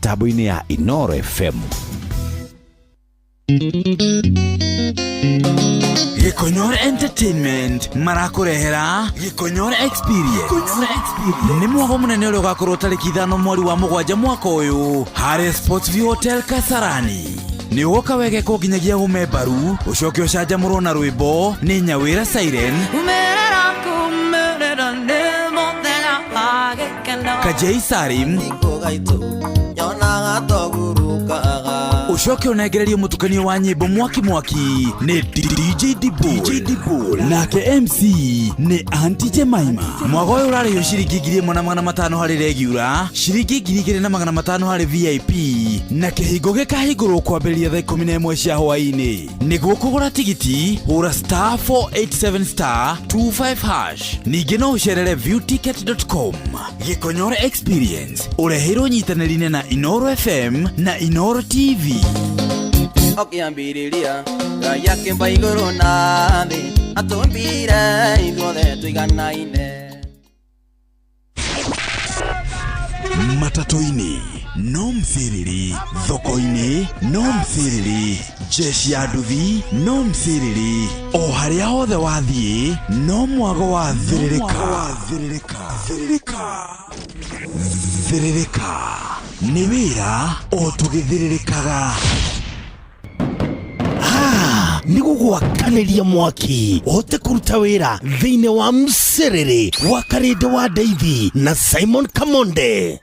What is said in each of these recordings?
Mĩtambo-inĩ ya Inoro FM. Gĩkonyore Entertainment marakũrehera Gĩkonyore Experience. Nĩ mwago mũnene ũrĩa ũgakorwo tarĩki 5 mweri wa 7 mwaka ũyũ harĩa Sports View Hotel Kasarani. Nĩ ũgoka wegekwo nginyagia ũme mbaru, ũcoke ũcanjamũrwo na rwĩmbo nĩ Nyawĩra Siren, Umerera kumerera nĩ mũthenya wa gĩkeno. Kajei Salim, ũcoke ũnengererio mũtukanio wa nyĩmbo mwaki mwaki nĩ DJ Dibul, nake MC nĩ Aunty Jemima. Mwago ũyũ ũrarĩhio ciringi 1,500 harĩ regular, ciringi 2,500 harĩ VIP, na kĩhingo gĩkahingũrwo kwambĩrĩria thaa 11 cia hwaĩ-inĩ. Nĩguo kũgũra tigiti, hũra star 487 star 25 hash. Ningĩ no ũcerere viewticket.com. Gĩkonyore Experience ũreheirwo nyitanĩri-inĩ na Inoro FM na Inoro TV. Ũkĩambĩrĩria Ngai akĩmba igũrũ na thĩ, atũmbire ithuothe tũiganaine. Matatũ-inĩ no mciriri, thoko-inĩ no mciriri, jeshi ya nduthi no mciriri, o harĩa hothe wathiĩ no mwago wa thĩrĩrĩka. Thĩrĩrĩka, thĩrĩrĩka nĩ wĩra o tũgĩthĩrĩrĩkaga. Nĩ gũgwakanĩria mwaki ũhote kũruta wĩra thĩinĩ wa mcĩrĩrĩ wa Karĩndĩ wa Ndeithi na Simon Kamonde.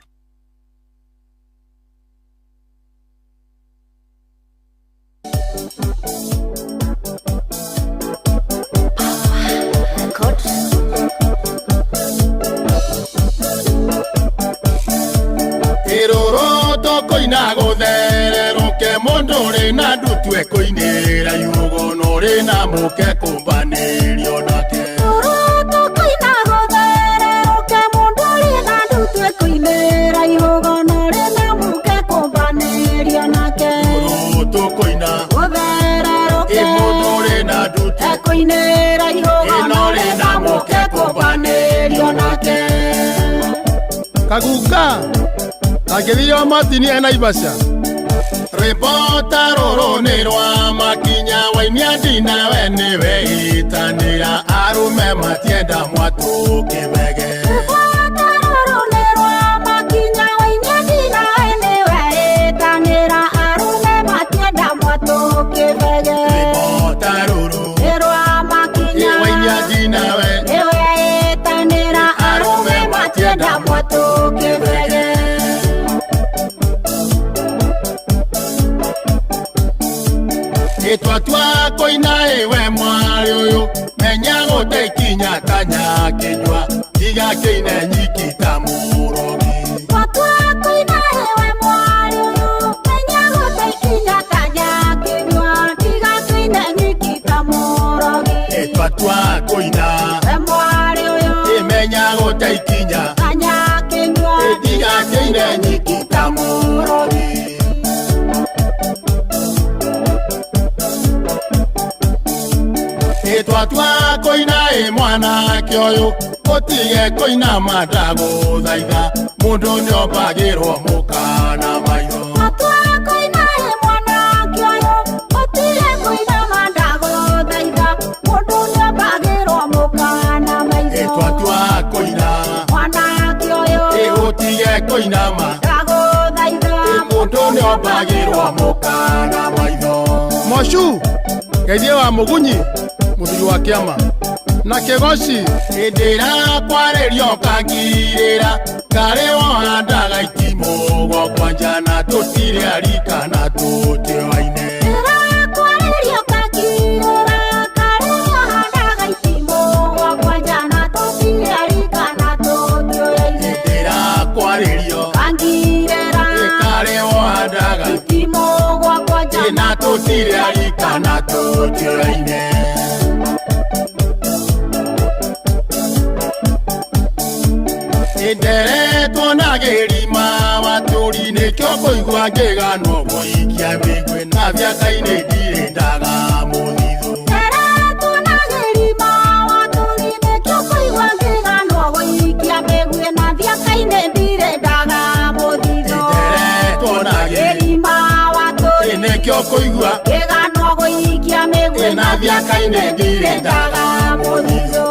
Ĩrũrũ tũkũina gũthererũke, mũndũ ũrĩ na ndutue kũinĩra iũgono ũrĩ na mũke kũmbanĩrio nake. Rũrũ tũkũina gũthererũke, mũndũ ũrĩ na ndutue kũinĩra ihũgono ũrĩ na mũke kũmbanĩrio nake. Rũrũ tũkũina gũthererũke, ĩ mũndũ ũrĩ na ndutue ekũinĩra ihũgono ĩno ũrĩ ũrĩ na na mũke mũke kũmbanĩrio nake. Kaguka angĩthio matini e Naivasha, rwĩmbo ta rũrũ nĩ rwa makinya wainia ndinawe nĩwe ĩtanĩra arũme matienda mwatũ kĩbege. Rũrũ nĩ rwa makinya wainia ndinawe nĩwe ĩtanĩra arũme matienda mwatũ kĩbege. Rwĩmbo ta rũrũ Nĩ rwa makinya ĩ wainia ndinawe nĩwe ĩtanĩra arũme matienda mwatũ kĩbege. Ĩtwatua kũina ĩwe mwarĩ ũyũ menya gũte ikinya ta nyakĩnyua tiga kĩine nyiki ta mũrogi. Twatua kũina ĩwe mwarĩ ũyũ menya gũte ikinya ta nyakĩnyua tiga kĩine nyiki ta mũrogi. Ĩtwatua kũina We mwarĩ ũyũ ĩmenya gũte ikinya ta nyakĩnyua ĩtiga kĩine nyiki ta mũrogi. Ĩtwatua kũina ĩ mwanake ũyũ ũtige kũina mandagũthaitha mũndũ nĩombagĩrwo mũkana maitho. Twatua kũina ĩ mwanake ũyũ ũtige kũina mandagũthaitha mũndũ nĩombagĩrwo mũkana maitho. Ĩtwatua kũina Mwanake ũyũ ĩ ũtige kũinama ndagũthaitha ĩ mũndũ nĩombagĩrwo mũkana maitho. Mocu geithie wa mũgunyi mũthuri wa kĩama na kĩgoci hĩndĩ ĩrĩa kwarĩrio kangirĩra karĩ wohandaga itimũ gwakwa na tũtirĩ arika na tũtioaine. Ndĩrakwarĩrio kakirĩra karĩ ohandaga itimũ gwakwa njana tũtirĩ arika na tũtioyaine. Hĩndĩ ĩrĩa kwarĩrio Kangirĩra karĩ wohandaga itimũ gwakwa njana na tũtirĩ arika na tũtioaine. Nderetwo na gĩrima watũri nĩkĩo kũigua ngĩganwo gũikia mĩgwe na mĩaka-inĩ ndirĩ ndaga mũthithũ. Nderetwo na gĩrima watũri nĩkĩo kũigua ngĩganwo gũikia mĩgwĩ na thiaka-inĩ ndirĩ ndaga mũthithũ. Nderetwo Nĩkĩo kũigua Kĩganwo gũikia mĩguĩ na thiaka-inĩ ndirĩndaga mũthithũ.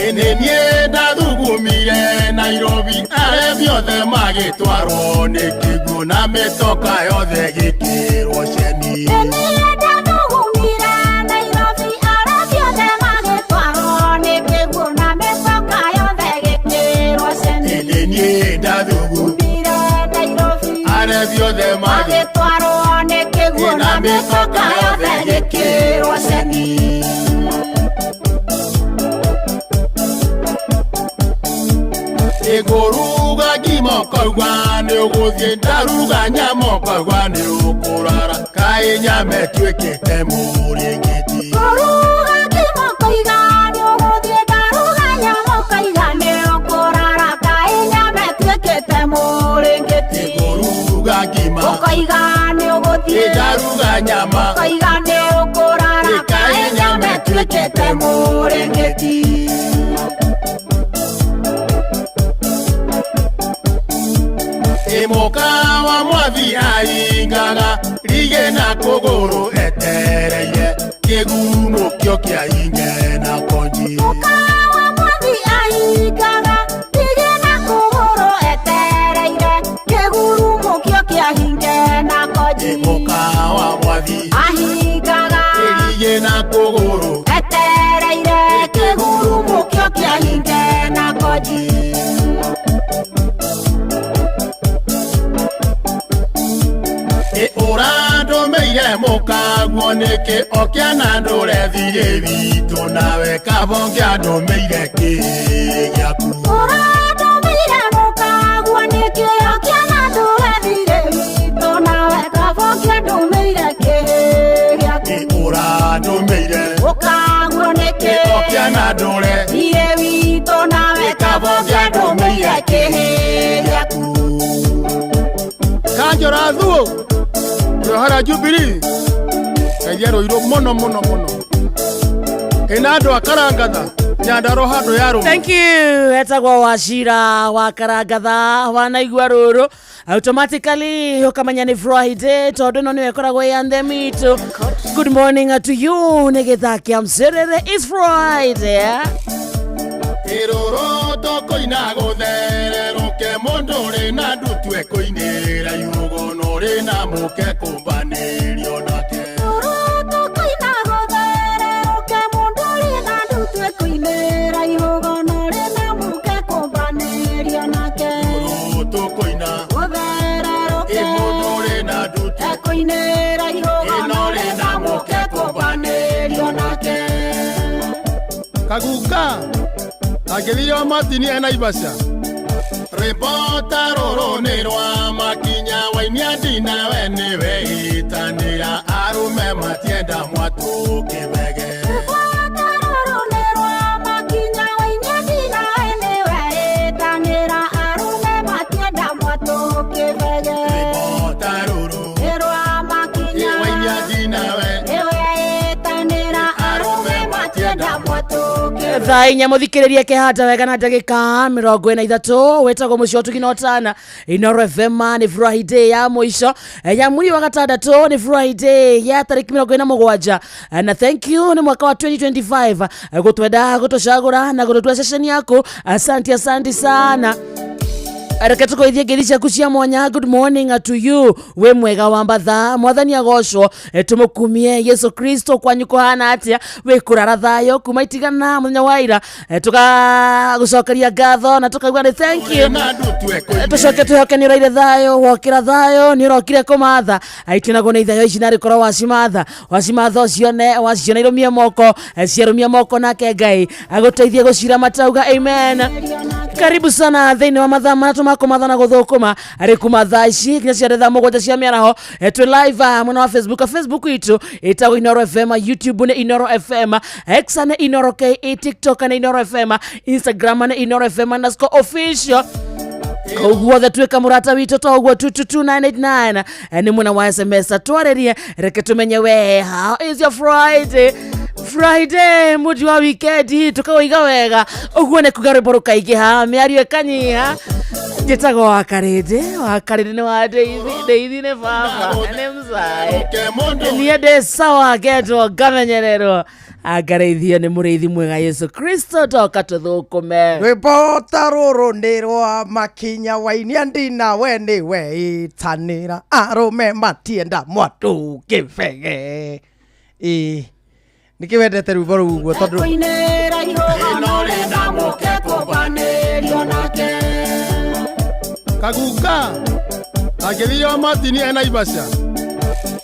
Ĩnĩ niĩ ndathugumire Nairobi arebi othe magĩtwarwo nĩ kĩguũ na mĩtoka yothe gĩkĩrwo ceni. Niĩ ndathugumire Nairobi arebi othe magĩtwarwo nĩ kĩguũ na mĩtoka yothe gĩkĩrwo ceni. Ĩnĩ niĩ ndathugumire Nairobi arebi othe magĩtwarwo nĩ kĩguũ na mĩtoka yothe gĩkĩrwo ceni. Ĩngũruga ngima ũkaigua nĩ ũgũthiĩ, ndaruga nyama ũkaigua nĩ ũkũrara, kaĩ nyama ĩtuĩkĩte mũrĩngĩti. Ngũruga ngima ũkaiga nĩ ũgũthiĩ, ndaruga nyama ũkaiga nĩ ũkũrara, kaĩ nyama ĩtuĩkĩte mũrĩngĩti. Ngũruga ngima ũkaiga nĩ ũgũthiĩ, ndaruga nyama ũkaiga nĩ ũkũrara, kaĩ nyama ĩtuĩkĩte mũrĩngĩti. Ĩmũka wa mwathi aingaga rige na kũgũrũ etereire kĩgumo kĩo kĩa inge na konji. Mũka wa mwathi aingaga rige na kũgũrũ etereire kĩgurumo kĩo kĩa hinge na konji. Mũka wa mwathi ahingaga rige na kũgũrũ etereire kĩgurumo kĩo kĩa hinge na konji. Ũrandũmĩire mũkaguo nĩkĩ okĩana ndũre thirĩ witũ nawe kabonge andũmĩire kĩ gĩaku. Ũrandũmĩire mũkaguo nĩkĩ okĩana ndũre thirĩ witũ nawe kabonge andũmĩire kĩ gĩaku. Ũrandũmĩire mũkaguo nĩkĩ okĩana ndũre thirĩ witũ nawe kabonge andũmĩire kĩ gĩaku. Kanjora thuo Rohara Jubilee ngai rũirũ mũno mũno mũno ĩna andũ a Karangatha Nyandarua handũ ya rũmũ. Thank you. Etagwo Wachira wa Karangatha wanaigua rũrũ automatically ũkamenya nĩ Friday tondũ ĩno nĩyo ĩkoragwo ĩ anthem itũ. Good morning to you nĩ gĩthaa kĩa mcerere is Friday. Ĩrũrũ tũkũina gũthererũke mũndũ ũrĩ na ndutu ekũinĩra iũgono ũrĩ na mũke kũmbanĩrio nake. Rũrũ tũkũina gũthererũke mũndũ ũrĩ na ndutu ekũinĩra iũgono ũrĩ na mũke kũmbanĩrio nake. Rũrũ tũkũina gũthererũke mũndũ ũrĩ na ndutu ekũinĩra iũgono ũrĩ na mũke kũmbanĩrio nake. Kaguka angĩthire o Martini ena Ibaca rĩbota rũrũ nĩ rwa makinya wainia ndinawe nĩwe ĩtanĩra arũme matienda mwatũ kĩbege. Rĩbota rũrũ nĩ rwa makinya wainia ndinawe nĩwe ĩtanĩra arũme matienda mwatũ kĩbege. Rĩbota rũrũ nĩ rwa makinya wainia ndinawe nĩwe ĩtanĩra arũme matienda mwatũ kĩbege. Thaa inya mũthikĩrĩrie kĩhanda wega na ndagĩka 43 wĩtagwo mũciĩ wa ũtugi na ũtana Inoro FM nĩ Friday ya mũico ya mweri wa gatandatũ nĩ Friday ya tarĩki 47 na thank you nĩ mwaka wa 2025 gũtwenda gũtũcagũra na gũtũtua ceceni yaku. Asante, asante sana. Reke tũkũithie ngeithi ciaku cia mwanya. Good morning to you wĩ mwega wa mbatha mwathani agocwo tũmũkumie Yesu Kristo kwanyu kũhana atĩa wĩ kũrara thayũ kuma itigana mũthenya wa ira tũkagũcokeria ngatho na tũkauga nĩ thank you na ndutu ekũinĩra tũcoke twĩhoke nĩ ũraire thayũ wokĩra thayũ nĩ ũrokire kũmatha aitinagwo nĩ ithayo ici narĩ korwo wacimatha wacimatha ũcione waciona irũmie moko ciarũmia moko nake Ngai agũteithie gũcira matauga amen. Karibu sana thĩinĩ wa mathaa matatũ ma kũmatha na gũthũkũma arĩ kuma thaa ici nginya cia thaa mũgwanja cia mĩaraho. Twĩ live mwena wa Facebook, Facebook itũ ĩtagwo Inoro FM, YouTube nĩ Inoro FM, X nĩ Inoro KE, TikTok nĩ Inoro FM, Instagram nĩ Inoro FM underscore official. Koguo othe tuĩka mũrata witũ to ũguo 222989 nĩ mwena wa SMS atwarĩrie reke tũmenye we how is your Friday. Friday muji wa weekend tukawaiga wega ũguo nĩ kuga rwĩmbo rũkaingĩha mĩario ĩkanyiha. Njĩtagwo Wakarĩndĩ. Wakarĩndĩ nĩ wa Ndeithi. Ndeithi nĩ baba, nĩ mzae. Niĩ ndĩ sawa, ngendwo ngamenyererwo, angareithio nĩ mũrĩithi mwega Yesu Kristo. Toka tũthũkũme. Rwĩmbo ta rũrũ nĩ rwa makinya wainia ndina we nĩ weitanĩra arũme matienda mwatũ kĩbege. Ĩĩ, nĩkĩ wendete rwĩmbo rũu ũguo? Tondũ Kũinĩra irũgamo rĩna mũke kũmbanĩrio nake. Kaguka angĩthio matini ena ibaca.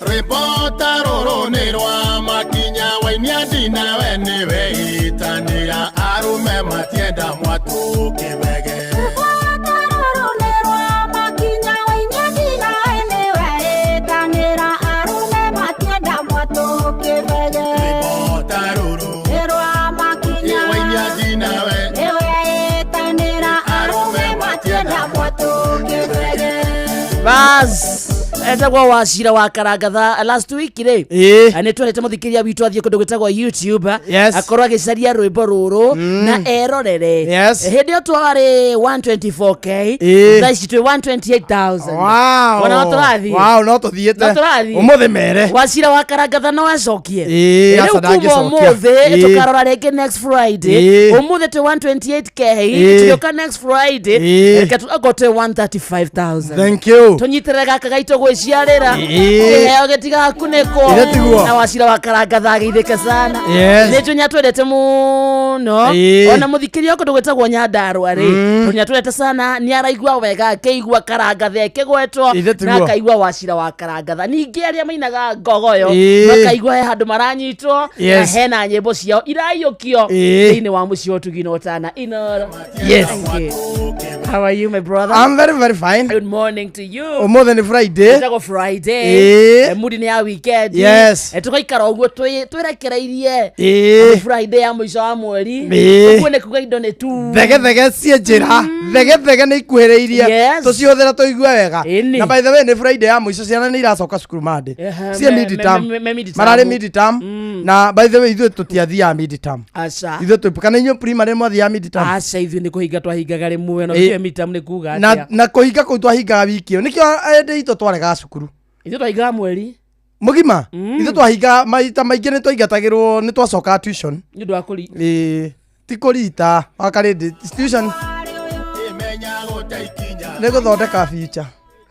Rwĩmbo ta rũrũ nĩ rwa makinya wainia ndina we nĩ weitanĩra arũme matienda mwatũ kĩbege. Rũrũ nĩ rwa makinya wainia ndina nĩ weĩtanĩra arũme matienda mwatũ kĩbege. Rwĩmbo ta rũrũ Nĩ rwa makinya wainia ndina we nĩ weĩtanĩra arũme matienda mwatũ kĩbege. Bas, etagwo Wacira wa Karangatha. Last week rĩ, Ĩĩ. nĩ twerĩte mũthikĩria witũ athiĩ kũndũ gwĩtagwo YouTube, Yes. akorwo agĩcaria rwĩmbo rũrũ na erorere. Yes. Hĩndĩ ĩyo twarĩ 124K, Ĩĩ. thaa ici twĩ 128,000. Wow. Ona no tũrathiĩ. Wow, no tũthiĩte. No tũrathiĩ. Ũmũthĩ mere. Wacira wa Karangatha no acokie. Ĩĩ, Rĩu aca kuma ndangĩcokia. ũmũthĩ Ĩĩ. tũkarora rĩngĩ next Friday. Ĩĩ. Ũmũthĩ twĩ 128K, Ĩĩ. tũgĩũka next Friday Ĩĩ. reke akorwo twĩ 135,000. Thank you. Tũnyitĩrĩre gaka gaitũ gwĩciarĩra. Ĩĩ. Kĩheo gĩtigakunĩkwo. Ithe tiguo. Na Wacira wa Karangatha ageithĩke sana. Yes. Nĩ njũĩ nĩatwendete mũno. Ĩĩ. Ona mũthikĩria kũndũ gwĩtagwo Nyandarua rĩ, tondũ nĩatwendete sana, nĩ araigua wega akĩigua Karangatha ĩkĩgwetwo Ithe na tiguo. akaigua Wacira wa Karangatha. Ningĩ arĩa mainaga ngogoyo Ĩĩ. makaigua he handũ maranyitwo na Yes. hena nyĩmbo ciao iraiyũkio Ĩĩ. thĩinĩ wa mũciĩ wa ũtugi na ũtana Inoro. Yes. Thank you. How are you, my brother? I'm very very fine. Good morning to you. Ũmũthĩ nĩ Friday. Ĩtagwo Friday. Ĩĩ. Mood nĩ ya weekend. Yes. Tũgaikara ũguo twĩrekereirie. Ĩĩ. Friday ya mũico wa mweri. Ĩĩ. Ũguo nĩ kuga indo nĩ tu. Thege thege ciĩ njĩra. Thege thege nĩ ikuhĩrĩirie. Yes. Tũcihũthĩra tũigue wega. Ĩni. Na by the way nĩ Friday ya mũico, ciana nĩ iracoka cukuru Monday. Ehe, Ciĩ mid term. me mid-term. Mararĩ mid term. Na by the way ithuĩ tũtiathiaga mid term. Aca. Ithuĩ twĩ kana inyuĩ primary mwathiaga mid term? Aca, ithuĩ nĩ kũhinga twahingaga rĩmwe, no Ĩĩ. ithuĩ midterm nĩ kuga Na atĩa? na kũhinga kũu twahingaga wiki ĩyo. Nĩkĩo ĩndĩ itũ twaregaga cukuru. Ithuĩ twahingaga mweri. Mũgima. Ithuĩ twahingaga maita maingĩ, nĩ twaingatagĩrwo, nĩ twacokaga tuition. Nĩ ũndũ wa kũri. Ĩĩ, ti kũrita wakarĩndĩ, tuition nĩ gũthondeka future,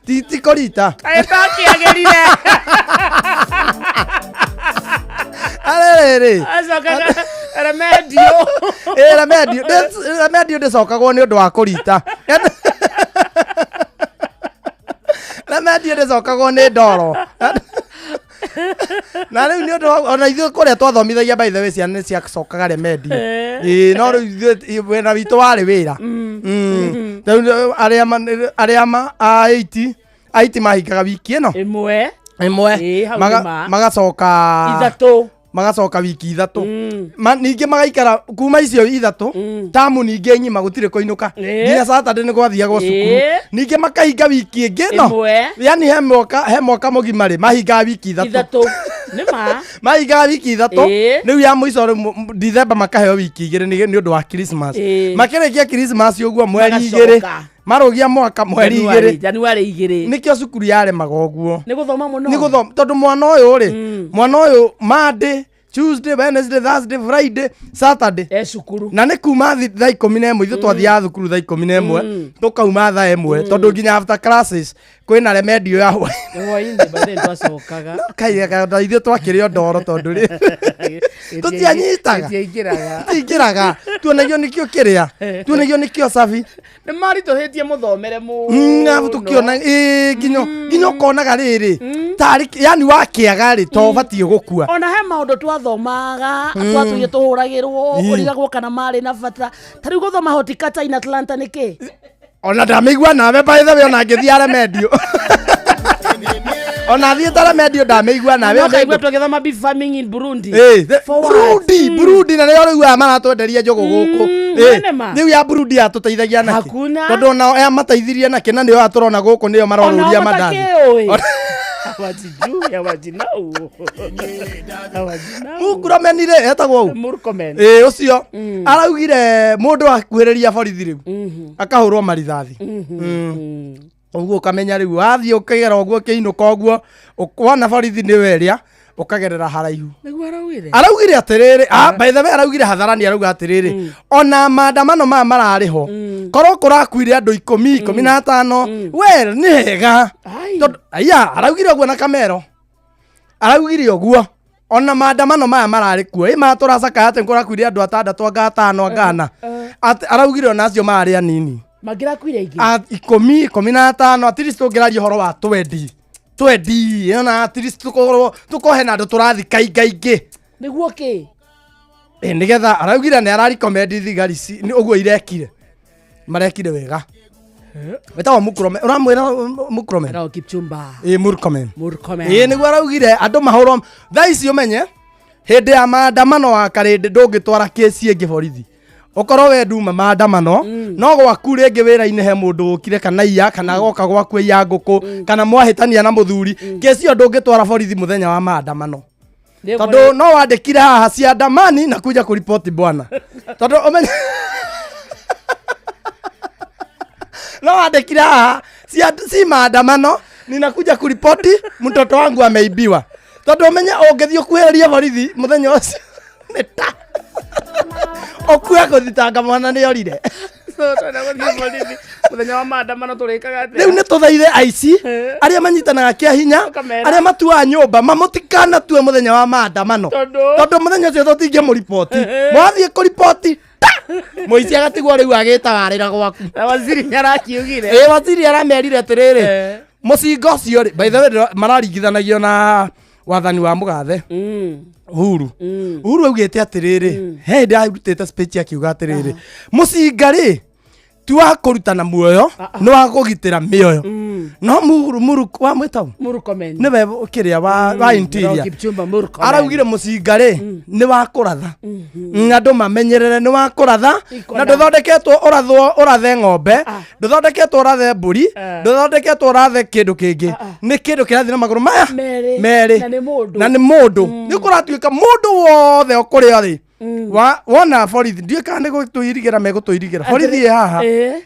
ti kũrita. Kaĩ takĩagĩrire. Arĩrĩrĩ. Acokaga remedio. Ĩ, remedio remedio ndĩcokagwo nĩ ũndũ wa kũrita. Remedio ndĩcokagwo nĩ ndoro. Na rĩu nĩ ũndũ ona ithuĩ kũrĩa twathomithagia, by the way, ciana nĩ ciacokaga remedio. Ĩĩ, no rĩu ithuĩ wĩra witũ warĩ wĩra. Rĩu arĩa ma a 80 80 mahingaga wiki ĩno ĩmwe. Ĩmwe. Ĩĩ, hau nĩ ma. Magacoka ithatũ. Magacoka wiki 3. Ningĩ magaikara kuma icio 3 tamu, ningĩ ng'ima gũtirĩ kũinũka. Ĩĩ. Nginya Saturday nĩ gwathiagwo cukuru. Ĩĩ. Ningĩ makahinga wiki ĩngĩ no Ĩmwe. Yani he mwaka mũgima rĩ, mahingaga wiki 3. Ithatũ nĩ ma. Mahingaga wiki 3. Ĩĩ. Rĩu ya mũico rĩu December makaheo wiki 2 nĩ ũndũ wa Christmas. Ĩĩ. Makĩrĩkia Christmas ũguo mweri Magacoka. 2 marũgia mwaka mweri 2. January 2. Nĩkĩo cukuru yaremaga ũguo. Nĩ gũthoma mũno. Nĩ gũthoma, tondũ mwana ũyũ rĩ, mwana ũyũ Monday, Tuesday, Wednesday, Thursday, Friday, Saturday e cukuru. Na nĩ kuma thaa 11, ithuĩ twathiaga thukuru thaa 11, tũkauma thaa 1, tondũ nginya after classes kwĩna remedio ya hwaĩ. Hwainĩ by then twacokaga. Kai na ithuĩ twakĩrĩ o ndoro, tondũ rĩ tũtianyitaga. Tũtiaingĩraga. Tingĩraga tuonagio nĩkĩo kĩrĩa, tuonagio nĩkĩo cabi. Nĩ maritũhĩtie mũthomere mũno. Arabu tũkĩona ĩĩ, nginya ũkonaga rĩrĩ tarĩ yani wakĩaga rĩ, to ũbatiĩ gũkua. Ona he maũndũ twathomaga twatũire tũhũragĩrwo, ũrigagwo kana marĩ na bata, ta rĩu gũthoma horticulture in Atlanta nĩ kĩ? Ona ndamĩigua nawe, by the way, ona ngĩthiĩ remedio, ona thiĩte remedio ndamĩigua nawe. No kaigua tũgĩthoma beef farming in Burundi. Ĩĩ, For what? Burundi, Burundi, na nĩo rĩu aya maratwenderia njũgũ gũkũ. Ĩĩ, nĩ ma. Rĩu ya Burundi yatũteithagia nakĩ? Hakuna. Tondũ onao aya mateithirie nakĩ, na nĩo aya tũrona gũkũ nĩo Onao marorũria mandathi. matakĩũĩ. Hawajijui, hawajinau. Hawajinau. Murkomen rĩ etagwo ũũ Murkomen. ĩ ũcio araugire mũndũ akuhĩrĩria borithi rĩu akahũrwo marithathi. Ũguo ũkamenya rĩu wathiĩ ũkĩgera ũguo ũkĩinũka ũguo wona borithi nĩwe ĩrĩa ũkagerera haraihu. Nĩguo araugire. Araugire atĩrĩrĩ, by the way, araugire hadharani, arauga atĩrĩrĩ, ona maandamano maya mararĩ ho, korwo kũrakuire andũ 10, 15, well, nĩ hega. Ai. Tondũ aya araugire ũguo na kamero araugire ũguo, ona maandamano maya mararĩ kuo ĩ maya tũracakaya atĩ kũrakuire andũ atandatũ anga atano anga ana. Araugire ona acio marĩ anini. Mangĩrakuire aingĩ. 10, 15, at least tũngĩraria ũhoro wa twendi twendi, ona at least tũkorwo tũkorwo hena andũ tũrathika ingaingĩ. Nĩguo kĩ? Ĩ, nĩgetha araugire nĩ ararikomendi thigari nĩ ũguo irekire, marekire wega. Wetagwo Murkomen, ũramwĩra Murkomen? Etagwo Kipchumba. Ĩ, Murkomen. Murkomen. Ĩ, nĩguo araugire andũ mahũrwo thaa ici. Ũmenye hĩndĩ ya maandamano wa karĩndĩ ndũngĩtwara kĩci ĩngĩ borithi, ũkorwo we nduma maandamano no gwaku rĩngĩ wĩra-inĩ he mũndũ ũkire kana iya kana goka gwaku iya ngũkũ kana mwahĩtania na mũthuri, kĩci ĩyo ndũngĩtwara borithi mũthenya wa maandamano, tondũ no wandĩkire haha ciandamani na kuja kũripoti bwana, tondũ ũmenye no wandĩkire haha si maandamano, ninakuja kuripoti mtoto wangu ameibiwa, tondũ ũmenye ũngĩthiĩ ũkuhĩrĩrie borithi mũthenya ũcio nĩ ta ũkue gũthitanga mwana nĩ orire. Mũthenya wa maandamano tũrĩkaga atĩa? Rĩu nĩ tũthaithe aici arĩa manyitanaga kĩa hinya, Ũkamera. arĩa matuaga nyũmba, mamũtikanatue mũthenya wa maandamano. Tondũ? Tondũ mũthenya ũcio tũtingĩmũriboti, mwathiĩ kũriboti ta mũici agatigwo rĩu agĩtawarĩra gwaku. Na waziri nĩ arakiugire. Ĩ, waziri aramerire atĩrĩrĩ, mũcinga ũcio rĩ, by the way, mararingithanagio na wathani wa mũgathe Uhuru. Uhuru augĩte atĩrĩrĩ, he hĩndĩ arutĩte speech akiuga atĩrĩrĩ, mũcinga rĩ ti wa kũrutana muoyo, nĩ wa kũgitĩra mĩoyo. No Muru wa mwĩtau Murkomen. nĩwe kĩrĩa wa interior. Kipchumba Murkomen. Araugire mũcinga rĩ nĩ wa kũratha. Andũ mamenyerere nĩ wa kũratha Ikona. na ndũthondeketwo ũrathwo ũrathe ng'ombe, ndũthondeketwo ũrathe mbũri, ndũthondeketwo ũrathe kĩndũ kĩngĩ, nĩ kĩndũ kĩrathiĩ na magũrũ maya Merĩ. merĩ. Na nĩ mũndũ. Na nĩ mũndũ. Nĩ kũratuĩka mũndũ wothe o kũrĩa rĩ wona borithi, ndiũĩ kana nĩ gũtũirigĩra megũtũirigĩra borithi ĩ haha,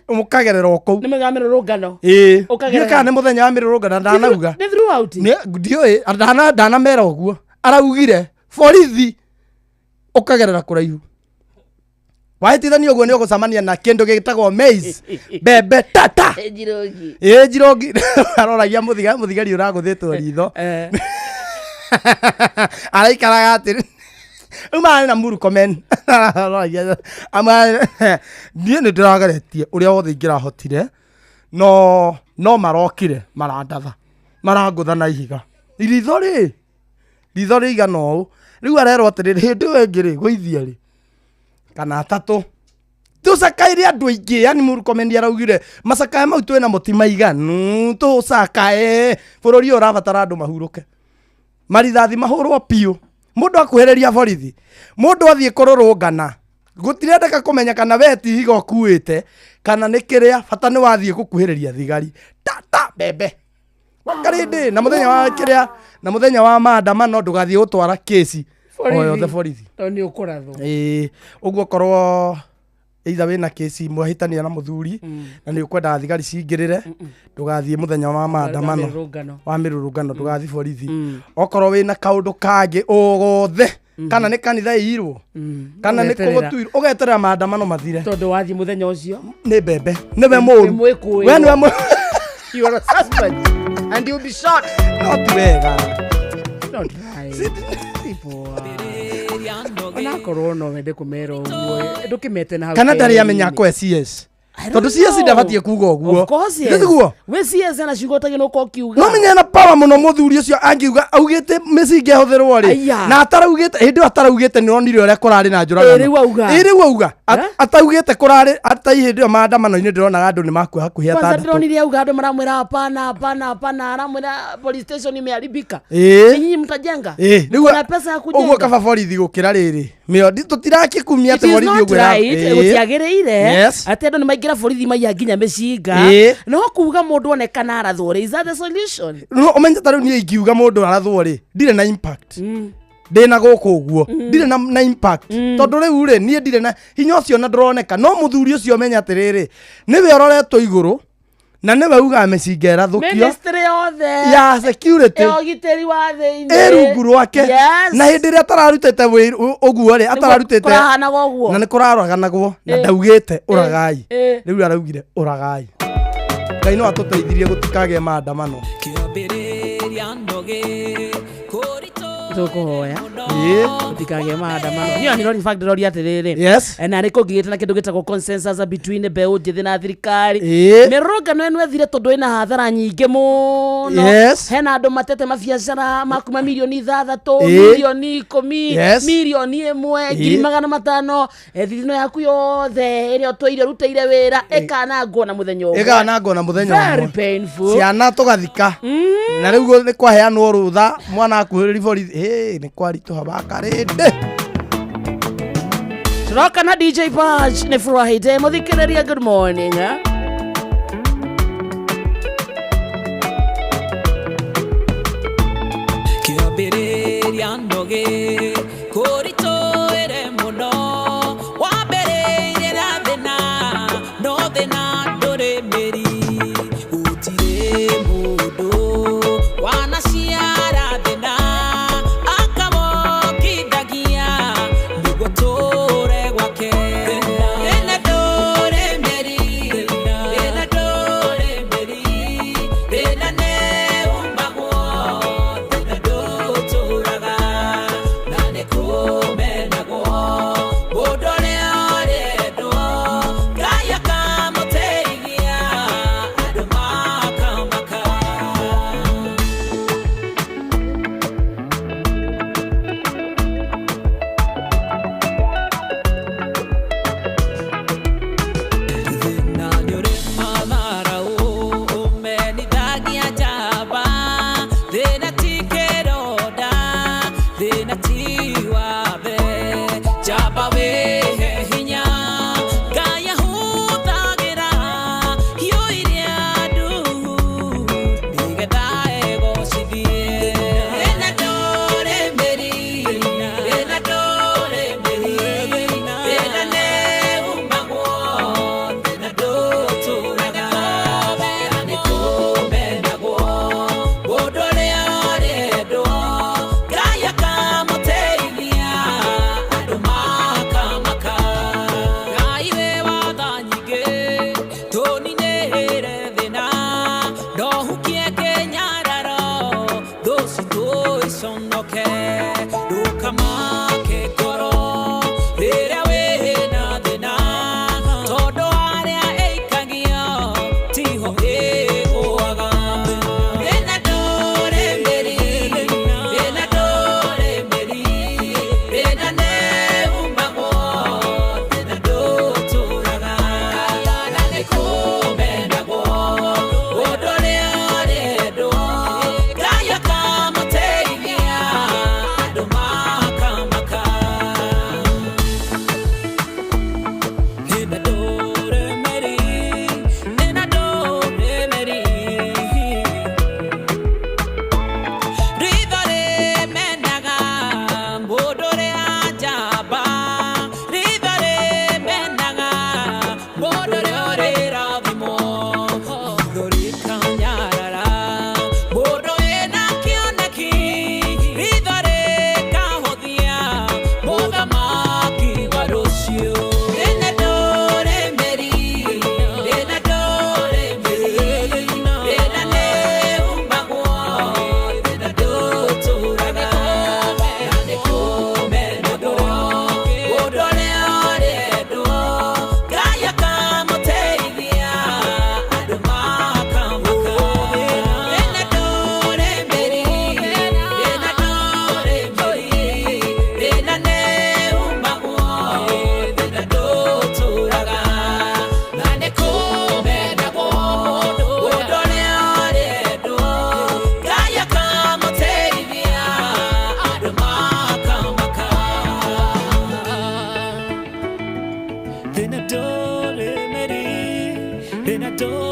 mũkagerera o kũu. Nĩ mũthenya wa mĩrũrũngano. Ĩĩ. Ũkagerera. Ndiũĩ kana nĩ mũthenya wa mĩrũrũngano, ndanauga. Nĩ throughout. Ndiũĩ, ndanamera ũguo araugire borithi ũkagerera kũraihu, wahĩtithania ũguo nĩ ũgũcemania na kĩndũ gĩtagwo maize, mbembe tata. Njirogi. Ĩ, njirongi aroragia mũthigari ũragũthĩtwo ritho, araikaraga atĩrĩ rĩu mararĩ na Murkomen. Aroragia niĩ nĩ ndĩrageretie ũrĩa wothe ingĩrahotire, no marokire marandatha marangũtha na ihiga ritho rĩ, ritho rĩigana ũũ. Rĩu arerwo atĩrĩrĩ, hĩndĩ ĩyo ĩngĩ rĩ gũithie rĩ kana atatũ tũcakaire andũ aingĩ. Yani Murkomen araugire macakaya mau twĩna mũti maiganu, tũcakae bũrũri ũyũ ũrabatara andũ mahurũke, marithathi mahũrwo biũ, mũndũ akuhĩrĩria borithi, mũndũ athiĩ kũrũrũngana gũtirendeka kũmenya kana we ti ihiga ũkuĩte kana nĩ kĩrĩa, bata nĩ wathiĩ gũkuhĩrĩria thigari ta ta mbembe wakarĩndĩ. Na mũthenya wa kĩrĩa, na mũthenya wa maandamano ndũgathiĩ gũtwara kĩci o yothe borithi. Tondũ nĩ ũkũrathwo. Ĩĩ, ũguo korwo either wĩna kĩci mwahĩtania na mũthuri na nĩ ũkwendaga thigari cingĩrĩre, ndũgathiĩ mũthenya wa maandamano. Mĩrũrũngano. Wa mĩrũrũngano ndũgathiĩ borithi. Okorwo wĩna kaũndũ kangĩ o gothe, kana nĩ kanitha ĩirwo kana nĩ Ũgeterera. kũgũtuirwo, ũgeterera maandamano mathire. Tondũ wathiĩ mũthenya ũcio nĩ mbembe, nĩwe mũru. Nĩ mwĩkũĩrwo. We nĩwe You are a suspect and you'll be shot. No ti wega. Not right. Ti poa. Onakorwo no wende kũmera ũguo, ndũkĩmete na hau Kana ndarĩ amenya keheri-inĩ. kwe CS, I don't tondũ CS know. ndabatiĩ kuga ũguo. Of course, yes. Nĩtiguo? We CS ana ciugo ũtagĩ nũka ũkiuga. No menya na power mũno mũthuri ũcio angiuga augĩte mĩcinga ĩhũthĩrwo rĩ. Aya. Na ataraugĩte hĩndĩ ĩyo ataraugĩte nĩ onire ũrĩa kũrarĩ na njũragano. Ĩ, rĩu auga. Ĩ, rĩu auga. Eh? Ataugĩte kũrarĩ atai hĩndĩ ĩyo maandamano-inĩ ndĩronaga andũ nĩ makua hakuhĩ Kwanza atandatũ. ndĩronire auga andũ maramwĩra hapana, hapana, hapana, aramwĩra police station imeharibika. Ĩ. Nyinyi mtajenga. Ĩ, rĩu Kuna pesa ya ũguo kujenga. kaba borithi gũkĩra rĩrĩ Mĩo tũtirakĩkumia It atĩ is borithi not ũguo ĩra- right, Ĩĩ. gũtiagĩrĩire Yes. atĩ andũ nĩ maingĩra borithi maiya nginya mĩcinga Ĩĩ. no kuga mũndũ onekana arathwo rĩ is that the solution? No, ũmenye ta rĩu niĩ ingiuga mũndũ arathwo rĩ, ndirĩ na impact ndĩna gũkũ ũguo, ndirĩ na impact, tondũ rĩu rĩ, niĩ ndirĩ na hinya ũcio na ndũroneka. No mũthuri ũcio, menya atĩrĩrĩ, nĩwe ũroretwo igũrũ na nĩwe ugaga mĩcinga ĩrathũkio Ministry yothe ya security ya ũgitĩri wa thĩinĩ ĩ rungu rwake. Yes. Na hĩndĩ ĩrĩa atararutĩte wĩra ũguo rĩ, atararutĩte Kũrahanaga ũguo. Na nĩ kũraroganagwo na ndaugĩte ũragai. Rĩu araugire ũragai. Ngai no atũteithirie gũtikagĩe maandamano. Tũkũhoya Ĩĩ. gũtikagĩe maandamano. Niĩ nĩ in fact ndĩroria atĩrĩrĩ, Yes. na nĩ kũngĩgĩte na kĩndũ gĩtagwo consensus between mbeũ njĩthĩ na thirikari, Ĩĩ. mĩrũrũngano ĩno ĩthire tondũ ĩna hathara nyingĩ mũno. Yes. Hena andũ matete mabiacara makuma 6 mirioni, Ĩĩ. 10 mirioni, Yes. 1 mirioni, 500,000. Thithino yaku yothe ĩrĩa ũtũire ũrutĩire wĩra ĩkanangwo na mũthenya ũmwe. Ĩkanangwo na mũthenya Very ũmwe. painful. Ciana tũgathika na rĩu nĩ kwaheanwo rũtha mwana akuhĩrĩri borithi. Hĩ, nĩ kwaritũha bakarĩndĩ. Turoka na DJ Patch nĩ Friday. Mũthikĩrĩria, good morning, eh? Kĩambĩrĩria ndũgĩ kũritũĩre mũno, wambĩrĩirie na thĩna, no thĩna ndũrĩ mĩri. Gũtirĩ mũndũ wanaciara thĩna akamokithagia nĩguo tũre gwake. Thĩna ndũrĩ mĩri.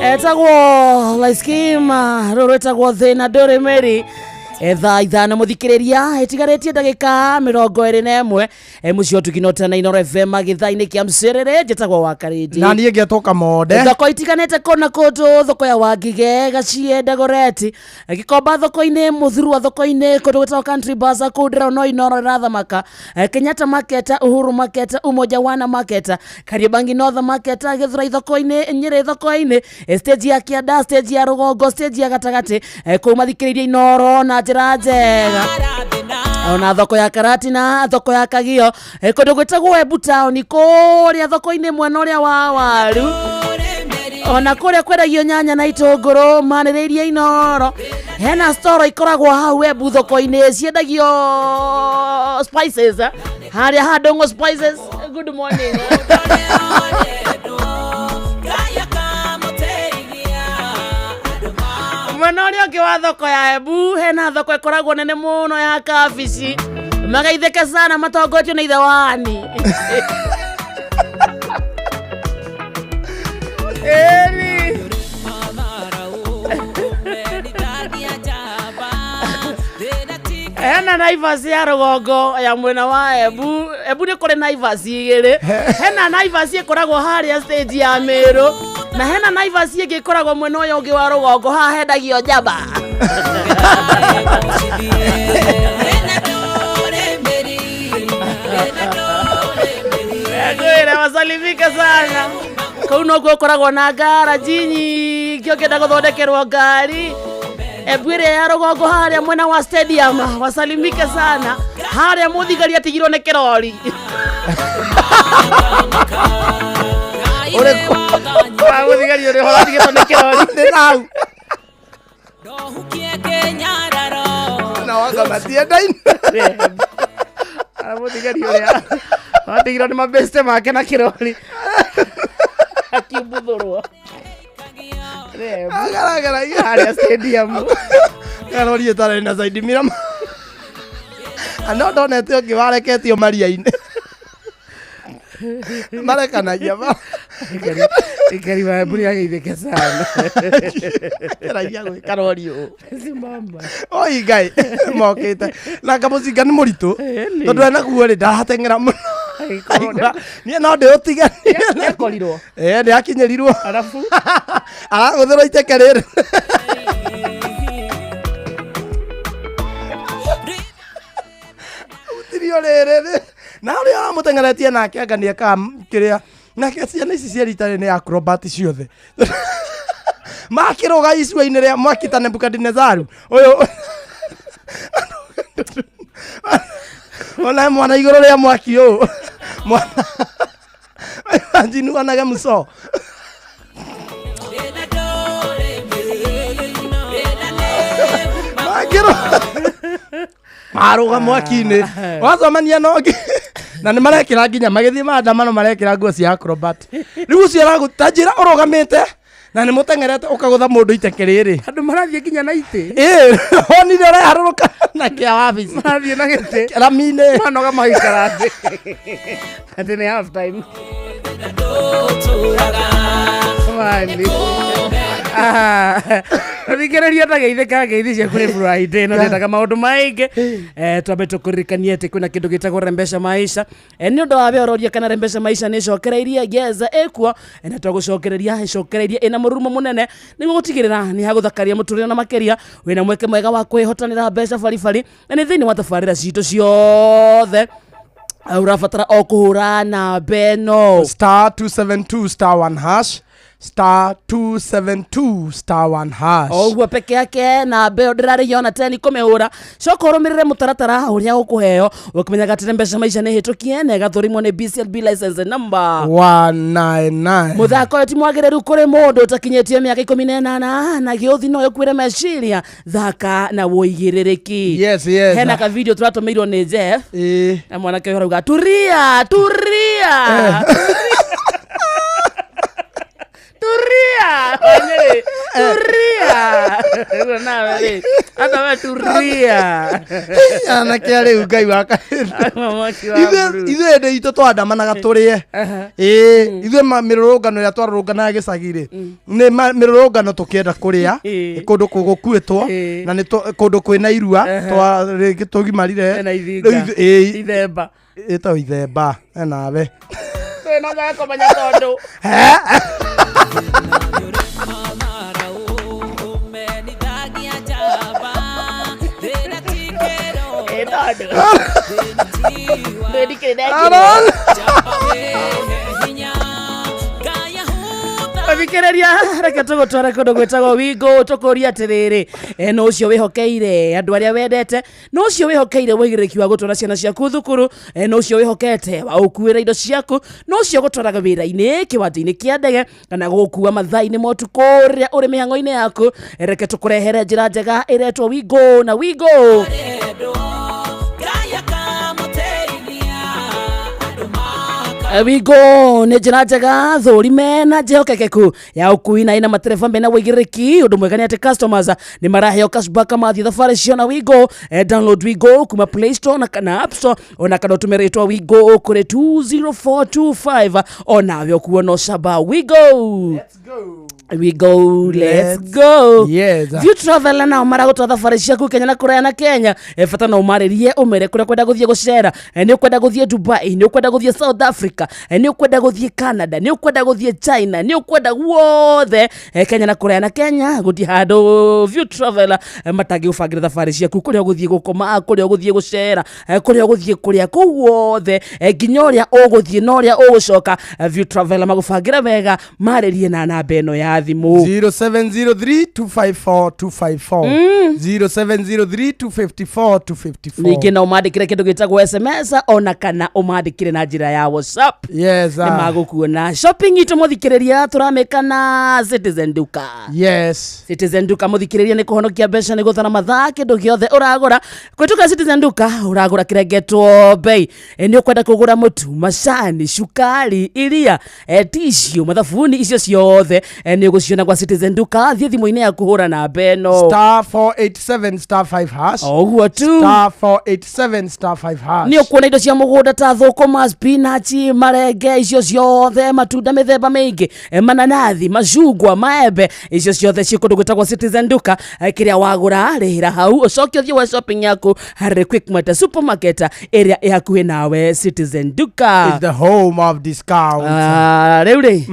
Etagwo Laiskima rũrũ ĩtagwo thĩna ndũrĩ mĩri. Thaa 5 mũthikĩrĩria ĩtigarĩtie ndagĩka 21 mũciĩ ũtukinota na Inoro FM gĩthaa-inĩ kĩa mcerere njĩtagwo wa Karĩndĩ Na niĩ ngetwo Kamonde. Thoko itiganĩte kũna kũndũ, thoko ya Wangige, Gacie, Dagoretti, Gĩkomba thoko-inĩ, Mũthurwa thoko-inĩ, kũndũ gwĩtagwo Country Bazaar, kũu ndĩrona Inoro ĩrathamaka, Kenyatta Market, Uhuru Market, Umoja Wana Market, Kariobangi North Market, Gĩthurai thoko-inĩ, Nyĩrĩ thoko-inĩ, stage ya kĩanda, stage ya rũgongo, stage ya gatagatĩ, kũu mathikĩrĩirie Inoro na njĩra njega. Ona thoko ya Karatina, thoko ya Kagio, kũndũ gwĩtagwo Embu Town, kũrĩa thoko-inĩ mwena ũrĩa wa waru, ona kũrĩa kwendagio nyanya na itũngũrũ, manĩrĩirie Inoro. Hena store ikoragwo hau Embu thoko-inĩ ciendagio spices, harĩa ha Ndũng'ũ Spices. Good morning. Mwena ũrĩa ũngĩ wa thoko ya Embu hena thoko ĩkoragwo nene mũno ya kabici, magaithĩke sana matongoretio nĩ ithe wani. Eri. Hena Naivas ya rũgongo ya mwena wa Embu. Embu nĩ kũrĩ Naivas igĩrĩ. Hena Naivas ĩkoragwo harĩa stage ya Meru, na hena Naivas ĩngĩ ĩkoragwo mwena ũyũ ũngĩ wa rũgongo, haha hendagio njamba. Ngwĩre wasalimike sana. Kũu nokuo gũkoragwo na ngaraji nyingĩ ũngĩenda gũthondekerwo ngari. Embu ĩrĩa ya rũgongo harĩa mwena wa stadium, wasalimike sana. Harĩa mũthigari atigirwo nĩ kĩrori. Mũthigari ũrĩa ũratigĩtwo nĩ kĩrori. Nĩ hau. Na wanga matiendaine. Mũthigari ũrĩa watigirwo nĩ mabeste make na kĩrori. Akĩmbuthũrwo. Agaragaragia. Harĩa stadium. Karori ĩtarĩ na side mirror. No ndonete ũngĩ wareketio maria-inĩ. Marekanagia ba. Ikari wa Embu nĩageithĩke sana. Kĩragia gwĩka rori ũũ. Simama. Oi Ngai, mokĩte. Na kamũcinga nĩ mũritũ. Tondũ enaguo rĩ ndarateng'era mũno. Niĩ no ndĩũtige. Nĩakorirwo. Nĩakinyĩrirwo. Arabu. Aragũthĩrwo iteke rĩrĩ. Utirio rĩrĩ. Na ũrĩa aramũteng'eretie nake anga nĩekaga kĩrĩa. Nake ciana ici cia rita rĩrĩ nĩ acrobat ciothe. Makĩrũga icua-inĩ rĩa mwaki ta Nebukadinezaru. Ũyũ ona mwana igũrũ rĩa mwaki ũũ. Mwana anjinuanaga muco. Makĩrũga marũga mwaki-inĩ wacemania na ũngĩ na nĩ marekĩra nginya magĩthiĩ maandamano marekĩra nguo cia acrobat. Rĩu ũcio aragũta njĩra ũrũgamĩte na nĩ mũteng'erete ũkagũtha mũndũ iteke rĩrĩ. Andũ marathiĩ nginya na itĩ. Ĩĩ, wonire ũreharũrũka na kĩa wabici. Marathiĩ na gĩtĩ. Rami-inĩ. Manoga magaikara thĩ. Atĩ nĩ half time. Mani. Thikĩrĩria ta geithĩka ngeithi ciaku nĩ Friday no ndendaga maũndũ maingĩ. Twambe tũkũririkanie atĩ kwĩna kĩndũ gĩtagwo Rembesha Maisha. Nĩ ũndũ wa we ũroria kana Rembesha Maisha nĩ ĩcokereirie, yes, ĩkuo. Na twagũcokereria ĩcokereirie ĩna mũrurumo mũnene nĩguo gũtigĩrĩra nĩ hagũthakaria mũtũrĩre na makĩria wĩna mweke mwega wa kwĩhotanĩra mbeca baribari na nĩ thĩinĩ wa tabarĩra citũ ciothe. Ũrabatara o kũhũra namba ĩno star 272 star 1 hash star 272 star 1 hash. Oguo peke yake namba ĩyo ndĩrarĩhia ona teni kũmĩhũra. Coka ũrũmĩrĩre mũtaratara ũrĩa ũkũheo ũkĩmenyaga atĩ mbeca maica nĩ hĩtũkie na ĩgathũrimwo nĩ BCLB license number 199. Mũthako ũyũ ti mwagĩrĩru kũrĩ mũndũ ũtakinyĩtie mĩaka 18 na gĩũthi no ĩkuĩre meciria. Thaka na wũigĩrĩrĩki. Yes, yes. Hena ka video tũratũmĩirwo nĩ Jeff. Ĩĩ. Na mwanake ũyũ arauga turia turia turia Wanyeri, turia. Ũguo nawe rĩ ata we turia Anake a rĩu Ngai wa karĩndĩ. Auma mwaki wa blue. Ithuĩ hĩndĩ itũ twandamanaga tũrĩe. Ĩĩ, ithuĩ mĩrũrũngano ĩrĩa twarũrũnganaga gĩcagi rĩ, nĩ mĩrũrũngano tũkĩenda kũrĩa, Ĩĩ. kũndũ gũkuĩtwo, Ĩĩ. na nĩ kũndũ kwĩna irua, rĩngĩ tũgimarire. Ena ithinga. Rĩu ĩĩ, Ithemba. ĩtagwo ithemba, enawe. Twĩna gae kũmenya tondũ. Ĩ tondũ. Ndĩndikĩrĩ ndekĩrwo. Thikĩrĩria reke tũgũtware kũndũ gwĩtagwo wingo tũkũria atĩrĩrĩ, nũ ũcio wĩhokeire andũ arĩa wendete, nũ ũcio wĩhokeire ũigĩrĩrĩki wa gũtwara ciana ciaku thukuru, nũ ũcio wĩhokete wa gũkuĩra indo ciaku, nũ ũcio gũtwaraga wĩra-inĩ, kĩwanja-inĩ kĩa ndege kana gũgũkua mathaa-inĩ ma ũtukũ rĩrĩa ũrĩ mĩhang'o-inĩ yaku. Reke tũkũrehere njĩra njega ĩretwo wingo na wingo. Wingo nĩ njĩra njega thũrime na njĩhokekeku ya ũkui na ĩna matereba mena ũigĩrĩrĩki. Ũndũ mwega nĩ atĩ customers nĩ maraheo cashback mathiĩ thabarĩ cio na Wingo. Download Wingo kuma Play Store na kana App Store, ona kana ũtũme rĩtwa Wingo kũrĩ 20425, onawe ũkuo no camba. Wingo. We go, let's go. Yes. View Travel nao maragũtwara thabarĩ ciaku Kenya na kũraya na Kenya. Bata no ũmarĩrie ũmere kũrĩa ũkwenda gũthiĩ gũcera. Nĩ ũkwenda gũthiĩ Dubai, nĩ ũkwenda gũthiĩ South Africa, nĩ ũkwenda gũthiĩ Canada, nĩ ũkwenda gũthiĩ China, nĩ ũkwenda guothe. Kenya na kũraya na Kenya gũtirĩ handũ View Travel matangĩgũbangĩra thabarĩ ciaku, kũrĩa ũgũthiĩ gũkoma, kũrĩa ũgũthiĩ gũcera, kũrĩa ũgũthiĩ kũrĩa, kũu guothe, nginya ũrĩa ũgũthiĩ na ũrĩa ũgũcoka. View Travel magũbangĩra wega, marĩrie na namba ĩno ya thimũ. 0703 254 254. 0703 254 254. Ningĩ no ũmandĩkĩre kĩndũ gĩtagwo SMS ona kana ũmandĩkĩre na njĩra ya WhatsApp. Yes. Nĩ magũkuona. Shopping itũ mũthikĩrĩria tũramĩka na Citizen Duka. Yes. Citizen Duka mũthikĩrĩria nĩ kũhonokia mbeca, nĩ gũthara mathaa, kĩndũ gĩothe ũragũra kũhĩtũkĩra Citizen Duka ũragũra kĩrengetwo bei. Nĩ ũkwenda kũgũra mũtu, macani, cukari, iria, tissue, mathabuni, icio ciothe nĩ ũgũciona gwa Citizen Duka. Thiĩ thimũ-inĩ yaku hũra namba ĩno. Star 487 star 5 hash. O ũguo tu. Star 487 star 5 hash. Nĩ ũkuona indo cia mũgũnda ta thũkũma, spinach, marenge, icio ciothe, matunda mĩthemba mĩingĩ, mananathi, macungwa, maembe, icio ciothe ciĩ kũndũ gwĩtagwo Citizen Duka. Kĩrĩa wagũra rĩhĩra hau, ũcoke ũthiĩ wa shopping yaku harĩ Quickmart supermarket ĩrĩa ĩ hakuhĩ nawe. Citizen Duka is the home of discount. Rĩu rĩ,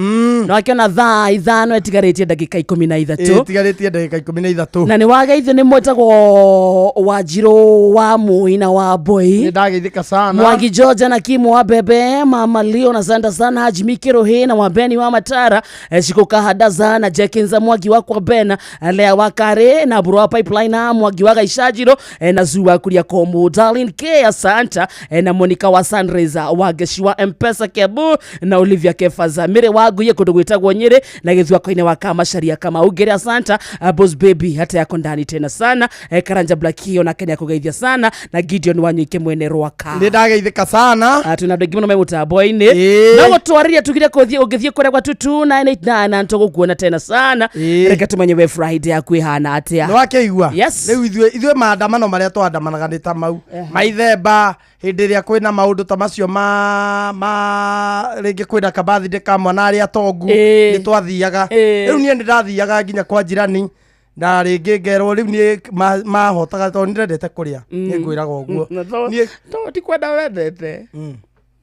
no akĩona thaa 5 ĩtigarĩtie ndagĩka 13. Ĩtigarĩtie ndagĩka 13. Na nĩ wageithio nĩ mwĩtagwo Wanjirũ wa Mũi na wa Mboi. Nĩ ndageithĩka sana. Mwangi George na Kimu wa Bebe, Mama Leo na Sanda sana, Jimmy Kirohe na Wabeni wa Matara, Shiko Kahadaza na Jekinza Mwangi wa kwa Bena, Lea wa Kare na Buru wa Pipeline na Mwangi wa Gaishajiro, na Zuwa Kuria Komu, Darlene K Asanta, na Monica wa Sunrise wa Geshi wa Mpesa Kebu na Olivia Kefaza Mire wa Guye kũndũ gwĩtagwo Nyĩrĩ na Gĩthwako-inĩ wa Kamacharia Kamau Ngere Asanta, Boss Baby hata yako ndani tena sana, Karanja Blackio na Kenya kũgeithia sana na Gideon Wanyuike mwene Rwaka. Nĩ ndageithĩka sana. Twĩna andũ aingĩ mũno me mũtambo-inĩ. Ĩĩ. No gũtwarĩria tugire kũthiĩ ũngĩthiĩ kũrĩa gwa 22989 na tũgũkuona tena sana. Ĩĩ. Reke tũmenye we Friday yaku ĩhana atĩa. Nĩ wakĩigua? Yes. Rĩu ithuĩ maandamano marĩa twandamanaga nĩ ta mau maithemba, hĩndĩ ĩrĩa kwĩna maũndũ ta macio ma rĩngĩ kwĩna kabathindĩ ka mwana arĩa atongu, Ĩĩ. nĩ twathiaga. Ĩĩ. Rĩu niĩ nĩ ndathiaga nginya kwa jirani na rĩngĩ ngerwo rĩu niĩ mahotaga tondũ nĩ ndendete kũrĩa, nĩ ngwĩraga ũguo. Niĩ To ti kwenda wendete.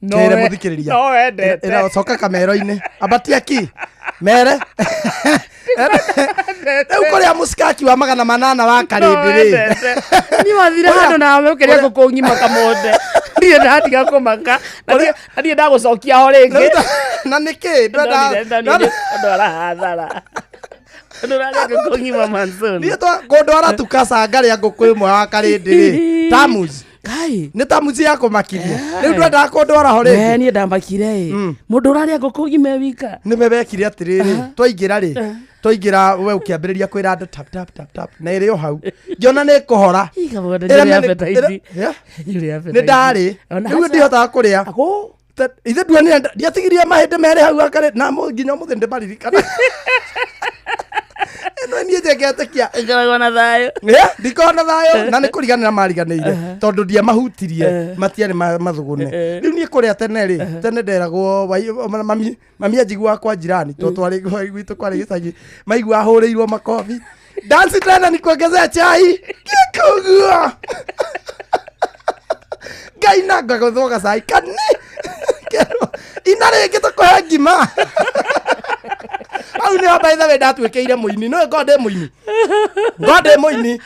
No kĩre mũthikĩrĩria. No wendete. Ĩra coka kamero-inĩ ambatia ki mere rĩu kũrĩa mũcikaki wa 800 wa karĩndĩ rĩ. Niĩ wathire handũ nawe ũkĩrĩa ngũkũ ng'ima kamonde. Ndirĩ ndatiga kũmaka. Na ndirĩ ndagũcokia ho rĩngĩ. Na nĩkĩ Ndonire ndwara hathara. Ndũrarĩa ngũkũ ng'ima Manson. Niĩ kũndwara tu kacanga rĩa ngũkũ ĩmwe wa karĩndĩ rĩ tamus Kai. nĩ tamuci ya kũmakirie rĩu ndwendaga kũndwara ho We rĩngĩ. niĩ ndamakire ĩ. Mũndũ ũrarĩa ngũkũ ng'ima e wika. Nĩwe wekire atĩrĩrĩ, twaingĩra rĩ, twaingĩra we ũkĩambĩrĩria kwĩra andũ tap tap tap tap na ĩrĩ o hau ngĩona nĩ kũhora. Iga mũndũ Ĩra nĩ nĩ- appetite. Yeah. Nĩ appetite. Nĩ ndarĩ Ona rĩu aca. ndihotaga kũrĩa. Agũ. Ithe nduonire ndiatigirie mahĩndĩ merĩ hau akarĩ na nginya ũmũthĩ ndĩmaririkana. Ĩno niĩ njengetekia. Ngoragwo na thayũ. Ndikoragwo na thayũ na nĩ kũriganĩra mariganĩire tondũ ndiamahutirie, matiarĩ mathũgũne. Rĩu niĩ kũrĩa tene rĩ, tene nderagwo mami mami anjiguaga kwa jirani, tondũ twarĩ gwitũ kwarĩ gĩcagi, maigua ahũrĩirwo makobi, "Dance tena nikuongezea chai." Gĩkũguo ngai na ngagũthwo gacai kani. Kerwo, "Ina rĩngĩ tũkũhe ngima." Hau nĩho, by the way, ndatuĩkĩire mũini. No ngorwo ndĩ mũini, ngorwo ndĩ mũini.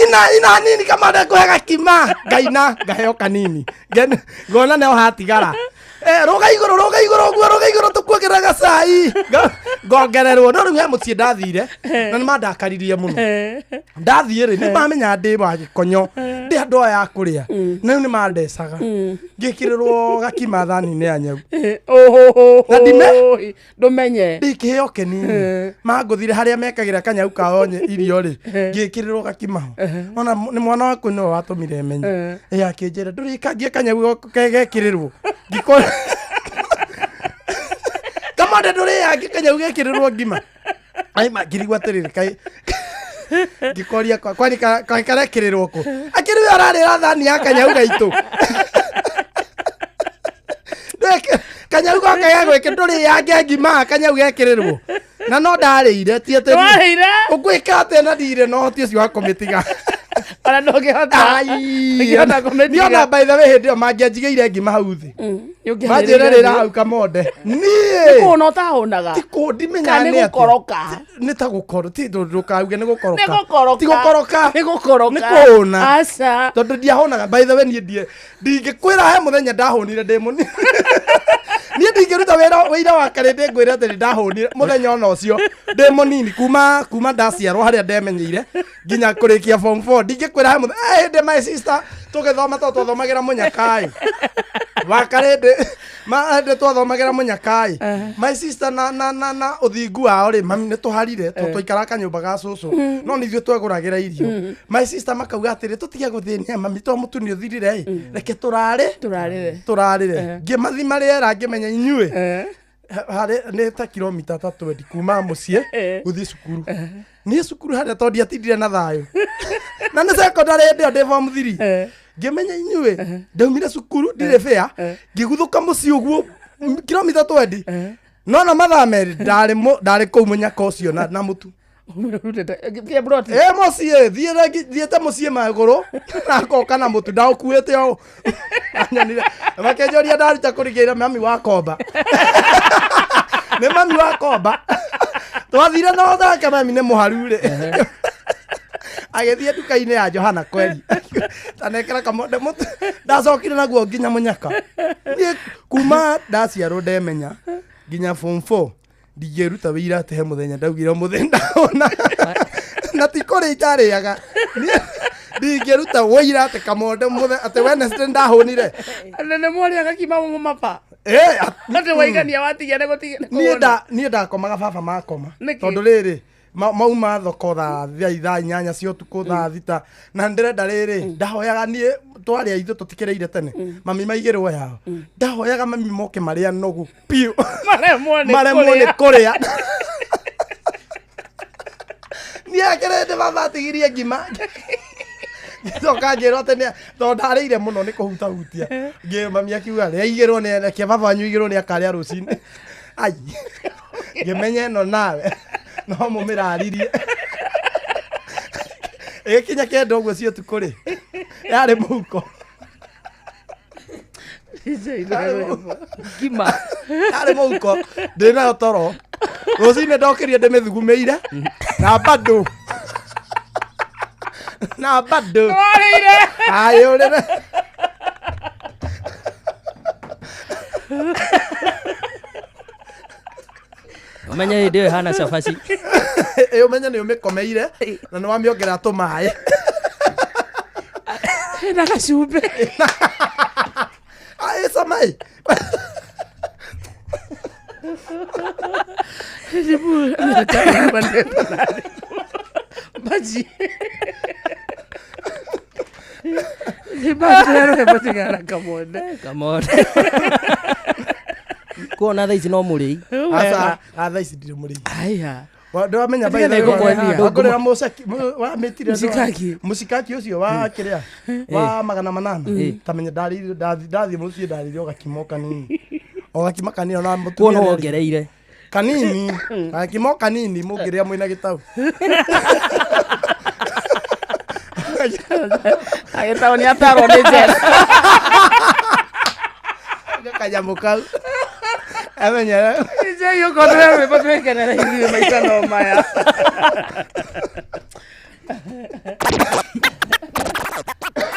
Ina ina nini kama ndekũhe gakima, ngaina ngaheo kanini. Ngona nĩho hatigara. Rũga igũrũ, rũga igũrũ ũguo, rũga igũrũ tũkuongerera gacai. Ngongererwo. No rĩu he mũciĩ ndathire na nĩ mandakaririe mũno. Ndathiĩ rĩ, nĩ mamenya ndĩ wa gĩkonyo, ndĩ andũ aya a kũrĩa, na rĩu nĩ mandecaga. Ngĩkĩrĩrwo gakima thani-inĩ ya nyau. Na Ndũmenye. Ndĩkĩheo kĩnini. Mangũthire harĩa mekagĩra kanyau kao irio rĩ, ngĩkĩrĩrwo gakima ho. Ona nĩ mwana waku nĩwe watũmire menye. Ĩ akĩnjĩra, "Ndũrĩkangie kanyau gekĩrĩrwo." Ngĩkora kamande, "Ndũrĩangie kanyau gekĩrĩrwo ngima." Ai ma ngirigwo atĩrĩrĩ, kaĩ ngĩkoria kwani kaĩ karekĩrĩrwo kũ? Akĩrĩ we ararĩra thani ya kanyau gaitũ. Kanyau gaka gegwĩkĩ, ndũrĩange ngima kanyau gekĩrĩrwo. Na no ndarĩire, ti atĩ Nĩwarĩire? Ũgwĩka atĩa na ndirĩ na ũhoti ũcio wa kũmĩtiga? Ona ndũngĩhota. Ai. Ndũngĩhota kũmĩtiga. Niĩ ona, by the way, hĩndĩ ĩyo mangĩanjigĩire ngima hau thĩ, manjĩre rĩra hau kamonde, niĩ Kũhũna ũtahũnaga. Kũ ndimenya. Kana nĩ Nĩ atĩa? gũkoroka? Nĩ ta gũkoro, ti ndũkauge nĩ gũkoroka. Nĩ gũkoroka. Ti gũkoroka. Nĩ gũkoroka. Nĩ kũhũna. Aca. Tondũ ndiahũnaga, by the way. Niĩ ndingĩkwĩra he mũthenya ndahũnire ndĩ mũni. Niĩ ndingĩruta wĩra wĩira wa karĩndĩ ngwĩre atĩ nĩ ndahũnire mũthenya ona ũcio ndĩ mũnini. Kuma ndaciarwo harĩa ndemenyeire nginya kũrĩkia form 4, ndingĩkwĩra he mũthenya. Hĩndĩ my sister tũgĩthoma, tondũ twathomagĩra mũnyakaĩ wa karĩndĩ, hĩndĩ twathomagĩra mũnyakaĩ, my sister na ũthingu wao rĩ, mami nĩ tũharire tondũ twaikaraga kanyũmba ga cũcũ, no nĩ ithuĩ twegũragĩra irio. My sister makauga atĩrĩ, "Tũtige gũthĩnia mami to mũtu nĩ ũthirire ĩ, reke tũrarĩ Tũrarĩre. Tũrarĩre." Ngĩmathima rĩera, ngĩmenya inyuĩ harĩ nĩ ta kilomita ta 20 kuma mũciĩ gũthiĩ cukuru. Niĩ cukuru harĩa, tondũ ndiatindire na thayũ na nĩ secondary hĩndĩ ĩyo, ndĩ form 3, ngĩmenya inyuĩ ndaumire cukuru ndirĩ bĩa, ngĩguthũka mũciĩ ũguo kilomita 20, no na mathaa 2 ndarĩ kũu mũnyaka ũcio na mũtu. Thie broti. Ĩ mũciĩ thiĩte mũciĩ magũrũ na ngoka na mũtu ndaũkuĩte ũũ. Anyonire makĩnjũria ndaruta kũrigĩra mami wa komba. Nĩ mami wa komba twathire na thake, mami nĩ mũharu rĩ, agĩthiĩ nduka-inĩ ya Johana kweri tanekera kamonde mũtu ndacokire naguo nginya mũnyaka. Niĩ kuma ndaciarwo ndemenya nginya form 4, ndingĩruta wĩira atĩ he mũthenya ndaugire mũthenya ndahũna, na ti kũrĩa itarĩaga. Niĩ ndingĩruta wĩira atĩ kamonde atĩ Wednesday ndahũnire. Na nĩ mwarĩaga kima mapa. Atĩ waigania watigia nĩ gũtigia nĩ Niĩ kũhũna. Niĩ ndakomaga baba makoma. Nĩkĩ? Tondũ rĩrĩ, mauma thoko thaa 8 cia ũtukũ, thaa 6, na ndĩrenda rĩrĩ ndahoyaga niĩ twarĩa ithuĩ tũtikĩrĩire tene, mami maigĩrwo yao. Ndahoyaga mami moke marĩa nogu biũ. Maremwo nĩ Maremwo nĩ kũrĩa. Kũrĩa. Niĩ akĩrĩndĩ baba atigirie ngima, ngĩcoka ngĩrwo atĩ tondũ ndarĩire mũno nĩ kũhutahutia. Ngĩ mami akiuga, "Rĩa igĩrwo nĩ reke baba wanyu igĩrwo nĩ akarĩa rũcinĩ." Ai, ngĩmenya ĩno nawe no mũmĩraririe. Ĩgĩkinya 9 ũguo cia ũtukũ rĩ, yarĩ mũhuko. Ngima. Yarĩ mũhuko ndĩ nayo toro. Rũcinĩ ndokĩrie ndĩmĩthugumĩire na bado na bado. Warĩire. Ayũrĩre. Ũmenye hĩndĩ ĩyo ĩhana cabaci. Ĩ ũmenye nĩ ũmĩkomeire na nĩ wamĩongerera tũmaĩ. Na gacumbĩ. Ĩ cama ĩ. Baji. Nĩ tigana kamonde. Kamonde kuona thaa ici no mũrĩi. Aca, thaa ici ndirĩ mũrĩi. Aya. Ndwamenya Tiga nĩ ngũkwendia. wangũrĩra mũcaki wamĩtire Mũcikaki. mũcikaki ũcio wa kĩrĩa wa 800 tamenya ndathiĩ mũciĩ ndarĩire o gakima o kanini, o gakima kanini ona mũtumia Kuo no nĩarĩ- wongereire. Kanini, gakima o kanini mũngĩrĩa mwĩna gĩtau. Agĩtagwo nĩ atarwo nĩ njera. Kanyamũ kau amenyere. DJ ũkorwo nĩ rwĩmbo twĩkenere ithuĩ maica no maya.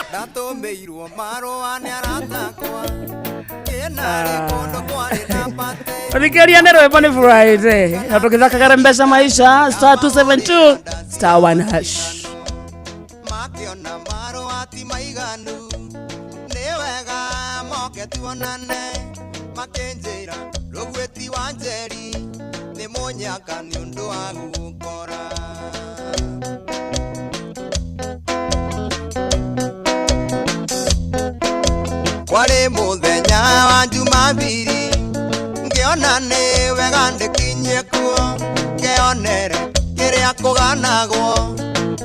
Ndatũmĩirwo marũa nĩ aratakwa kĩnarĩ kũndũ kwarĩ na pate. Thikĩrĩria nĩ rwĩmbo nĩ Friday na tũgĩthakaga mbeca maisha *272 *1#. Makĩona marũa ti maiganu, nĩ wega moke tuonane, makĩnjĩra rũgwĩti wa njeri nĩ mũnyaka nĩ ũndũ wa gũkora. Kwarĩ mũthenya wa Jumabiri, ngĩona nĩ wega ndĩkinyie kuo, ngeonere kĩrĩa kũganagwo,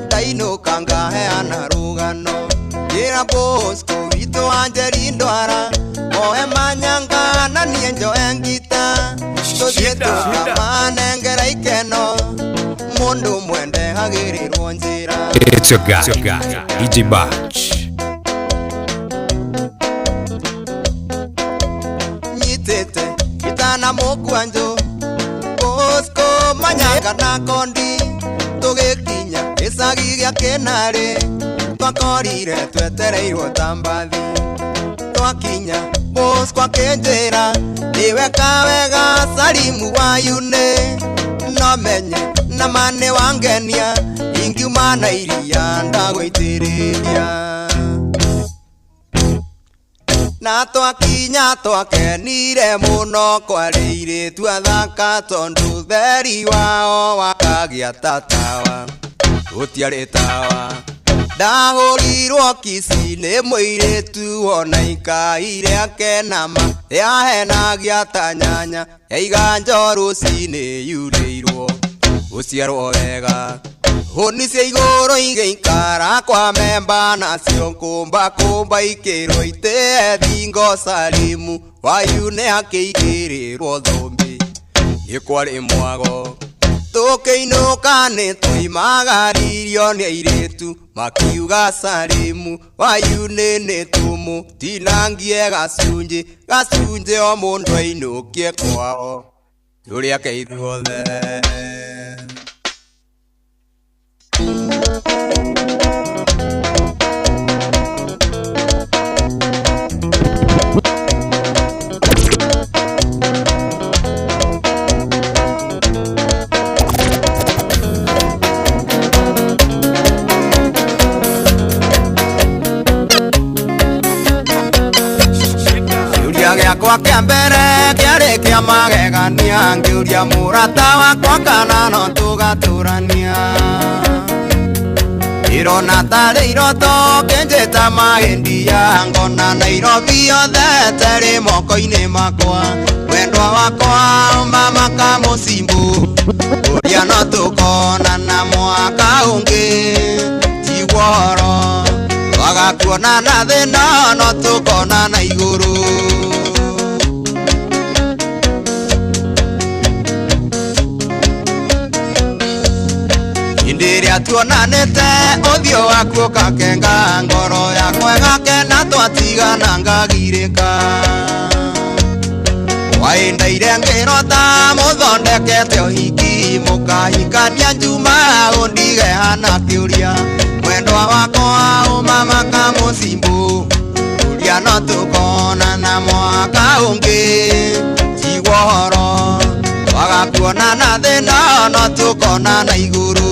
ndainũka ngaheana rũgano. Njĩra Bosco witũ wa Njeri ndwara, oe manyanga na niĩ njoe ngita, tũthiĩ tũkamanengera ikeno, mũndũ mwende agĩrĩrwo njĩra. It's your guy, DJ Batch. Nyitĩte itana mũkwanjũ Bosco manyanga na kondi, tũgĩkinya gĩcagi gĩa kĩnarĩ, twakorire twetereirwo ta mbathi. Twakinya Bosco akĩnjĩra nĩweka wega Salimu wa Yune, no menye na ma nĩ wangenia, ingiuma na iria ndagũitĩrĩria. Na twakinya twakenire mũno, kwarĩ airĩtu athaka tondũ theri wao wakagĩa ta tawa, gũtiarĩ tawa. Ndahũrirwo kici nĩ mũirĩtu ona ikaire akenama, yahenagia ta nyanya yaiga njo rũcinĩ yurĩirwo gũciarwo wega. Hũni cia igũrũ igĩikara kwa memba, nacio kũmba kũmba ikĩrwo itĩe thingo. Salimu wayu nĩ akĩigĩrĩrwo thũmbĩ, nĩ kwarĩ mwago. Tũkĩinũka nĩ tũimagaririo nĩ airĩtu, makiuga Salimu wayu nĩ nĩ tũmũtinangie gacunjĩ gacunjĩ, o mũndũ ainũkie kwao tũrĩake ithuothe. Kĩũria gĩakwa kĩa mbere kĩarĩ kĩa magegania, ngĩũria mũrata wakwa kana no tũgatũrania. Irona tarĩ iroto kĩnjĩta mahĩndia, ngona Nairobi yothe terĩ moko-inĩ makwa. Wendwa wakwa mama kamũcimbu, ũrĩa no tũkonana mwaka ũngĩ, tiguo ũhoro twagakuonana thĩna no tũkonana igũrũ. Hĩndĩ ĩrĩa tuonanĩte ũthiũ waku ũkakenga, ngoro yakwa ĩgakena twatigana ngagirĩka. Waendaire ngĩrota mũthondekete ũhiki, mũkahikania njuma ũndige hana kĩũria. Mwendwa wakwa ũmama kamũcimbu, ũrĩa no tũkonana mwaka ũngĩ, tiguo ũhoro twagakuonana thĩna no tũkonana igũrũ.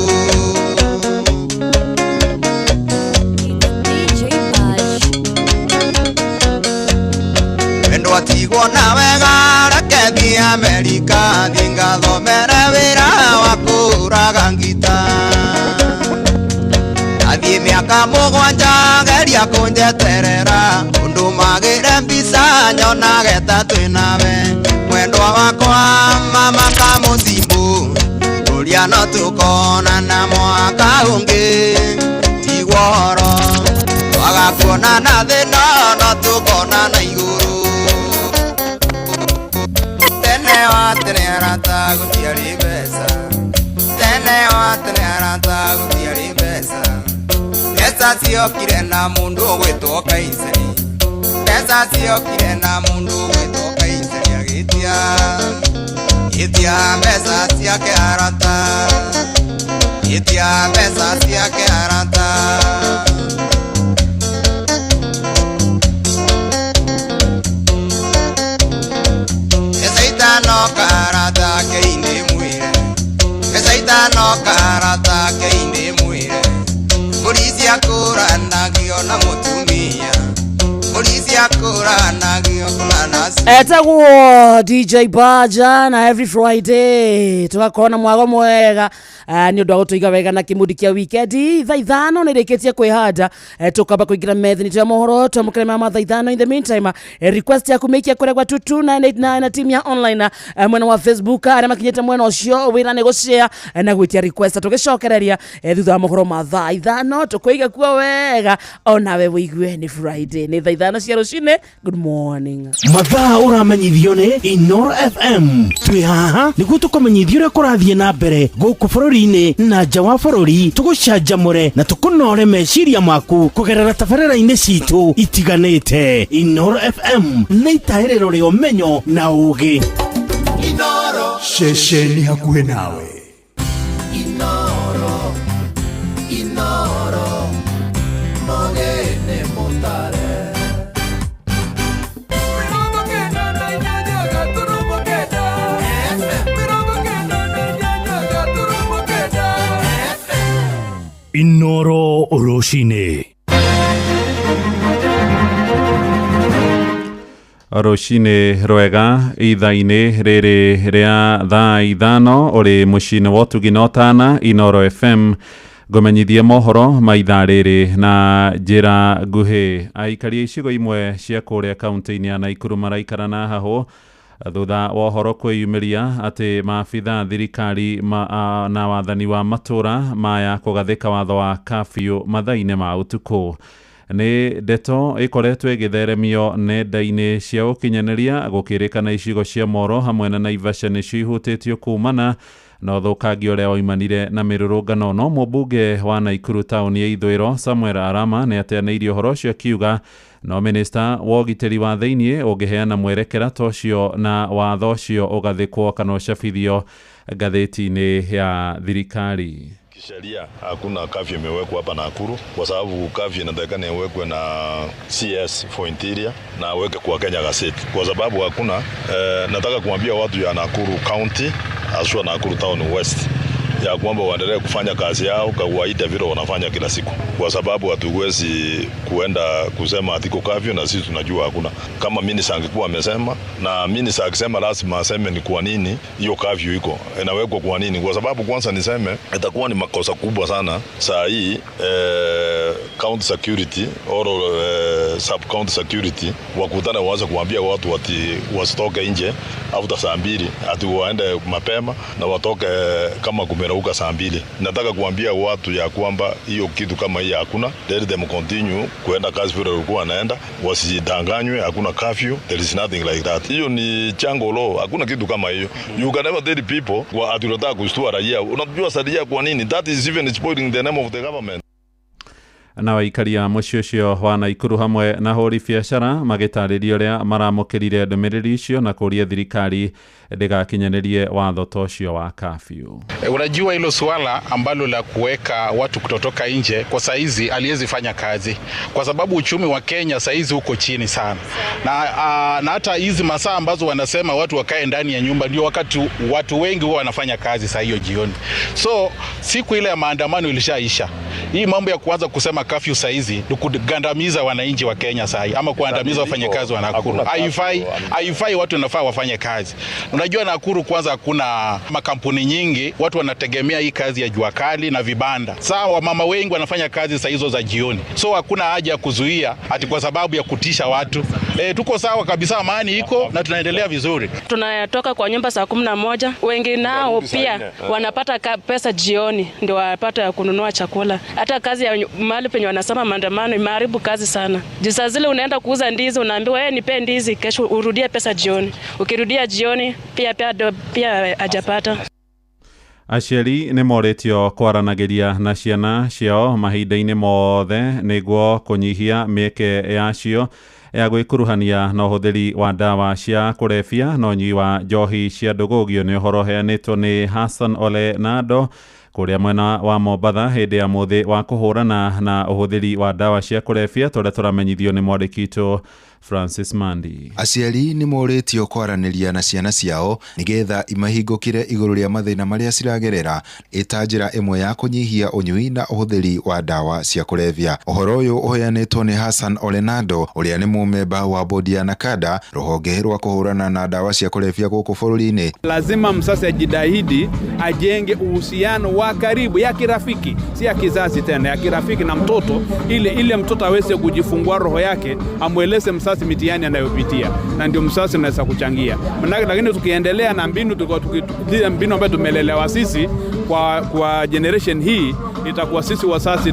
Wendwa tigwo na wega reke thiĩ Amerika, thiĩ ngathomere wĩra wa kũũraga ngita. Athiĩ mĩaka 7 geria kũnjeterera, ũndũ magĩre mbica nyonage ta twĩ nawe. Mwendwa wakwa mama kamũcimbu, ũrĩa Ngeciria no tukonana mwaka ũngĩ Tigworo Twaga kuonana thĩna no tukonana igũrũ Tene wa tene arata gũtiarĩ mbeca Tene wa tene arata gũtiarĩ mbeca Mbeca ciokire na mũndũ ũgwĩtwo Kaiseri Mbeca ciokire na mũndũ ũgwĩtwo Kaiseri agĩtia Itia mbeca ciake arata Itia mbeca ciake arata Mbeca itano karata keine mwĩre Mbeca itano karata keine mwĩre Mbũri ciakũranagio na mũtumia Mbũri ciakũranagio kũrana Etagwo DJ Baja na every Friday tugakona mwago mwega ni undu wa gutuiga wega na kimundi kia weekend thaa ithano ni rikitie kwihanda tukamba kuingira methini ya mohoro twamukire mama thaa ithano. In the meantime request yaku mikia kuria gwa 22989 na team ya online mwena wa Facebook aria makinyite mwena ucio wira ni gushare na gwitia request tugicokereria thutha wa mohoro ma thaa ithano tukuiga kuo wega onawe wigue ni Friday ni thaa ithano cia rucini. Good morning. Mathaa ũramenyithio nĩ Inoro FM. Twĩ haha nĩguo tũkũmenyithia ũrĩa kũrathiĩ na mbere gũkũ bũrũri-inĩ na nja wa bũrũri, tũgũcanjamũre na tũkũnore meciria maku kũgerera tabarĩra-inĩ citũ itiganĩte. Inoro FM nĩ itahĩrĩro rĩa ũmenyo na ũũgĩ. Inoro ceceni hakuhĩ nawe. Inoro Inoro Mogene Mutare Inoro Rũcinĩ. Rũcinĩ rwega ithaa-inĩ rĩrĩ rĩa thaa ithano ũrĩ mũciĩ-inĩ wa ũtugi na ũtana Inoro FM ngũmenyithie mohoro ma ithaa rĩrĩ na njĩra nguhĩ. Aikari a icigo imwe cia kũrĩa kaunti-inĩ ya Naikuru maraikara na hahũ thutha wa ũhoro kwĩyumĩria atĩ maabitha thirikari na wathani wa matũra maya kũgathĩka watho wa kafyu mathaa-inĩ ma ũtukũ. Nĩ ndeto ĩkoretwo ĩgĩtheremio nenda-inĩ cia ũkinyanĩria gũkĩrĩkana icigo cia Moro hamwe na Naivasha nĩcio ihutĩtio kumana na ũthũkangia ũrĩa waumanire na mĩrũrũngano. No mũmbunge wa Naikuru taũni ya ithũĩro Samuel Arama nĩ ateanĩirie ũhoro ũcio akiuga no minista wa ũgitĩri wa thĩiniĩ ũngĩheana mwerekera ta ũcio na watho ũcio ũgathĩkwo kana ũcabithio ngathĩti-inĩ ya thirikari. Kisheria hakuna kafyu imewekwa hapa Nakuru kwa sababu kafyu inatakikana iwekwe na CS for Interior na aweke kwa Kenya Gazette kwa sababu hakuna. Nataka kuambia watu ya Nakuru County haswa Nakuru Town West ya kwamba waendelee kufanya kazi yao kawaida vile wanafanya kila siku, kwa sababu hatuwezi kuenda kusema atiko kafyu na sisi tunajua hakuna. Kama minister angekuwa amesema, na minister akisema lazima aseme ni kwa nini hiyo kafyu iko inawekwa, kwa nini. Kwa sababu kwanza niseme itakuwa ni makosa kubwa sana saa hii county security or sub county security wakutane waanze kuambia watu ati wasitoke nje after saa 2, ati waende mapema na watoke kama kumerauka saa 2. Nataka kuambia watu ya kwamba hiyo kitu kama hii hakuna. Let them continue kuenda kazi vile walikuwa wanaenda, wasidanganywe, hakuna curfew, there is nothing like that. Hiyo ni chango law, hakuna kitu kama hiyo. You can never tell people wa ati unataka kushtua raia. Unajua raia kwa nini? That is even spoiling the name of the government. Na aikari a mũciĩ ũcio wa Naikuru hamwe na hũri biacara magĩtarĩria ũrĩa maramũkĩrire ndũmĩrĩri icio na kũria thirikari ndĩgakinyanĩrie watho ta ũcio wa kafyu. Unajua hilo suala ambalo la kuweka watu kutotoka nje kwa saizi aliwezi fanya kazi kwa sababu uchumi wa Kenya saizi uko chini sana, na hata hizi masaa ambazo wanasema watu wakae ndani ya nyumba ndio wakati watu wengi huwa wanafanya kazi saa hiyo jioni. So siku ile ya maandamano ilishaisha. Hii mambo ya kuanza kusema kafyu saizi ni kugandamiza wananchi wa Kenya sahi, ama kuandamiza wafanyakazi wa Nakuru. Haifai, haifai. Watu wanafaa wafanye kazi. Unajua Nakuru kwanza hakuna makampuni nyingi, watu wanategemea hii kazi ya jua kali na vibanda. Sawa, wamama wengi wanafanya kazi saa hizo za jioni, so hakuna haja ya kuzuia ati kwa sababu ya kutisha watu. Tuko sawa kabisa, amani iko na tunaendelea vizuri. Tunatoka kwa nyumba saa 11, wengi nao pia wanapata pesa jioni ndio wapata ya kununua chakula. Hata kazi ya mahali penye wanasema maandamano imeharibu kazi sana. Juu saa zile unaenda kuuza ndizi unaambiwa hey, nipe ndizi kesho urudie pesa jioni. Ukirudia jioni pia hajapata. Aciari nĩ morĩtio kwaranagĩria na ciana ciao mahinda-inĩ mothe nĩguo kũnyihia mĩeke yacio ya gwĩkuruhania na ũhũthĩri wa ndawa cia kũrebia na ũnyui wa njohi cia ndũgũgio. Nĩ ũhoro ũheanĩtwo nĩ Hassan Ole Nado kũrĩa mwena wa Mombatha hĩndĩ ya mũthĩ wa kũhũrana na ũhũthĩri wa ndawa cia kũrebia, tũrĩa tũramenyithio nĩ mwandĩki witũ Francis Mandi. Aciari nĩ morĩtio kwaranĩria na ciana ciao nĩgetha imahingũkĩre igũrũ rĩa mathĩna marĩa ciragerera ĩta njĩra ĩmwe ya kũnyihia ũnyui na ũhũthĩri wa ndawa cia kũrebia. Ũhoro ũyũ ũheanĩtwo nĩ Hassan Olenado ũrĩa nĩ mũmemba wa bodi ya NACADA, rũhonge rwa kũhũrana na ndawa cia kũrebia gũkũ bũrũri-inĩ. Lazima msasi ajitahidi ajenge uhusiano wa karibu ya kirafiki, si ya kizazi tena, ya kirafiki na mtoto, ili mtoto aweze kujifungua roho yake, amweleze msasi mitihani anayopitia, na ndio msasi anaweza kuchangia. Manake, lakini tukiendelea na mbinu mbinu ambayo tumelelewa sisi kwa generation hii, itakuwa sisi wasasi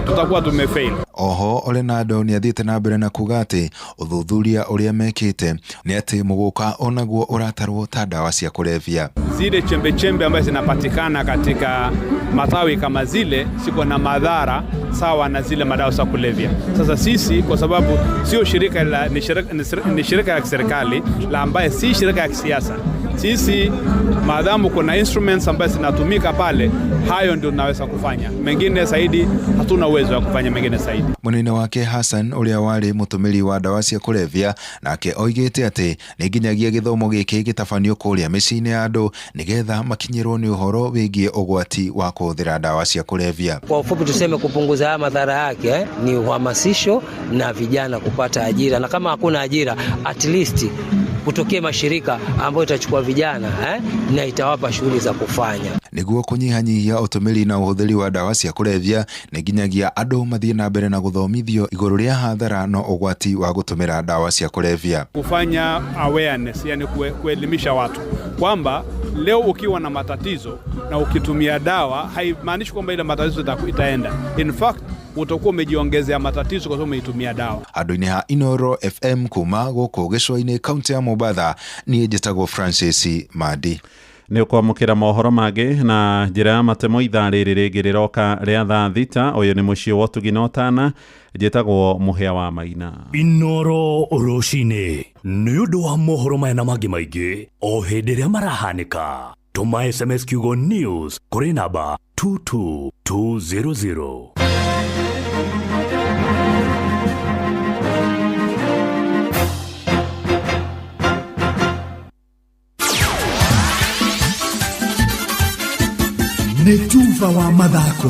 tutakuwa tumefail. Oho Olenado nĩ athiĩte na mbere na kuga atĩ ũthuthuria ũrĩa mekĩte nĩ atĩ mũgũka onaguo ũratarwo ta ndawa cia kũrebia. Zile chembe chembe ambazo zinapatikana katika matawi kama zile siko na madhara sawa na zile madawa za kulevya. Sasa sisi kwa sababu sio shirika la, ni shirika la kiserikali la ambaye si shirika ya kisiasa. Sisi maadamu kuna instruments ambazo zinatumika pale, hayo ndio tunaweza kufanya. Mengine zaidi hatuna uwezo wa kufanya mengine zaidi. Munene wake Hassan ũrĩa warĩ mũtũmĩri wa ndawa cia kũrebia nake oigĩte atĩ nĩ nginyagia gĩthomo gĩkĩ gĩtabanio kũrĩa mĩciĩ-inĩ ya andũ nĩgetha makinyĩrwo nĩ ũhoro wĩgiĩ ũgwati wa kũhũthĩra ndawa cia kũrebia. Kwa ufupi tuseme kupunguza haya madhara yake ni uhamasisho na vijana kupata ajira, na kama hakuna ajira at least kutokee mashirika ambayo itachukua vijana na itawapa shughuli za kufanya. Nĩguo kũnyihanyihia ũtũmĩri na ũhũthĩri wa ndawa cia kũrebia nĩ nginyagia andũ mathiĩ na mbere na gũthomithio igũrũ rĩa hathara na ũgwati wa gũtũmĩra ndawa cia kũrebia. Kufanya awareness, yani kuelimisha watu kwamba leo ukiwa na matatizo na ukitumia dawa haimaanishi kwamba ile matatizo itaenda. In fact utakuwa umejiongezea matatizo kwa sababu umeitumia dawa. Andũ-inĩ ha Inoro FM kuma gũkũ gĩcũa-inĩ kaunti ya Mombatha, niĩ njĩtagwo Francis Mandi. Nĩ ũkwamũkĩra mohoro mangĩ na njĩra ya matemo ithaa rĩrĩ rĩngĩ rĩroka rĩa thaa 6. Ũyũ nĩ mũciĩ wa ũtugi na ũtana, njĩtagwo Mũhĩa wa Maina. Inoro rũcinĩ nĩ ũndũ wa mohoro maya na mangĩ maingĩ o hĩndĩ ĩrĩa marahanĩka. Tũma SMS kiugo news kũrĩ namba 22200. Nĩ tuva wa mathako.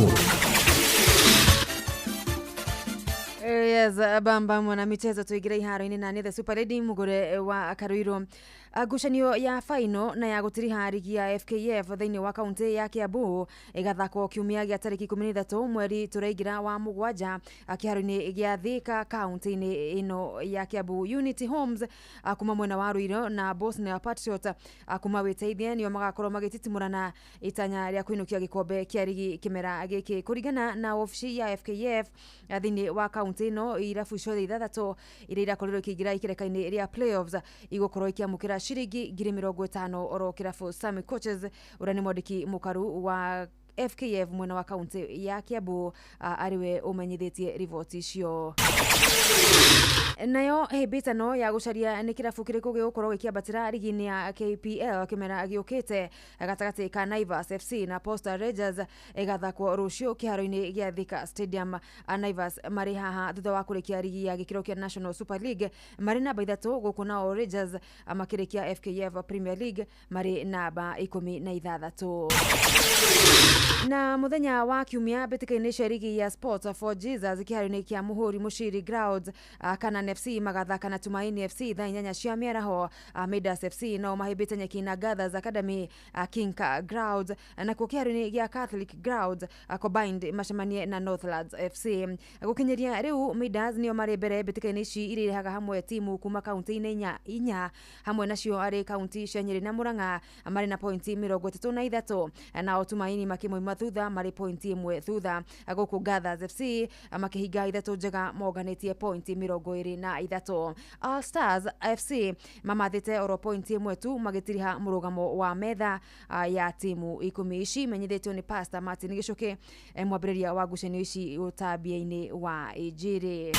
Yes, bamba mwana michezo tuingire iharo-inĩ na nĩ the super lady mugure wa Karuiro. Ngucanio ya faino na ya gũtiriha rigi ya FKF thĩinĩ wa kaunti ya Kiambu ĩgathakwo kiumia gĩa tarĩki 13 mweri tũraingĩra wa mũgwanja kĩharo-inĩ gĩa Thika kaunti-inĩ ĩno ya Kiambu. Unity Homes kuma mwena wa Ruiru na Bosnia Patriot kuma Wĩteithie nĩo magakorwo magĩtitimũrana itanya rĩa kũinũkia gĩkombe kĩa rigi kĩmera gĩkĩ. Kũringana na wabici ya FKF thĩinĩ wa kaunti ĩno, irabu ciothe ithathatũ iria irakorirwo ikĩingĩra ikereka-inĩ rĩa playoffs igũkorwo ikĩamũkĩra ciringi 50,000 oro kĩrabu. Sami Coaches ũrĩa nĩ mwandĩki mũkaru wa FKF mwena wa kaunti ya Kiambu ariwe ũmenyithĩtie riboti icio. Nayo hĩmbĩtano ya gũcaria nĩ kĩrabu kĩrĩkũ gĩgũkorwo gĩkĩambatĩra rigi-inĩ ya KPL kĩmera gĩũkĩte gatagatĩ ka Naivas FC na Posta Rangers ĩgathakwo rũciũ kĩharo-inĩ gĩa Thika Stadium. Naivas marĩ haha thutha wa kũrĩkia rigi ya gĩkĩro kĩa National Super League marĩ namba 3, gũkũ nao Rangers makĩrĩkia FKF Premier League marĩ namba 16. Na muthenya wa kiumia mbĩtĩka-inĩ cia rigi ya Sports for Jesus kĩharo-inĩ kĩa Muhuri Mushiri Grounds, Kanan FC magathaka na Tumaini FC thaa 8 cia mĩaraho. Midas FC nao mahĩmbĩte nyeki na Gathers Academy, Kinka Grounds. Nakuo kĩharo-inĩ gĩa Catholic Grounds, Combined macemanie na Northlands FC. Gũkinyĩria rĩu Midas nĩo marĩ mbere mbĩtĩka-inĩ ici iria irehaga hamwe timu kuma kaunti-inĩ inya hamwe nacio arĩ kaunti cia Nyĩrĩ na Murang'a, marĩ na pointi 33, nao Tumaini makĩmoima thutha marĩ pointi 1 thutha. Gũkũ Gathers FC makĩhinga 3 njega monganĩtie pointi 23. All Stars FC mamathĩte oro pointi 1 tu magĩtiriha mũrũgamo wa metha ya timu 10 ici menyithĩtio nĩ Pastor Martin Gĩcũkĩ, mwambĩrĩria wa ngucanio ici ũtambia-inĩ wa Injiri.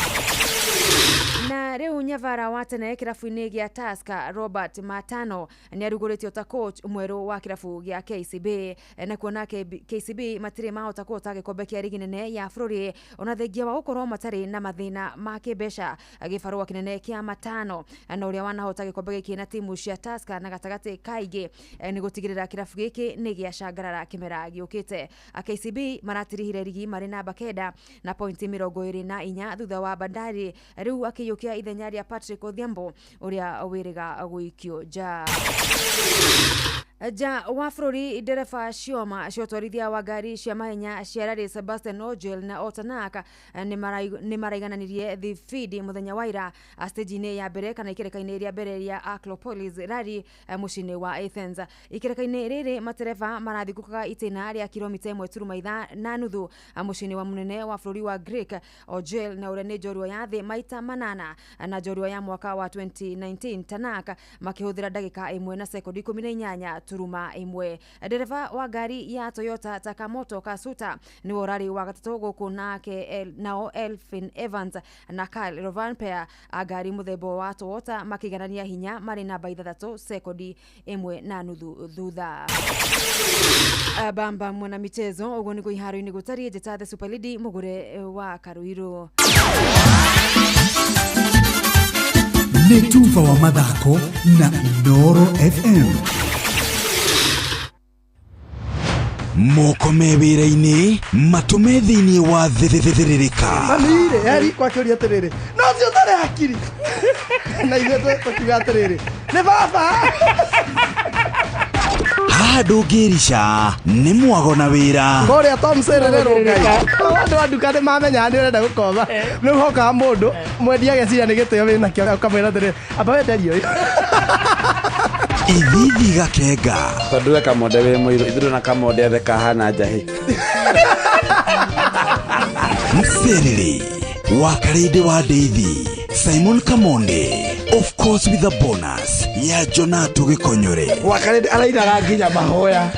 Na rĩu nyavara wa tene kĩrabu-inĩ gĩa Tusker Robert Matano nĩ arugũrĩtio ta coach mwerũ wa kĩrabu gĩa KCB. Na kuona KCB matirĩ mahota kũhota gĩkombe kĩa rigi nene ya bũrũri ona thengia wa gũkorwo matarĩ na mathĩna ma kĩmbeca. Gĩbarũa kĩnene kĩa Matano na ũrĩa wanahota gĩkombe gĩkĩ na timu cia Tusker na gatagatĩ kaingĩ nĩ gũtigĩrĩra kĩrabu gĩkĩ nĩ gĩacangarara kĩmera gĩũkĩte. KCB maratirihire rigi marĩ namba 9 na pointi 24 thutha wa Bandari rĩu akĩiyũkia ithenya rĩa Patrick Odhiambo ũrĩa wĩrĩga gũikio nja. Nja wa bũrũri, ndereba cioma cia ũtwarithia wa ngari cia mahenya cia Rally Sebastian Ogier na Otanak nĩ maraigananirie thibindi mũthenya wa ira stage-inĩ ya mbere kana ikereka-inĩ rĩa mbere rĩa Acropolis Rally mũciĩ-inĩ wa Athens. Ikereka-inĩ rĩrĩ matereba marathikũkaga itĩna rĩa kilomita 1.5 mũciĩ-inĩ wa mũnene wa bũrũri wa Greek. Ogier na ũrĩa nĩ njorua ya thĩ maita 8 na njorua ya mwaka wa 2019 Tanak makĩhũthĩra ndagĩka 1 na sekondi 18.1. Ndereba wa ngari ya Toyota Takamoto Kasuta nĩwe ũrarĩ wa gatatũ gũkũ nake nao Elfyn Evans na Karl Rovanperä a ngari mũthemba wa Toyota makĩiganania hinya marĩ namba 6 sekondi 1.5 thutha. Bamba mwana michezo ũguo nĩguo iharo-inĩ gũtariĩ. Njĩta The Super Lady mũgũre wa Karuirũ. Nĩ tuba wa mathako na Inooro FM. Moko me wĩra-inĩ matũme thĩinĩ wa thĩthĩrĩrĩka. Mami-rĩ, eri kwakĩũria atĩrĩrĩ, no ũcio ũtarĩ hakiri. Na ithuĩ tũkiuga atĩrĩrĩ, nĩ baba. Haha ndũngĩrica nĩ mwago na wĩra. Kũrĩa Tom Serere Rũngai. Andũ a nduka nĩ mamenyaga nĩ ũrenda gũkomba. Rĩu hokaga mũndũ mwendia ageciria nĩ gĩtĩo wĩnakĩo ũkamwĩra atĩrĩrĩ, amba wenderie ũyũ. Ithithi gakenga. Tondũ we kamonde wĩ mũirũ, ithuĩ na kamonde othe kahana njahĩ. Mserere wa Karĩndĩ wa Ndeithi Simon Kamonde, of course with a bonus ya Jonato Gĩkonyore. Wa Karĩndĩ arainaga nginya mahoya.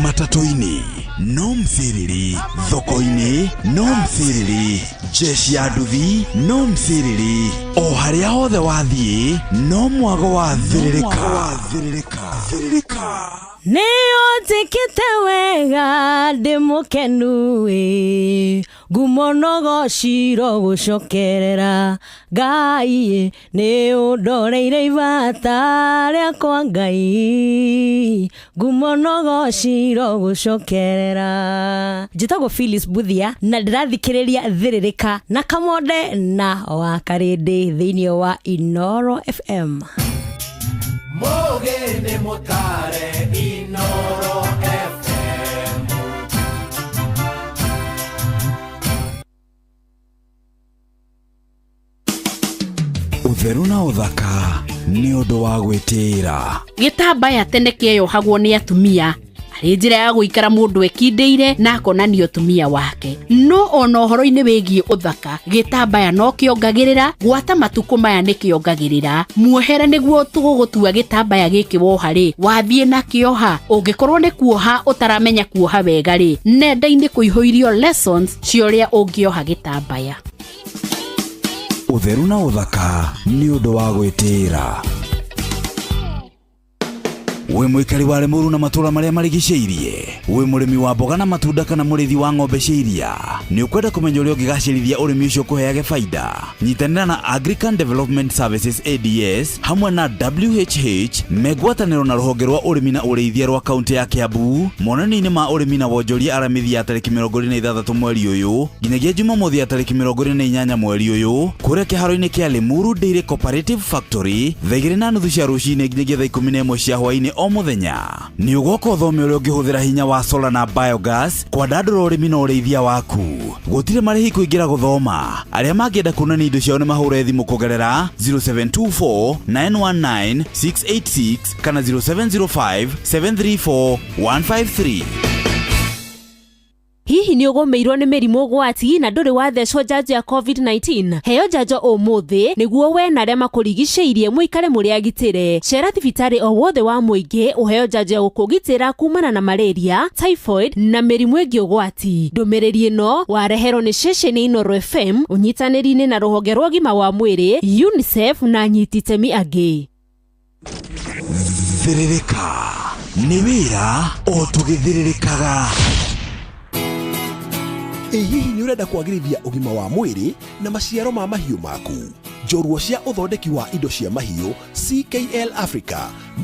Matatũ-inĩ no msiriri, thoko-inĩ no msiriri, jeshi ya nduthi no msiriri, o harĩa hothe wathiĩ no mwago wa thĩrĩrĩka. Thĩrĩrĩka. Nĩ ũnjĩkĩte wega ndĩ mũkenu ĩ, ngumo no gociro gũcokerera Ngai, nĩ ũndoreire ibata rĩakwa Ngai, ngumo no gociro gũcokerera. Njĩtagwo Phyllis Buthia na ndĩrathikĩrĩria Thĩrĩrĩka na Kamonde na wa Karĩndĩ thĩinĩ wa Inooro FM. Mũgĩ nĩ mũtare Inooro FM. Ũtheru na ũthaka nĩ ũndũ wa gwĩtĩĩra. Gĩtambaya tene kĩeyohagwo nĩ atumia arĩ njĩra ya gũikara mũndũ ekindĩire na akonania ũtumia wake. No ona ũhoro-inĩ wĩgiĩ ũthaka, gĩtambaya no kĩongagĩrĩra, gwata matukũ maya nĩ kĩongagĩrĩra. Muohere nĩguo tũgũgũtua gĩtambaya gĩkĩ woha rĩ, wathiĩ na kĩoha. Ũngĩkorwo nĩ kuoha ũtaramenya kuoha wega rĩ, nenda-inĩ kũihũirio lessons cia ũrĩa ũngĩoha gĩtambaya. Ũtheru na ũthaka nĩ ũndũ wa gwĩtĩĩra. Wĩ mũikari wa Limuru na matũũra marĩa marigicĩirie, wĩ mũrĩmi wa mboga na matunda kana mũrĩithi wa ng'ombe cia iria, nĩ ũkwenda kũmenya ũrĩa ũngĩgacĩrithia ũrĩmi ũcio ũkũheage baida? Nyitanĩra na Agrican Development Services ADS hamwe na WHH me ngwatanĩro na rũhonge rwa ũrĩmi na ũrĩithia rwa kaunti ya Kiambu monanio-inĩ ma ũrĩmi na wonjoria Aramithi ya tarĩki 26 mweri ũyũ nginyagia Jumamothi ya tarĩki 28 mweri ũyũ kũrĩa kĩharo-inĩ kĩa Limuru Dairy Cooperative Factory thaa 2:30 cia rũcinĩ nginyagia thaa 11 cia hwaĩ-inĩ o mũthenya. Nĩ ũgoka ũthome ũrĩa ũngĩhũthĩra hinya wa solar na biogas kwandandũra ũrĩmi na ũrĩithia waku. Gũtirĩ marĩhi kũingĩra gũthoma. Arĩa mangĩenda kuonania indo ciao nĩ mahũre thimũ kũgerera 0724 919 686 kana 0705 734 153. Hihi nĩ ũgũmĩirwo nĩ mĩrimũ ũgwati na ndũrĩ wathecwo njanjo ya COVID-19? Heo njanjo ũmũthĩ nĩguo we na arĩa makũrigicĩirie mũikare mũrĩ agitĩre. Cera thibitarĩ o wothe wa mũingĩ ũheo njanjo ya gũkũgitĩra kumana na malaria, typhoid na mĩrimũ ĩngĩ ũgwati. Ndũmĩrĩri ĩno wareherwo nĩ ceceni Inooro FM ũnyitanĩri-inĩ na rũhonge rwa ũgima wa mwĩrĩ UNICEF na anyiti itemi angĩ. Thĩrĩrĩka nĩ wĩra o tũgĩthĩrĩrĩkaga. Ĩ hihi nĩ ũrenda kwagĩrithia ũgima wa mwĩrĩ na maciaro ma mahiũ maku? Njorua cia ũthondeki wa indo cia mahiũ CKL Africa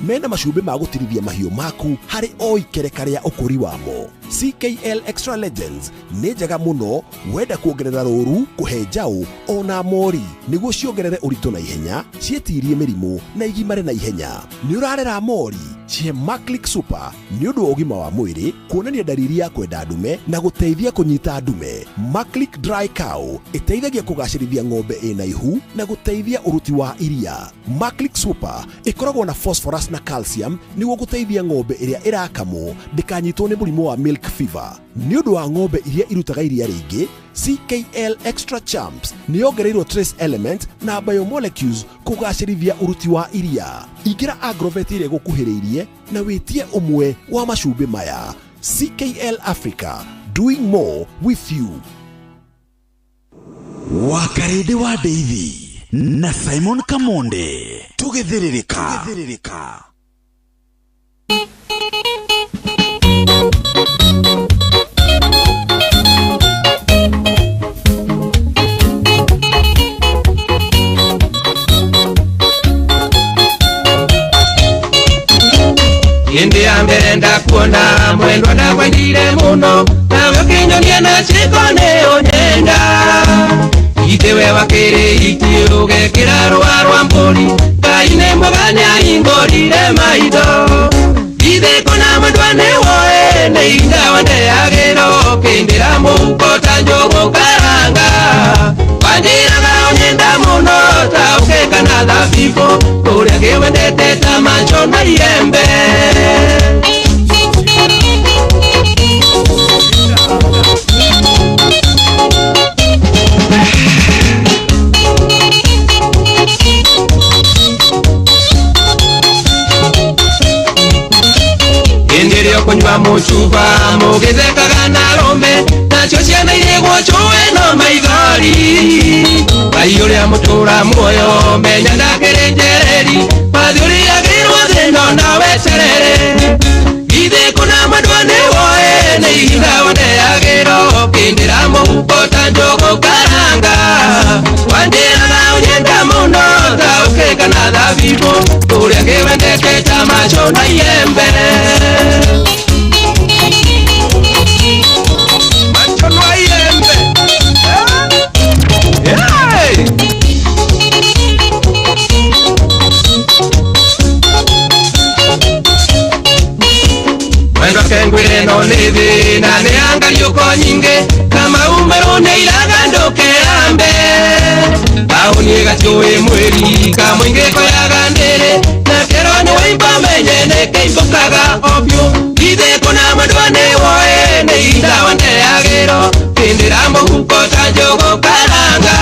mena macumbĩ ma gũtirithia mahiũ maku harĩ o ikereka rĩa ũkũri wamo. CKL Extra Legends nĩ njega mũno wenda kuongerera rũru, kũhe njaũ ona mori nĩguo ciongerere ũritũ na ihenya, ciĩtirie mĩrimũ na igimare na ihenya. Nĩ ũrarera mori? Cihe Maclick Super nĩ ũndũ wa ũgima wa mwĩrĩ, kuonania ndariri ya kwenda ndume na gũteithia kũnyita ndume. Maclick Dry Cow ĩteithagia kũgacĩrithia ng'ombe ĩna ihu na gũteithia ũruti wa iria. Maclick Super ĩkoragwo na phosphorus na calcium nĩguo gũteithia ng'ombe ĩrĩa ĩrakamwo ndĩkanyitwo nĩ mũrimũ wa milk fever. Nĩ ũndũ wa ng'ombe iria irutaga iria rĩingĩ, CKL Extra Champs nĩ yongereirwo trace element na biomolecules kũgacĩrithia ũruti wa iria. Ingĩra Agrovet ĩrĩa ĩgũkuhĩrĩirie na wĩtie ũmwe wa macumbĩ maya. CKL Africa, doing more with you. Wakarĩndĩ wa Ndeithi na Simon Kamonde tũgĩthĩrĩrĩka. Hĩndĩ ya mbere ndakuona mwendwa ndakwendire mũno nawe ũkĩnyonia na ciĩko nĩ ũnyenda itĩ we wakĩrĩ itĩ ũgekĩra rũa rwa mbũri Ngai nĩ mwega nĩahingũrire maitho ithĩ kũna mwendwa nĩ woe nĩ indawa ndeagĩrwo ũkĩndĩra mũhuko ta njũgũ karanga wanjĩraga ũnyenda mũno ta ũkeka na thabibũ kũrĩa kĩwendete ta macho na iembe. Hĩndĩ ĩrĩa ũkũnyua mũcuba mũgĩthekaga na arũme nacio ciana irĩgwo cũĩ no maithori Ngai ũrĩa mũtũra muoyo menya ndakĩrĩ njereri mathi ũrĩagĩrwo thĩno na weterere githĩ kũna mwendwa nĩ woe nĩ ihinda wandeagĩrwo ũkĩndĩra mũhuko ta njũgũ karanga wanjĩraga ũnyenda mũno ta ũkĩka na thabibũ kũrĩa kĩwendete ta macho na iembe. Macho na iembe. Hey! Mwendwa kengwire no nĩ thĩna nĩ angariũko nyingĩ na maumĩrwo nĩ iraga ndũkeambe taũni ĩgatiũĩ mwĩri kamũingĩ koyaga ndĩrĩ na kĩro nĩ wĩimba menye nĩ kĩimbũkaga o biũ githĩ kũna mwendwa nĩ woe nĩ indawa ndeagĩrwo kĩndĩra mũhuko ta njũgũ karanga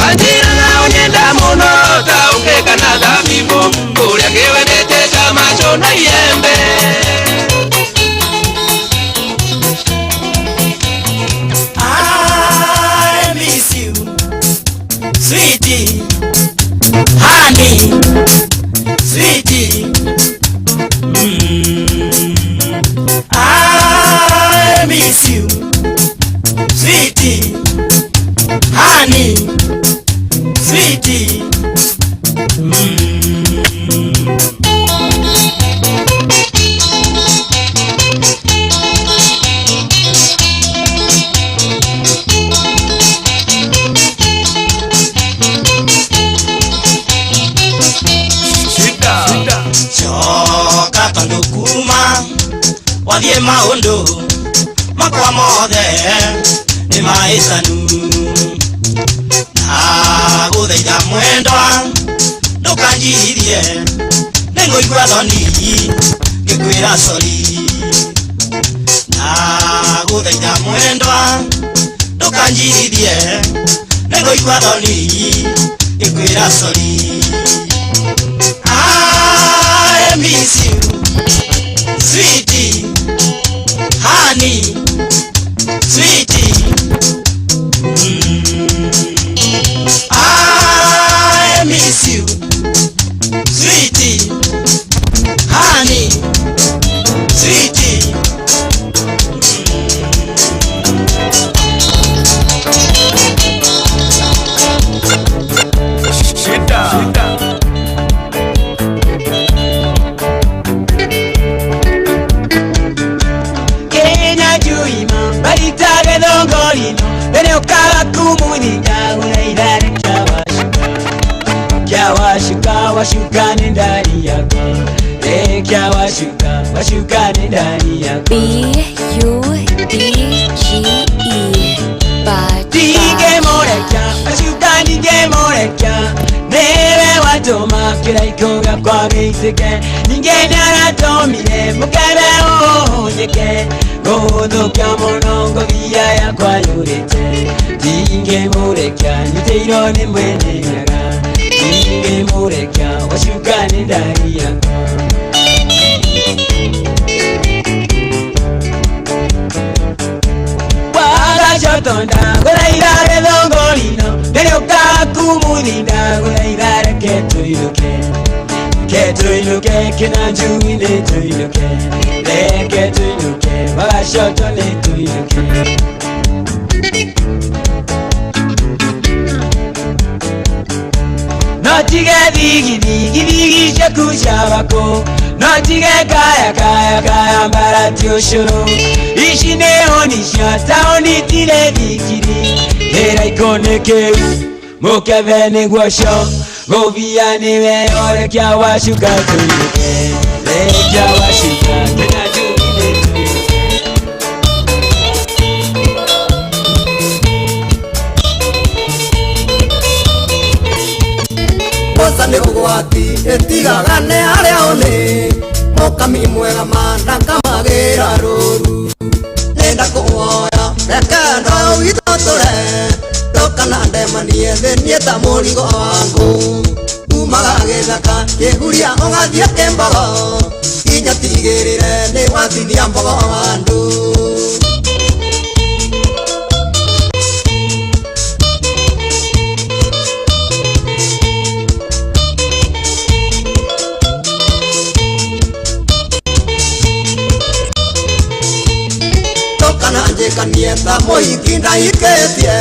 wanjĩraga ũnyenda mũno ta ũkĩka na thabibũ kũrĩa kĩwendete ta macho na iembe. I miss you, sweetie, honey, sweetie, I miss you, sweetie, honey, sweetie. Coka tondu kuma wathie maundu makwa mothe ni maicanu na guthaitha mwendwa ndukanjithie nĩngũigua thoni ngĩkwĩra sori na guthaitha mwendwa ndukanjithie nĩngũigua thoni ngĩkwĩra sori. I miss you, sweetie, honey, sweetie. I miss you, sweetie, honey, sweetie. Kenya juima baritage thongorino mbere ukaga kumuthinga gũthaithare kĩa wacuka nĩ ndari yakwa ĩ kĩa wacuka nĩ ndari yakwa B U D G E Bad ndingĩmũrekia wacuka ndingĩmũrekia nĩwe watũma kĩraikũ gĩakwa gĩitĩke ningĩ nĩaratũmire mũkebe ũhũnyĩke gũthũkia mũno ngothia yakwa yũrĩte ndingĩmũrekia nyitĩirwo nĩ mwene nyaga ndingĩmũrekia wacuka nĩ ndari yakwa. Wagacotonda gũthaitha gĩthũngũrino nĩrĩũkaga kumuthinda gũthaitha reke tũinũke ke tũinũke kĩnanjui nĩ tũinũke reke tũinũke wagacoto nĩ tũinũke. No tige thigithigi thigi ciaku cia bakũ no tige kaya kaya kaya mbarati ũcũrũ ici nĩ honi cia taũni tirĩ thikiri kĩraikũ nĩ kĩu mũkebe nĩguo cio gũbia nĩwe orekia wacuka tũinũke rekia wacuka kĩnanjui nĩ tũinũke. Mboca nĩ ũgwati ĩtigaga nĩ harĩa ũnĩ mũkami mwega ma ndakamagĩra rũru nĩnda kũhoya reke ndo witũ tũre ndũkana ndemanie thĩ niĩ ta mũrigo wangu umaga gĩthaka kĩguria ũgathiĩ kĩmbogo nginya tigĩrĩre nĩ watinia mbogo handũ. Njĩkanie ta mũhiki ndaikĩtie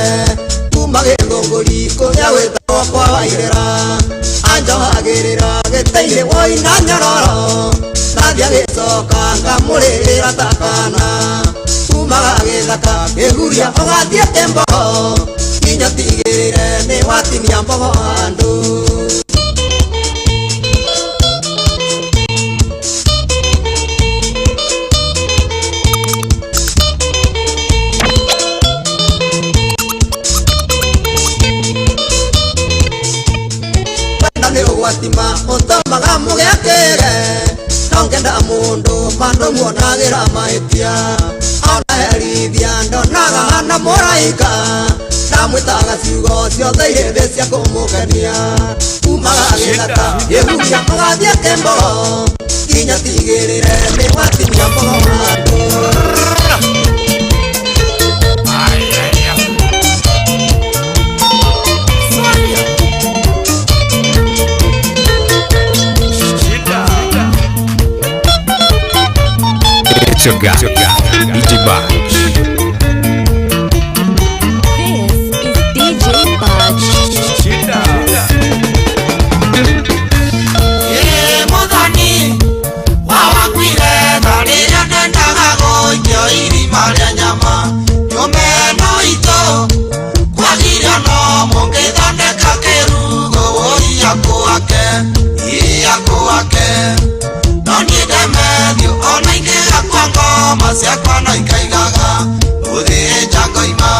kuma gĩthũngũri kũrĩa gwĩtagwo kwa Wairĩra anjohagĩrĩra gĩtĩ-inĩ woina nyororo ndathiĩ agĩcoka ngamũrĩrĩra ta kana umaga gĩthaka kĩguria ũgathiĩ kĩmbogo nginya tigĩrĩre nĩ watinia mbogo handũ. Ũgwatima ũtũmaga mũgĩakĩre nongenda mũndũ mandũ muonagĩra mahĩtia ona herithia ndonaga na mũraika ndamwĩtaga ciugo ciothe irĩ thĩ cia kũmũkenia umaga gĩthaka kĩhuria ũgathiĩ kĩmbogo nginya tigĩrĩre nĩ watinia mbogo handũ. Guy, DJ Baj. This is DJ Budge. Ĩ mũthoni wawakuire tha rĩrĩa ndendaga gũikio irima rĩa nyama nyũmba ĩno itũ kwagirio no mũngĩthondeka kĩrugo wũi akũake ĩ akũake no niĩ ndemethio ona ingĩgakua ngoma ciakwa no ikaigaga mũthĩnja ngoima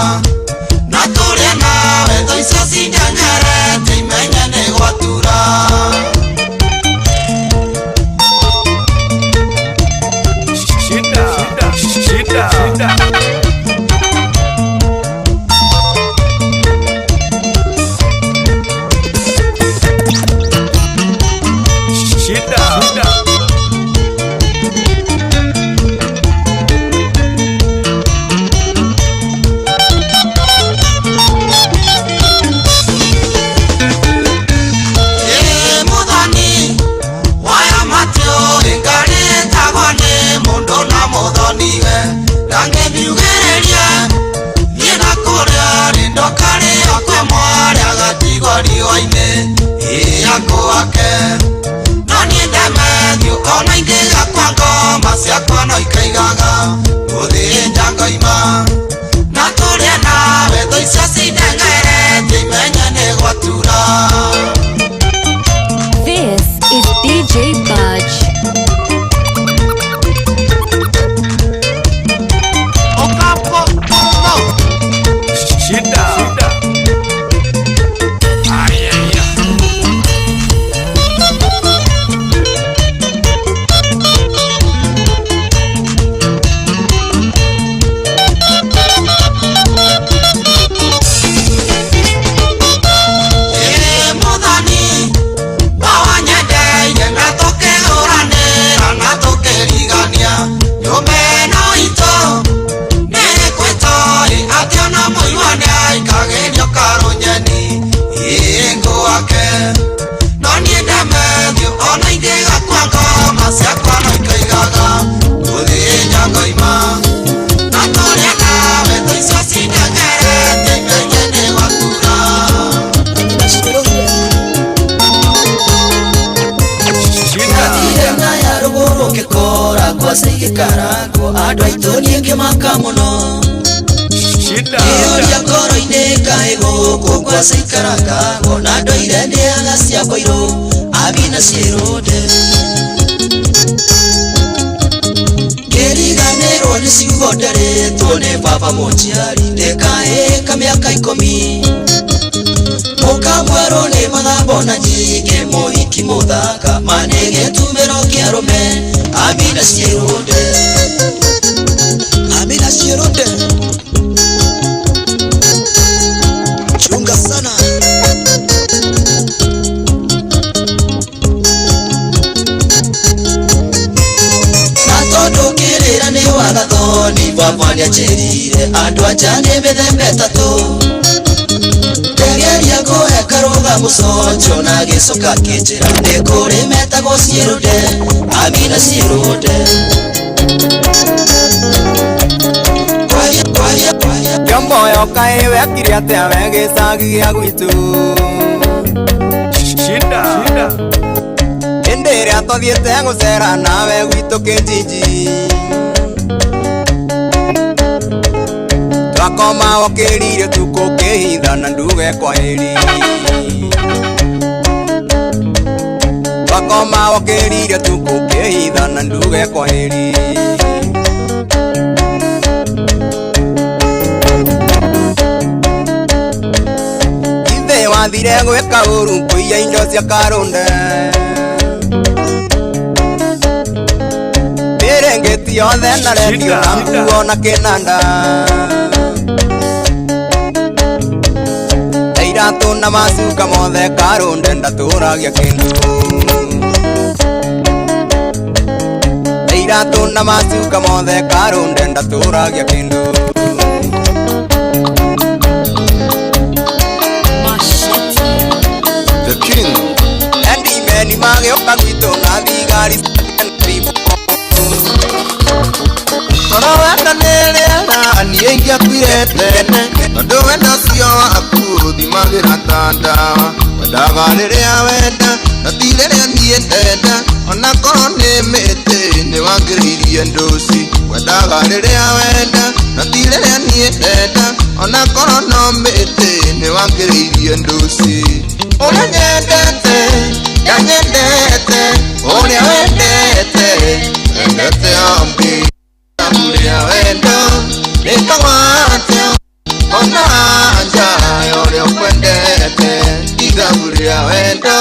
na tũrĩe nawe tho icio cindengerete imenye nĩ gwatura. Shida. Shida. Shida. Shida. Ĩ mũthoni waya matiũĩ ngarĩtagwo nĩ mũndũ na mũthoniwe ndangĩmiugĩrĩria niĩ na kũrĩa rĩ ndokarĩo kwĩ mwarĩ agatigwo riũa-inĩ ĩ akũake no niĩ ndemethio ona ingĩgakua ngoma ciakwa no ikaigaga mũthĩnja ngoima na tũrĩe nawe tho icio cindengeretie imenye nĩ gwatura. This is DJ Budge. Shida. Ay, ay, ay. Ĩ mũthoni wawanyendeire na tũkĩgũranĩra na tũkĩrigania nyũmba ĩno itũ nĩrĩkwĩtoĩ atĩ ona mũigua nĩaikagĩrio karũnyeni ĩ ngũake no niĩ ndemethio ona ingĩgakua ngoma ciakwa no ikaigaga mũthĩnja ngoima na tũrĩe nawe tho icio cindengerete imenye nĩ gwatura. Ndathire ya rũgũrũ ngĩkora ngwacĩ igĩkarangwo andũ aitũ niĩ ngĩmaka mũno ngĩũria ngoro-inĩ kaĩ gũkũ ngwacĩ ikarangagwo na ndoire ndĩaga cia mboirũ amina ciĩrũnde ngĩriganĩrwo nĩ ciugo nderĩtwo nĩ baba mũnjiari ndĩkaĩka mĩaka 10 mũkamwerũ nĩ mathambo na nyingĩ mũhiki mũthaka ma nĩ gĩtumĩro kĩa arũme amina ciĩrũnde amina ciĩrũnde chunga sana na tondũ kĩrĩra nĩ wagathoni baba nĩanjĩrire andũ anja nĩ mĩthemba ĩtatũ ndegeria kũhe karũga mũconjo na gĩcoka kĩnjĩra nĩ kũrĩ metagwo ciĩrũnde amina ciĩrũnde Kĩomboyo kaĩ wekire atĩa we gĩcagi gĩa gwitũ Shida. Hĩndĩ ĩrĩa twathiĩte gũcera nawe gwitũ kĩnjinji twakoma ũkĩrire tukũ kĩhitha na nduge kwaheri twakoma ũkĩrire tukũ kĩhitha na nduge kwaheri Ithe wathire gwĩka ũru kũiya indo cia karũnde mĩrĩngĩti yothe na redio na nguo na kĩnanda na iratũ na macuka mothe karũnde ndatũragia kĩndũ na iratũ na macuka mothe karũnde ndatũragia kĩndũ. The King. Endi meni magĩũka gwitũ na thigari. Korwo wendo nĩ rĩera niĩ ingĩakuire tene tondũ wendo ũcio waku ũthimagĩra ta ndawa wendaga rĩrĩa wenda na ti rĩrĩa niĩ ndenda ona korwo nĩ mĩtĩ nĩ wangĩrĩirie ndũci wendaga rĩrĩa wenda na ti rĩrĩa niĩ ndenda ona korwo no mĩtĩ nĩ wangĩrĩirie ndũci ũrĩa nyendete ndanyendete ũrĩa wendete wendete ombi ũrĩa wendo nĩkagwatio ona nja ũrĩa ũkwendete ithabu rĩa wendo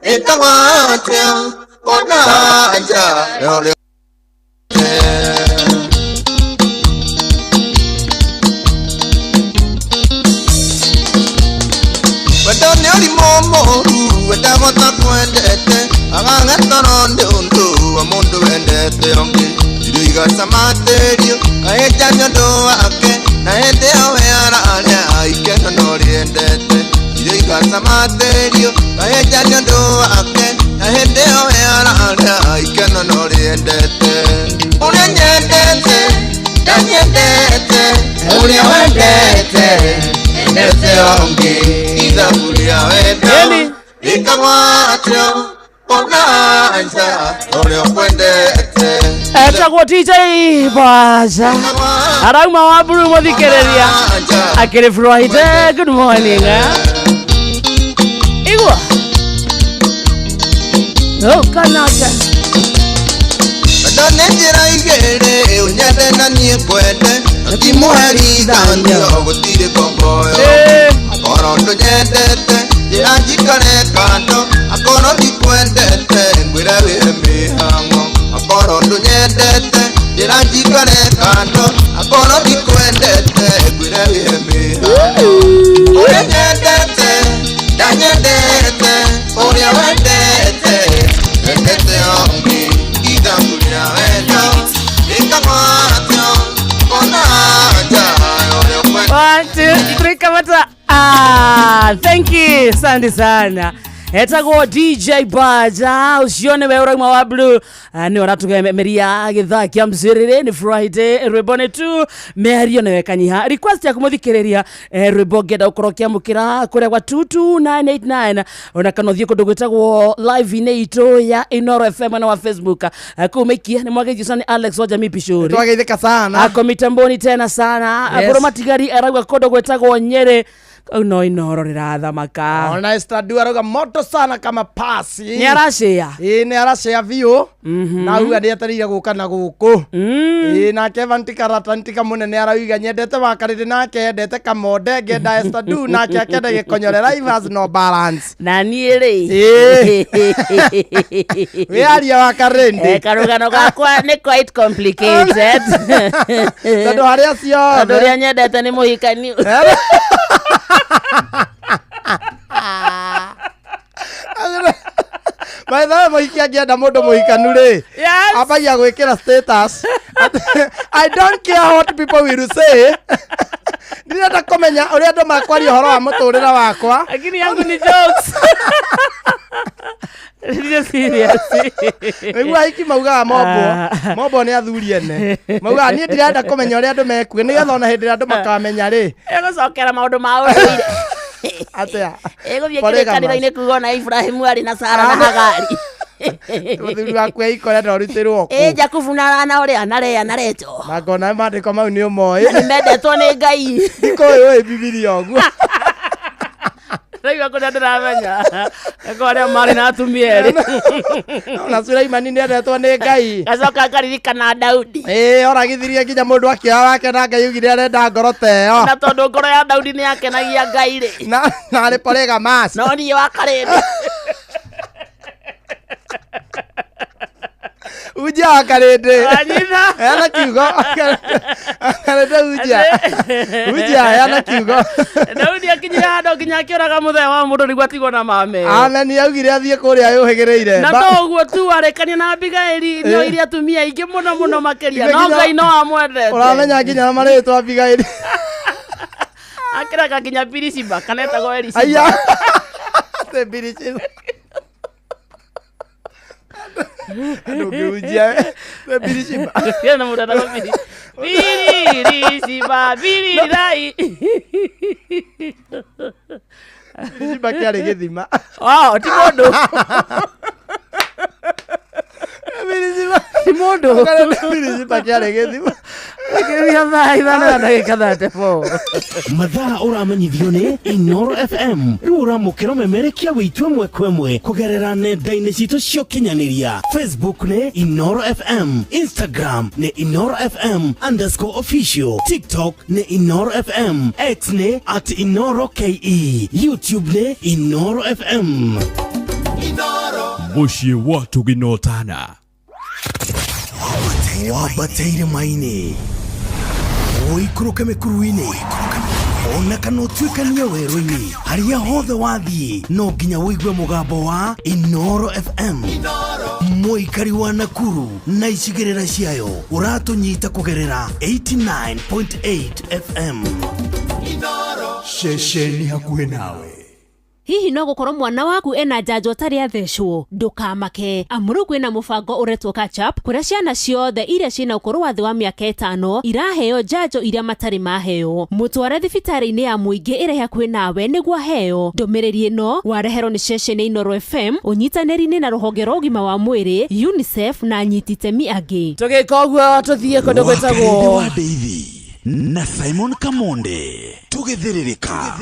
nĩkagwatio ona nja ũrĩa wendo nĩ ũrimũ mũũru wendagwo ta kwendete agaga toro nĩ ũndũ wa mũndũ wendete ũngĩ irio igacamatĩrio kahĩnja nĩ ũndũ wake na hĩndĩ ĩyo we ararĩa ikeno no rĩendete irio igacamatĩrio kahĩnja nĩ ũndũ wake na hĩndĩ ĩyo we ararĩa ikeno no rĩendete ũrĩa nyendete ndanyendete ũrĩa wendete endete ũngĩ ithabu rĩa wendo rĩkagwatio ona nja ũrĩa ũkwendete Etagwo DJ Baja arauma wa Blue muthikiriria akiri Friday. Good morning eh? Igua no kanaka wendo nĩ njĩra igĩrĩ ũnyende na niĩ ngwende na ti mũherithanio gũtirĩ ngomboyo akorwo ndũnyendete njĩra njikare kando akorwo ndikwendete ngwĩre wĩhe mĩhang'o akorwo ndũnyendete njĩra njikare kando akorwo ndikwendete ngwĩre wĩhe mĩhang'o ũrĩa nyendete ndanyendete ũrĩa wendete wendete ũngĩ ithabu rĩa wendo rĩkagwatio ona nja ũrĩa ũkwendete 1 2 3 kamata. Ah, thank you asante sana. Etagwo DJ Baja ucio nĩwe ũrauma wa Blue. Nĩ ũratũgemeria gĩthaa kĩa mcĩrĩrĩ nĩ Friday rwĩmbo nĩ tu mĩario nĩwe kanyiha request yaku mũthikĩrĩria rwĩmbo ngenda ũkorwo ũkĩamũkĩra kũrĩa gwa 22989 ona kana ũthiĩ kũndũ gwĩtagwo live-inĩ itũ ya Inoro FM mwena wa Facebook. Kũu mĩikie nĩ mwageithio sana nĩ Alex wa Jamii Pishori Twageithĩka sana ako mitamboni tena sana. Yes. Abũrũ matigari arauga kũndũ gwĩtagwo Nyĩrĩ kau no Inoro rĩrathamaka ona Esther Du arauga moto sana kama pasi nĩ aracĩa ĩĩ nĩ aracĩa biũ na auga nĩ etereire gũka na gũkũ ĩĩ nake Evan Tikarata Ntika mũnene arauga nyendete wakarĩrĩ nake endete kamonde ngenda Esther Du nake akenda gĩkonyore Rivers no balance na niĩ rĩ ĩĩ wĩ aria wa karĩndĩ karũgano gakwa nĩ quite complicated tondũ harĩa ciothe tondũ ũrĩa nyendete nĩ mũhikani By the way, mũhiki angĩenda mũndũ mũhikanu rĩ ambagia gwĩkĩra status I don't care what people will say ndirenda kũmenya ũrĩa andũ makwaria ũhoro wa mũtũrĩre wakwa lakini yangu ni jokes Ndio serious nĩguo ahiki maugaga mombo mombo nĩ athuri ene maugaga niĩ ndirenda kũmenya ũrĩa andũ mekuga nĩgetha ona hĩndĩ ĩrĩa andũ makamenya rĩ ĩgũcokera maũndũ ma ũndũire atĩa ĩgũthiĩ Polygamous. kĩrĩkanĩro-inĩ kuga ona Ibrahimu arĩ na Sara na Hagari mũthuri waku eikore na ũrutĩrwo ĩ kũ Jakubu na ũrĩa na Lea na Recho na ngona maandĩko mau nĩ ũmoĩ nĩ mendetwo nĩ Ngai ndikũĩ ũĩ bibilia ũguo Ndaigua kũrĩa ndĩramenya eko arĩa marĩ na atumia erĩ ona Suleimani nĩ endetwo nĩ Ngai gacoka ngaririkana Daudi ĩĩ oragithirie nginya mũndũ akĩoya wake na Ngai augire arenda ngoro ta ĩyo na tondũ ngoro ya Daudi nĩ yakenagia Ngai rĩ na arĩ polygamous no niĩ wa karĩndĩ Ujia wa karĩndĩ Wanyitha. heana kiugo karĩndĩ ujia ujia heana kiugo Daudi akinyire handũ nginya akĩũraga mũthee wa mũndũ nĩguo atigwo na mame ameni augire athiĩ kũrĩa yũhĩgĩrĩire na to ũguo tu arekania na Abigaili nĩ oire atumia aingĩ mũno mũno makĩria no Ngai no amwendete ũramenya nginya na marĩtwa Abigaili akĩreka nginya Birisiba kana etagwo Elisiba aya Atĩ Birisiba andũ ngĩhunjia Birisiba na mũndũ etagwo Biririziba birirai. Biririziba kĩarĩ gĩthima. Oh, ti mũndũ. Ti mũndũ. Biririziba kĩarĩ gĩthima. Gĩkĩria thaa 5 na ndagĩka 34. Mathaa ũramenyithio nĩ Inoro FM. Rĩu ũramũkĩra ũmemerekia wĩitũ ĩmwe kwa ĩmwe kũgerera nenda-inĩ citũ cia ũkinyanĩria. Facebook nĩ Inoro FM, Instagram nĩ Inoro FM underscore official, TikTok nĩ Inoro FM, X nĩ at Inoro KE, YouTube nĩ Inoro FM. Mũciĩ wa Tũginotana. Wambate irĩma-inĩ, ũikũrũke mĩkuru-inĩ, ona kana ũtuĩkanie werũ-inĩ, harĩa hothe wathiĩ no nginya ũigue mũgambo wa Inoro FM. Mũikari wa Nakuru na icigĩrĩra ciayo ũratũnyita kũgerera 89.8 FM. Ceceni hakuhĩ nawe. Hihi no gũkorwo mwana waku ena njanjo ũtarĩ athecwo? Ndũkamake, amu rĩu kwĩna mũbango ũretwo catch up kũrĩa ciana ciothe iria ciĩna ũkũrũ wa thĩ wa mĩaka 5 iraheo njanjo iria matarĩ maheo. Mũtware thibitarĩ-inĩ ya mũingĩ ĩrĩa hakuhĩ nawe nĩguo aheo. Ndũmĩrĩri ĩno wareherwo nĩ ceceni Inoro FM ũnyitanĩri-inĩ na rũhonge rwa ũgima wa mwĩrĩ UNICEF na anyiti itemi angĩ. Tũgĩka ũguo tũthiĩ kũndũ Wakarĩndĩ gwĩtagwo wa Ndeithi na Simon Kamonde tũgĩthĩrĩrĩka.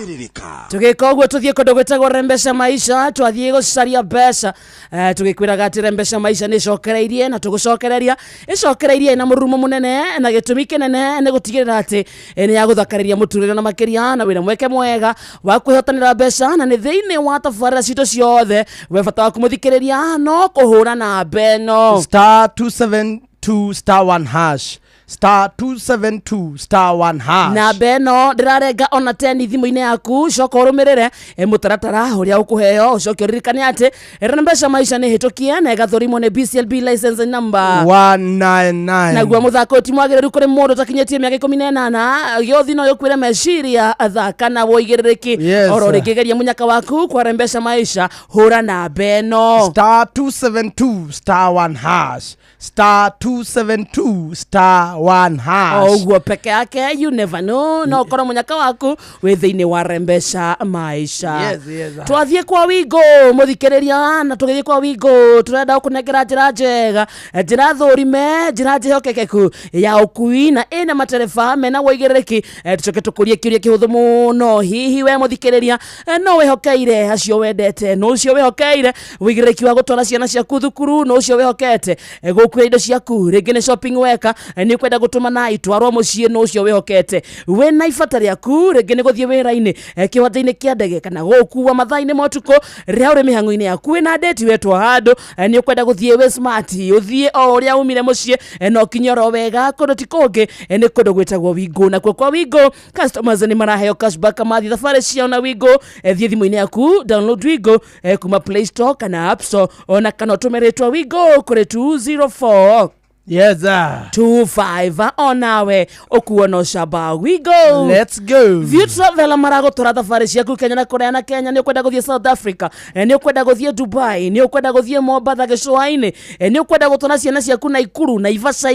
Tũgĩka ũguo tũthiĩ kũndũ gwĩtagwo Rembesha Maisha. Twathiĩ gũcaria mbeca, tũgĩkwĩraga atĩ Rembesha Maisha nĩ ĩcokereirie na tũgũcokereria ĩcokereirie na mũrurumo mũnene, na gĩtũmi kĩnene nĩ gũtigĩrĩra atĩ nĩ ya gũthakarĩria mũtũrĩre na makĩria na wĩna mweke mwega wa kwĩhotanĩra mbeca, na nĩ thĩinĩ wa tabarĩra citũ ciothe. We bata waku mũthikĩrĩria no kũhũra namba ĩno Star 272 star 1 hash, star 272 star 1 hash. Namba ĩno ndĩrarenga ona teni thimũ-inĩ yaku. Coka ũrũmĩrĩre mũtaratara ũrĩa ũkũheo, ũcoke ũririkane atĩ Rembesha Maisha nĩ hĩtũkie na ĩgathũrimwo nĩ BCLB license number 199. Naguo mũthako ũyũ ti mwagĩrĩru kũrĩ mũndũ ũtakinyĩtie mĩaka 18. Gĩothi no yũkwĩre meciria, thaka na woigĩrĩrĩki. Yes. Oro rĩngĩ geria mũnyaka waku kwa Rembesha Maisha, hũra namba ĩno Star 272 star 1 hash, star 272 star 1 hash. O ũguo peke yake, you never know, no ũkorwo mũnyaka waku wĩ thĩinĩ wa Rembesha Maisha. Yes. Twathiĩ kwa Wingo mũthikĩrĩria, na tũgĩthiĩ kwa Wingo tũrenda gũkũnengera njĩra njega, njĩra thũrime, njĩra njĩhokekeku ya ũkui na ĩna matereba mena woigĩrĩrĩki. Tũcoke tũkũrie kĩũria kĩhũthũ mũno, hihi we mũthikĩrĩria, no wĩhokeire acio wendete, no ũcio wĩhokeire ũigĩrĩrĩki wa gũtwara ciana ciaku thukuru, no ũcio wĩhokete gũkuĩra indo ciaku, rĩngĩ nĩ shopping weka, nĩ ũkwenda gũtũma na itwarwo mũciĩ, no ũcio wĩhokete wĩna ibata rĩaku, rĩngĩ nĩ gũthiĩ wĩra-inĩ, kĩwanja-inĩ kĩa ndege, kana gũkua mathaa-inĩ ma ũtukũ rĩrĩa ũrĩ mĩhang'o-inĩ yaku, wĩna ndĩti wetwo handũ, nĩ ũkwenda gũthiĩ wĩ smart, ũthiĩ o ũrĩa umire mũciĩ, na ũkinye oro wega kũndũ ti kũngĩ, nĩ kũndũ gwĩtagwo Wingo. Nakuo kwa Wingo customers nĩ maraheo cashback mathiĩ thabarĩ ciao na Wingo. Thiĩ thimũ-inĩ yaku, download Wingo kuma Play Store kana App Store, ona kana ũtũme rĩtwa Wingo kũrĩ 204 Yes. 25, onawe ũkuo no camba Wingo. Let's go. View Travel maragũtwara thabarĩ ciaku Kenya na kũraya na Kenya. Nĩ ũkwenda gũthiĩ South Africa, nĩ ũkwenda gũthiĩ Dubai, nĩ ũkwenda gũthiĩ Mombatha gĩcũa-inĩ, nĩ ũkwenda gũtwara ciana ciaku Naikuru, Naivasha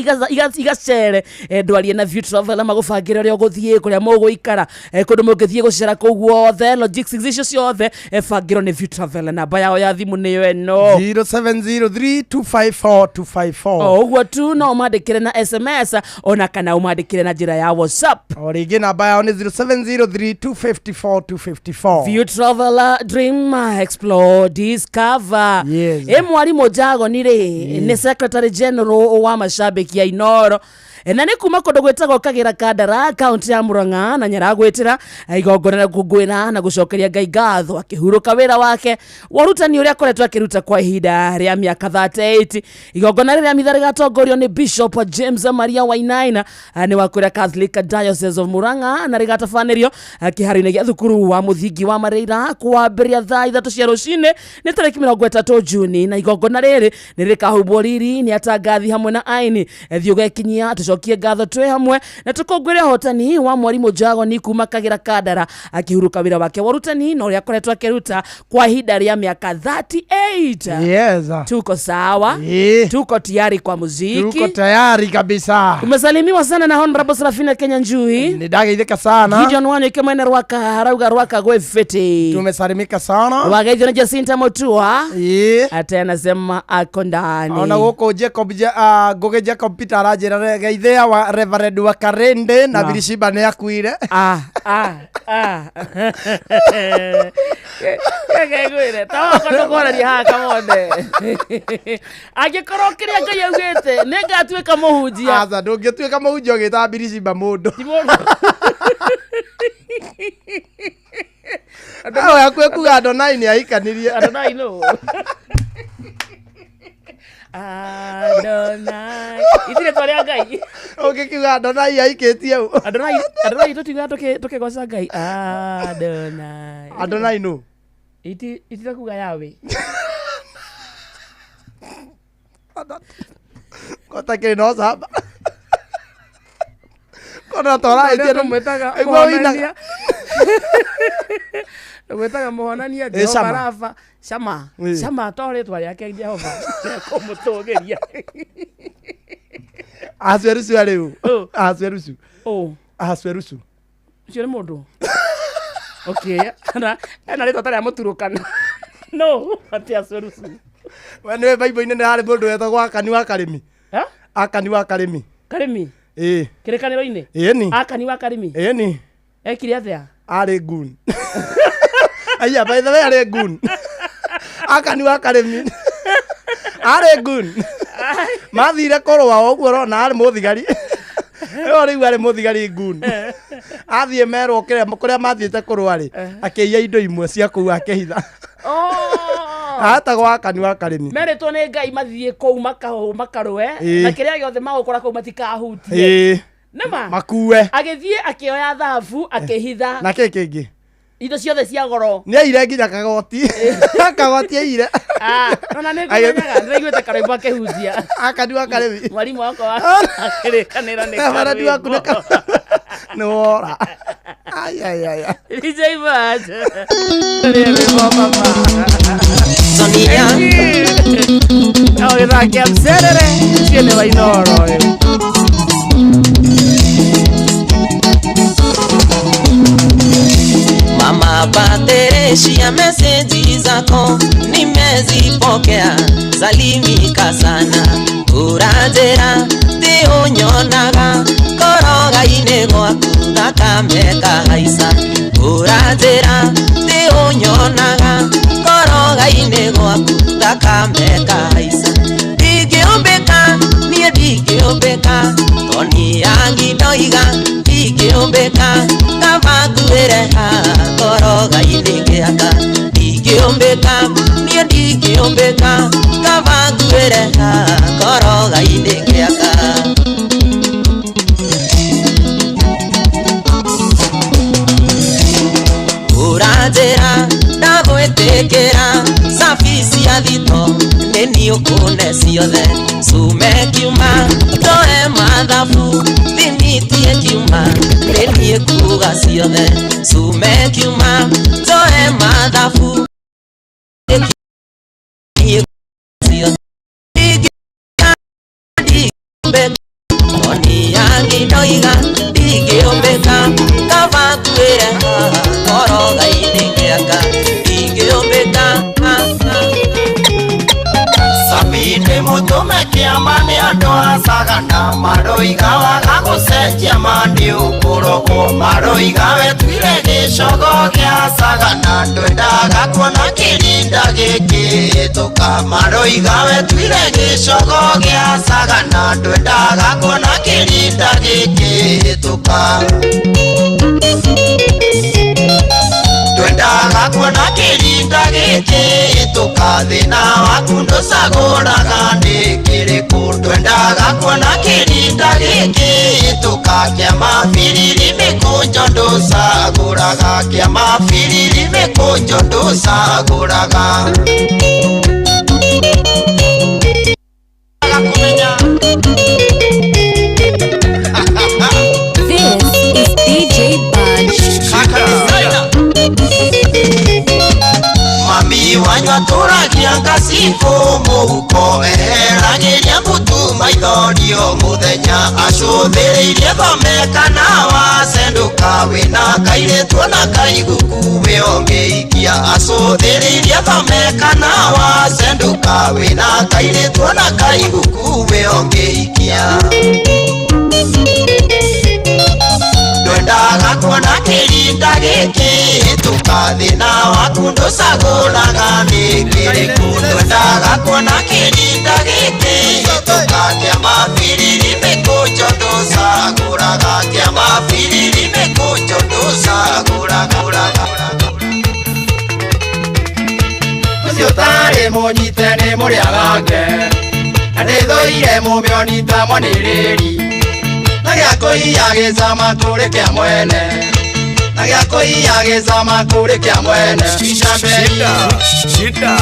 igacere, ndwarie na View Travel magũbangĩre ũrĩa ũgũthiĩ, kũrĩa mũgũikara, kũndũ mũngĩthiĩ gũcera kũu guothe, logistics icio ciothe, bangĩrwo nĩ View Travel. Namba yao ya thimũ nĩyo ĩno 0703 254 254. O ũguo tu, no ũmandĩkĩre na SMS ona kana ũmandĩkĩre na njĩra ya WhatsApp. O rĩngĩ namba yao nĩ 0703 254 254. View Traveler, dream, explore, discover. Yes. Ĩ mwarimũ Jagoni rĩ nĩ secretary general wa macambĩki a Inoro, na nĩ kuma kũndũ gwĩtagwo Kagĩra Kandara, kaunti ya Murang'a, na nyaragwĩtĩra igongona rĩa gũkũngũĩra na gũcokeria Ngai ngatho akĩhurũka wĩra wake wa ũrutani ũrĩa akoretwo akĩruta kwa ihinda rĩa mĩaka 38. Igongona rĩrĩa mitha rĩgatongorio nĩ Bishop James Maria Wainaina, nĩ wa kũrĩa Catholic Diocese of Murang'a, na rĩgatabanĩrio kĩharo-inĩ gĩa thukuru wa mũthingi wa Mareira kwambĩrĩria thaa 3 cia rũcinĩ, nĩ tarĩki 30 Juni, na igongona rĩrĩ nĩ rĩkahumbwo riri nĩ atangathi hamwe na aini. Thiĩ ũgekinyia tũcoke. Tũcokie ngatho twĩ hamwe na tũkũngũĩre ũhotani wa mwarimũ Jagoni kuma Kagira Kandara akĩhurũka wĩra wake wa ũrutani na ũrĩa akoretwo akĩruta kwa ihinda rĩa mĩaka 38. Yes. Tuko sawa. Tuko tayari kwa muziki. Tuko tayari kabisa. Umesalimiwa sana na Honorable Serafina Kenya Njui. Nidageithĩka sana. Gideon Wanyuike mwene Rwaka arauga Rwaka gwĩ fiti. Tumesalimika sana. Wageithio na Jacinta Mutua. Ate anasema ako ndani. Ona gũkũ Jacob Ngũgĩ Jacob Peter aranjĩra geithĩa wa Reverend wa Karende na Birishiba nĩ akuire. Ah ah ah. Ngwĩre tawa ndũkwarĩria haha kamonde. Angĩkorwo kĩrĩa Ngai augĩte nĩ ngatuĩka mũhunjia. Aca ndũngĩtuĩka mũhunjia ũgĩtaga Birishiba mũndũ. Awe hakuhĩ kuga Adonai nĩ ahikanirie. Adonai nũ? Adonai. Itirĩ rĩtwa rĩa Ngai. Ũngĩkiuga Adonai ahikĩtie ũ? Adonai Adonai tũtiugaga tũkĩgoca Ngai. Adonai. Adonai nũ? Itira kuga Yahweh. Kota kĩrĩ na ũcamba. Kona toraĩtie Tũmwĩtaga Ĩguo wĩinaga. Tũmwĩtaga mũhonania Ĩ, Jehova Shama. Rafa. Shama. Ĩ. Shama to rĩtwa rĩake Jehova. Kũmũtũgĩria. Ahasuerusu arĩ ũ? Ahasuerusu. Ũ. Ahasuerusu. Ũcio nĩ mũndũ. Okay. Ena rĩtwa ta rĩa mũturũkana. No, ati Ahasuerusu. We nĩwe Bible-inĩ nĩ harĩ mũndũ wetagwo Akani wa Karĩmi. Akani wa Karĩmi. Karĩmi. Ĩĩ. Kĩrĩkanĩro-inĩ? Ĩni. Akani wa Karĩmi. Ĩni. Ekire atĩa? Arĩ goon. Aya, by the way arĩ goon. Akani wa Karĩmi. Arĩ goon. Mathire kũrũa o ũguo ũrona arĩ mũthigari. Ĩyo rĩu arĩ mũthigari goon. Athiĩ merwo kũrĩa mathiĩte kũrũa rĩ, akĩiya indo imwe cia kũu akĩhitha. Atagwo Akani wa Karĩmi. Merĩtwo nĩ Ngai mathiĩ kũu makarũe Ĩĩ. na kĩrĩa gĩothe magũkora kũu matikahutie. Ĩĩ. Nĩma? Makue. Agĩthiĩ akĩoya thahabu akĩhitha. Na kĩ kĩngĩ? Indo ciothe cia goro. Nĩ aire nginya kagoti. Kagoti aire. Ona nĩ ngũmenyaga nĩraiguĩte karwĩmbo akĩhunjia. Akani wa Karĩmi. Mwarimũ wakwa akĩrĩkanĩra nĩ Reverend waku nĩ karwĩmbo. Nĩ wora. Ai ai ai. DJ Baj. Sonia. Oh, gĩthaki mcerere. Ũcio nĩ wa Inooro ũyũ. Mama Patricia, meseji zako nimezipokea, salimika sana. Ũranjĩra ti ũnyonaga koroga-inĩ gwaku thakame kahaica. Ũranjĩra ti ũnyonaga koroga-inĩ gwaku thakame kahaica. Ndingĩũmbĩka niĩ ndingĩũmbĩka toni yangi ndoiga ndingĩũmbĩka kaba nguĩre haha koroga-inĩ gĩaka. Ndingĩũmbĩka niĩ ndingĩũmbĩka kaba nguĩre haha koroga-inĩ gĩaka. Ũranjĩra ndagwĩtĩkĩra cabi cia thito nĩ niĩ ũkũne ciothe. Cume kiuma ndoe mathabu thimitie kiuma nĩ niĩ kuga ciothe. Cume kiuma ndoe mathabu nĩ niĩ ciothe. Ndingĩũmbĩka toni yangi ndoiga ndingĩũmbĩka kaba nguĩre haha koroga-inĩ gĩaka. Ndingĩũmbĩka. Sabine mũtũme kĩama nĩ andũ a Sagana maroiga waga gũcenjia ma nĩ ũkũrogwo. Maroiga wetuire gĩcogo gĩa Sagana ndwendaga kuona kĩrinda gĩkĩhĩtũka. Maroiga wetuire gĩcogo gĩa Sagana ndwendaga kuona kĩrinda gĩkĩhĩtũka. Ndwendaga kuona kĩrinda gĩkĩhĩtũka thĩna waku ndũcagũraga nĩ kĩrĩkũ. Ndwendaga kuona kĩrinda gĩkĩhĩtũka kĩama biriri mĩkũnjo ndũcagũraga. Kĩama biriri mĩkũnjo ndũcagũraga. Kũmenya. Mũhuko eheragĩria mbutu maithorio mũthenya acũthĩrĩirie thome kana wacendũka wĩna kairĩtu ona kaiguku wĩongĩikia acũthĩrĩirie thome kana wacendũka wĩna kairĩtu ona kaiguku wĩongĩikia Ndwendaga kuona kĩrinda gĩkĩ hĩtũka thĩna waku ndũcagũraga nĩ kĩrĩkũ Ndwendaga kuona kĩrinda gĩkĩ hĩtũka kĩa mabiriri mĩkũnjo ndũcagũraga kĩa mabiriri mĩkũnjo ndũcagũraga Ũcio ũtarĩ mũnyite nĩ mũrĩagake na nĩthũire mũmĩoni ta mwanĩrĩri na gĩa kũiya gĩcama kũrĩ kĩa mwene na gĩa kũiya gĩcama kũrĩ kĩa mwene Shida. Shida.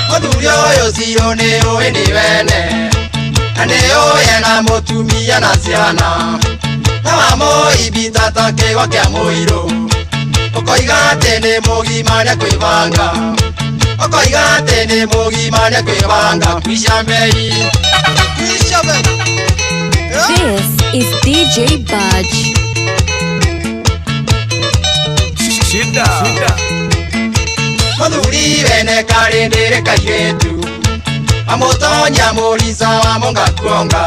Mũthuri ũyũ ciro nĩ ũĩ nĩ wene na nĩ ũĩ ena mũtumia na ciana na wamũibita ta kĩgwa kĩa mũirũ ũkoiga atĩ nĩ mũgima nĩekwĩbanga ũkoiga atĩ nĩ mũgima nĩekwĩbanga kwica mbei This is DJ Budge. Shida. Mũthuri wene karĩ ndĩrĩ kairĩtu amũtonya mũrica wa mũngakuonga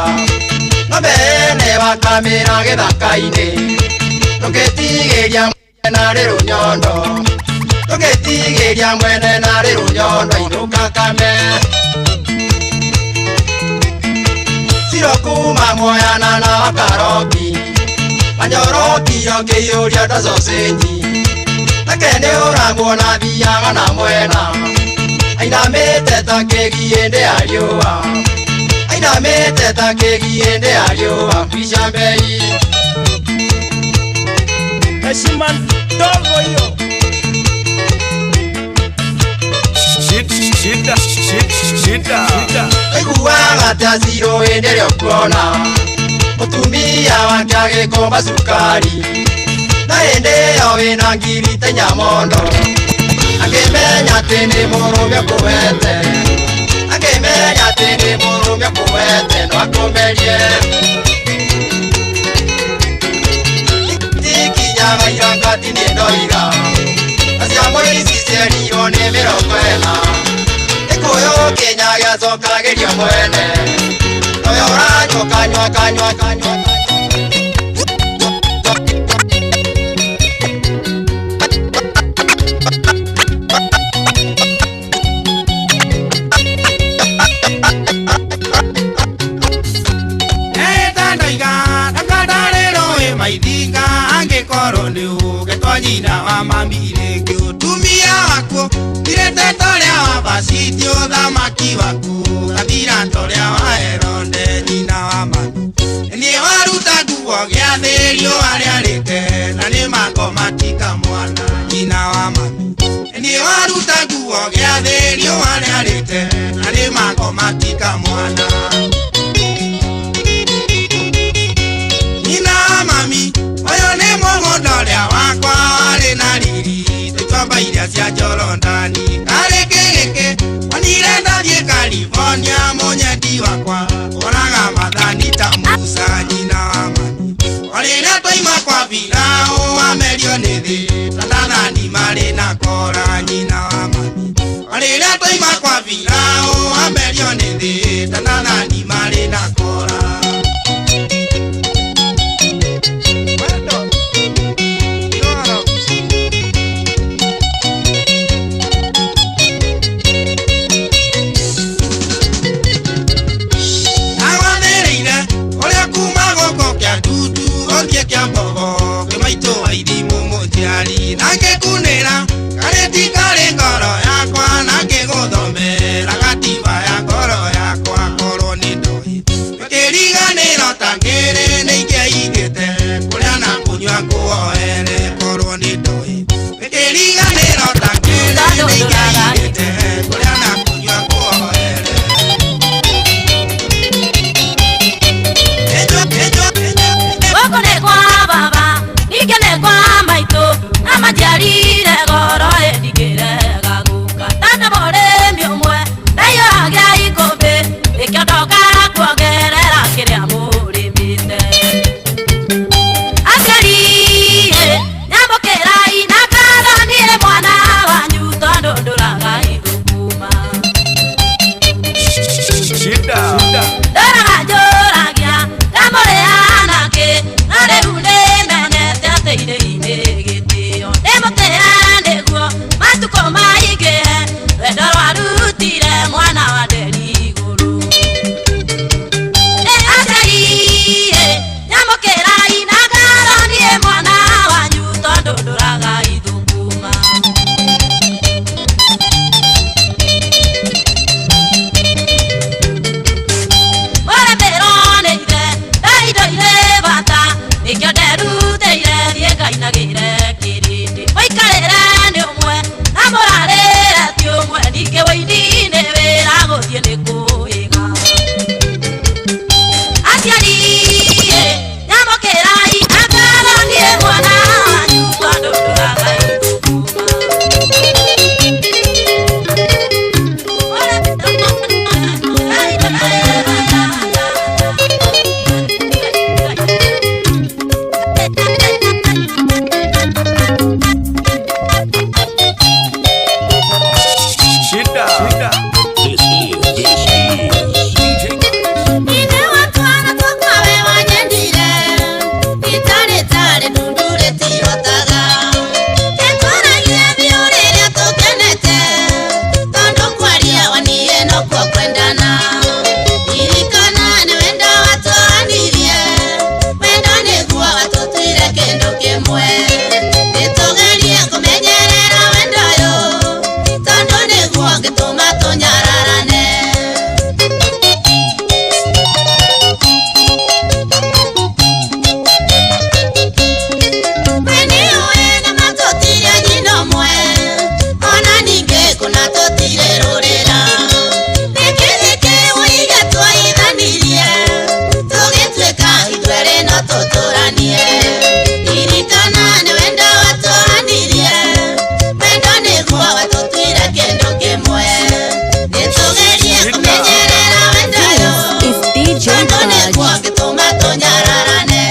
ng'ombe ene wakamĩra gĩthaka-inĩ ndũngĩtigĩria mwene narĩ rũnyondo ndũngĩtigĩria mwene narĩ rũnyondo inũka kame Ciro kuma Moyana na wakaroki manyorokio kĩiyũria ta cocenji nake nĩ ũramuona thiaga na mwena ainamĩte ta kĩgiĩ ndĩ ya riũa ainamĩte ta kĩgiĩ ndĩ ya riũa mbica mbei Heshima ndogo hiyo. Shida. Shida. Shida. Aiguaga ta ciro hĩndĩ ĩrĩa ũkuona mũtumia wake agĩkomba cukari na hĩndĩ ĩyo wĩna ngiri ta nyamondo akĩmenya atĩ nĩ mũrũme ũkũhete akĩmenya atĩ nĩ mũrũme ũkũhete no akũmerie tikinyaga irangati nĩ ndoiga aciamo ici cierirwo nĩ 40 Gĩkũyũ Kenya gĩacokagĩrio mwene ũyũ ũranyua kanyua kanyua kanyua Maithinga angĩkorwo nĩ ũgĩtwo nyina wa mami rĩngĩ ũtumia waku thirĩte ta ũrĩa wa Vashiti ũthamaki waku gathira ta ũrĩa wa Herode nyina wa mami niĩ waruta nguo gĩathĩ riũa rĩarĩte na nĩ makoma tika mwana nyina wa mami niĩ waruta nguo gĩathĩ riũa rĩarĩte na nĩ makoma tika mwana Mami, ũyũ nĩ mũgũnda ũrĩa wakwa warĩ na riri tũtwamba iria cia Jorodani karĩ kĩgĩkĩ onire ndathiĩ California mũnyendi wakwa ũraga mathani ta Musa nyina wa mami o rĩrĩa twaima kwa Firaũ amerio nĩ thĩ ta Dathani marĩ na Kora nyina wa mami o rĩrĩa twaima kwa Firaũ amerio nĩ thĩ ta Dathani marĩ na Kora. Nake kunĩra karĩti karĩ ngoro yakwa nake gũthomera. Shida. This is DJ Ithe wa twana twakwa we wanyendire, itarĩtarĩ ndundure tihotaga. Tũtũragie biũ rĩrĩa tũkenete, tondũ kwaria waniĩ nokuo kwendana. Ririkana nĩ wendo watũanirie, wendo nĩguo watũtuire kĩndũ kĩmwe. Nĩtũgerie kũmenyerera wendo ũyũ, tondũ nĩguo ũngĩtũma tũnyararane. We nĩũĩ nama tũtirĩ a nyina ũmwe, ona ningĩ kũna tũtirĩ rũrĩra. Nĩkĩ gĩkĩ woiga twaithanirie, tũgĩtuĩka ithuerĩ no tũtũranie. Ririkana nĩ wendo watũanirie, wendo nĩguo watũtuire kĩndũ kĩmwe. Nĩtũgerie kũmenyerera wendo ũyũ, Is DJ tondũ nĩguo Budge. ũngĩtũma tũnyararane.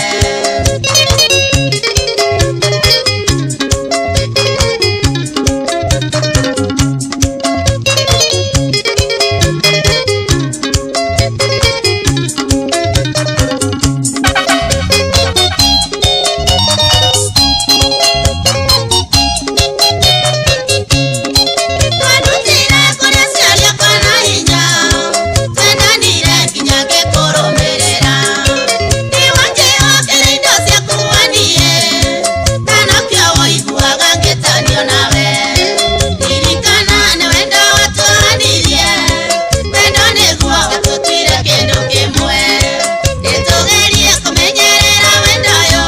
Twandutire kũrĩa ciaria kana hinya, twendanire nginya ngĩkũrũmĩrĩra. Nĩwanjĩhokeire indo ciaku waniĩ, na nokĩo woiguaga ngĩtanio nawe. Ririkana nĩ wendo watũanirie, wendo nĩguo watũtuire kĩndũ kĩmwe. Nĩtũgerie kũmenyerera wendo ũyũ,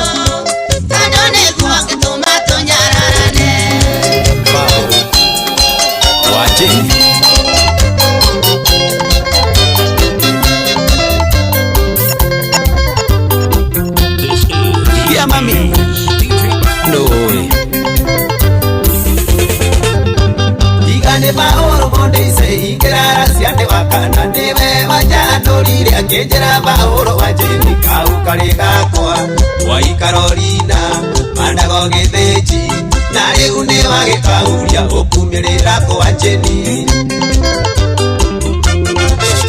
tondũ nĩguo ũngĩtũma tũnyararane. Wajeni. Yeah, mami. No way. Igane maoro monde ise ikirara ciande wakana niwe wanjandũrire akĩnjĩra maũro wanjĩni kau karĩ gakwa waikarorina mandago gĩthĩnji na rĩu nĩ wagĩkauria ũkumĩrĩra kwanjĩni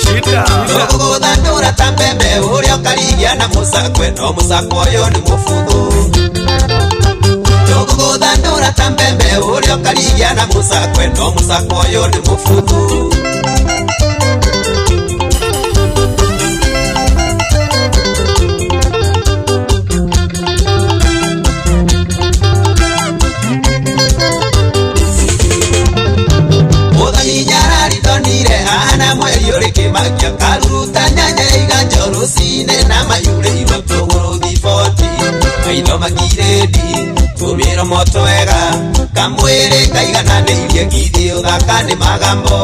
Shida. tũgũgũthandũra ta mbembe ũrĩa ũkarigia na mũcakwe no mũcakwe ũyũ nĩ mũbuthu tũgũgũthandũra ta mbembe ũrĩa ũkarigia na mũcakwe no mũcakwe ũyũ nĩ mũbuthu. Mũthoni nyarari ndonire ahana mweri ũrĩ kĩmakia karuruta nyanya iganjo rũcinĩ na mayurĩirwo tũgũrũ thiboti maitho makirĩndi tũmĩromo twega kamwĩrĩ kaigananĩirie githĩ ũthaka nĩ magambo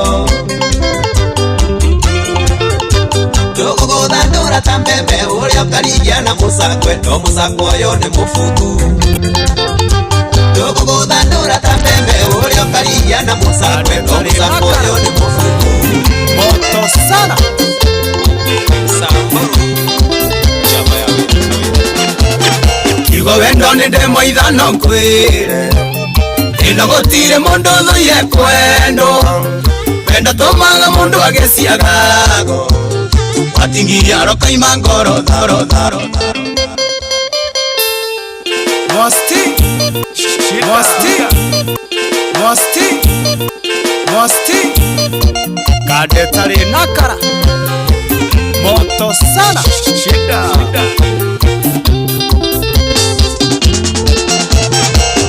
tũgũgũthandũra ta mbembe ũrĩa ũkarigia na mũcakwe no mũcakwe ũyũ nĩ mũbuthu tũgũgũthandũra ta mbembe ũrĩa ũkarigia na mũcakwe no mũcakwe ũyũ nĩ mũbuthu. Moto sana. Kiugo wendo nĩ ndemwa ithano ngwĩre ĩno gũtirĩ mũndũ ũthũire kwendwo wendo tũmaga mũndũ agĩciagago watingiria arokaima ngoro tharo tharo. Mosti. Mosti. Mosti. Mosti. Kadetari nakara. Moto sana. Shida.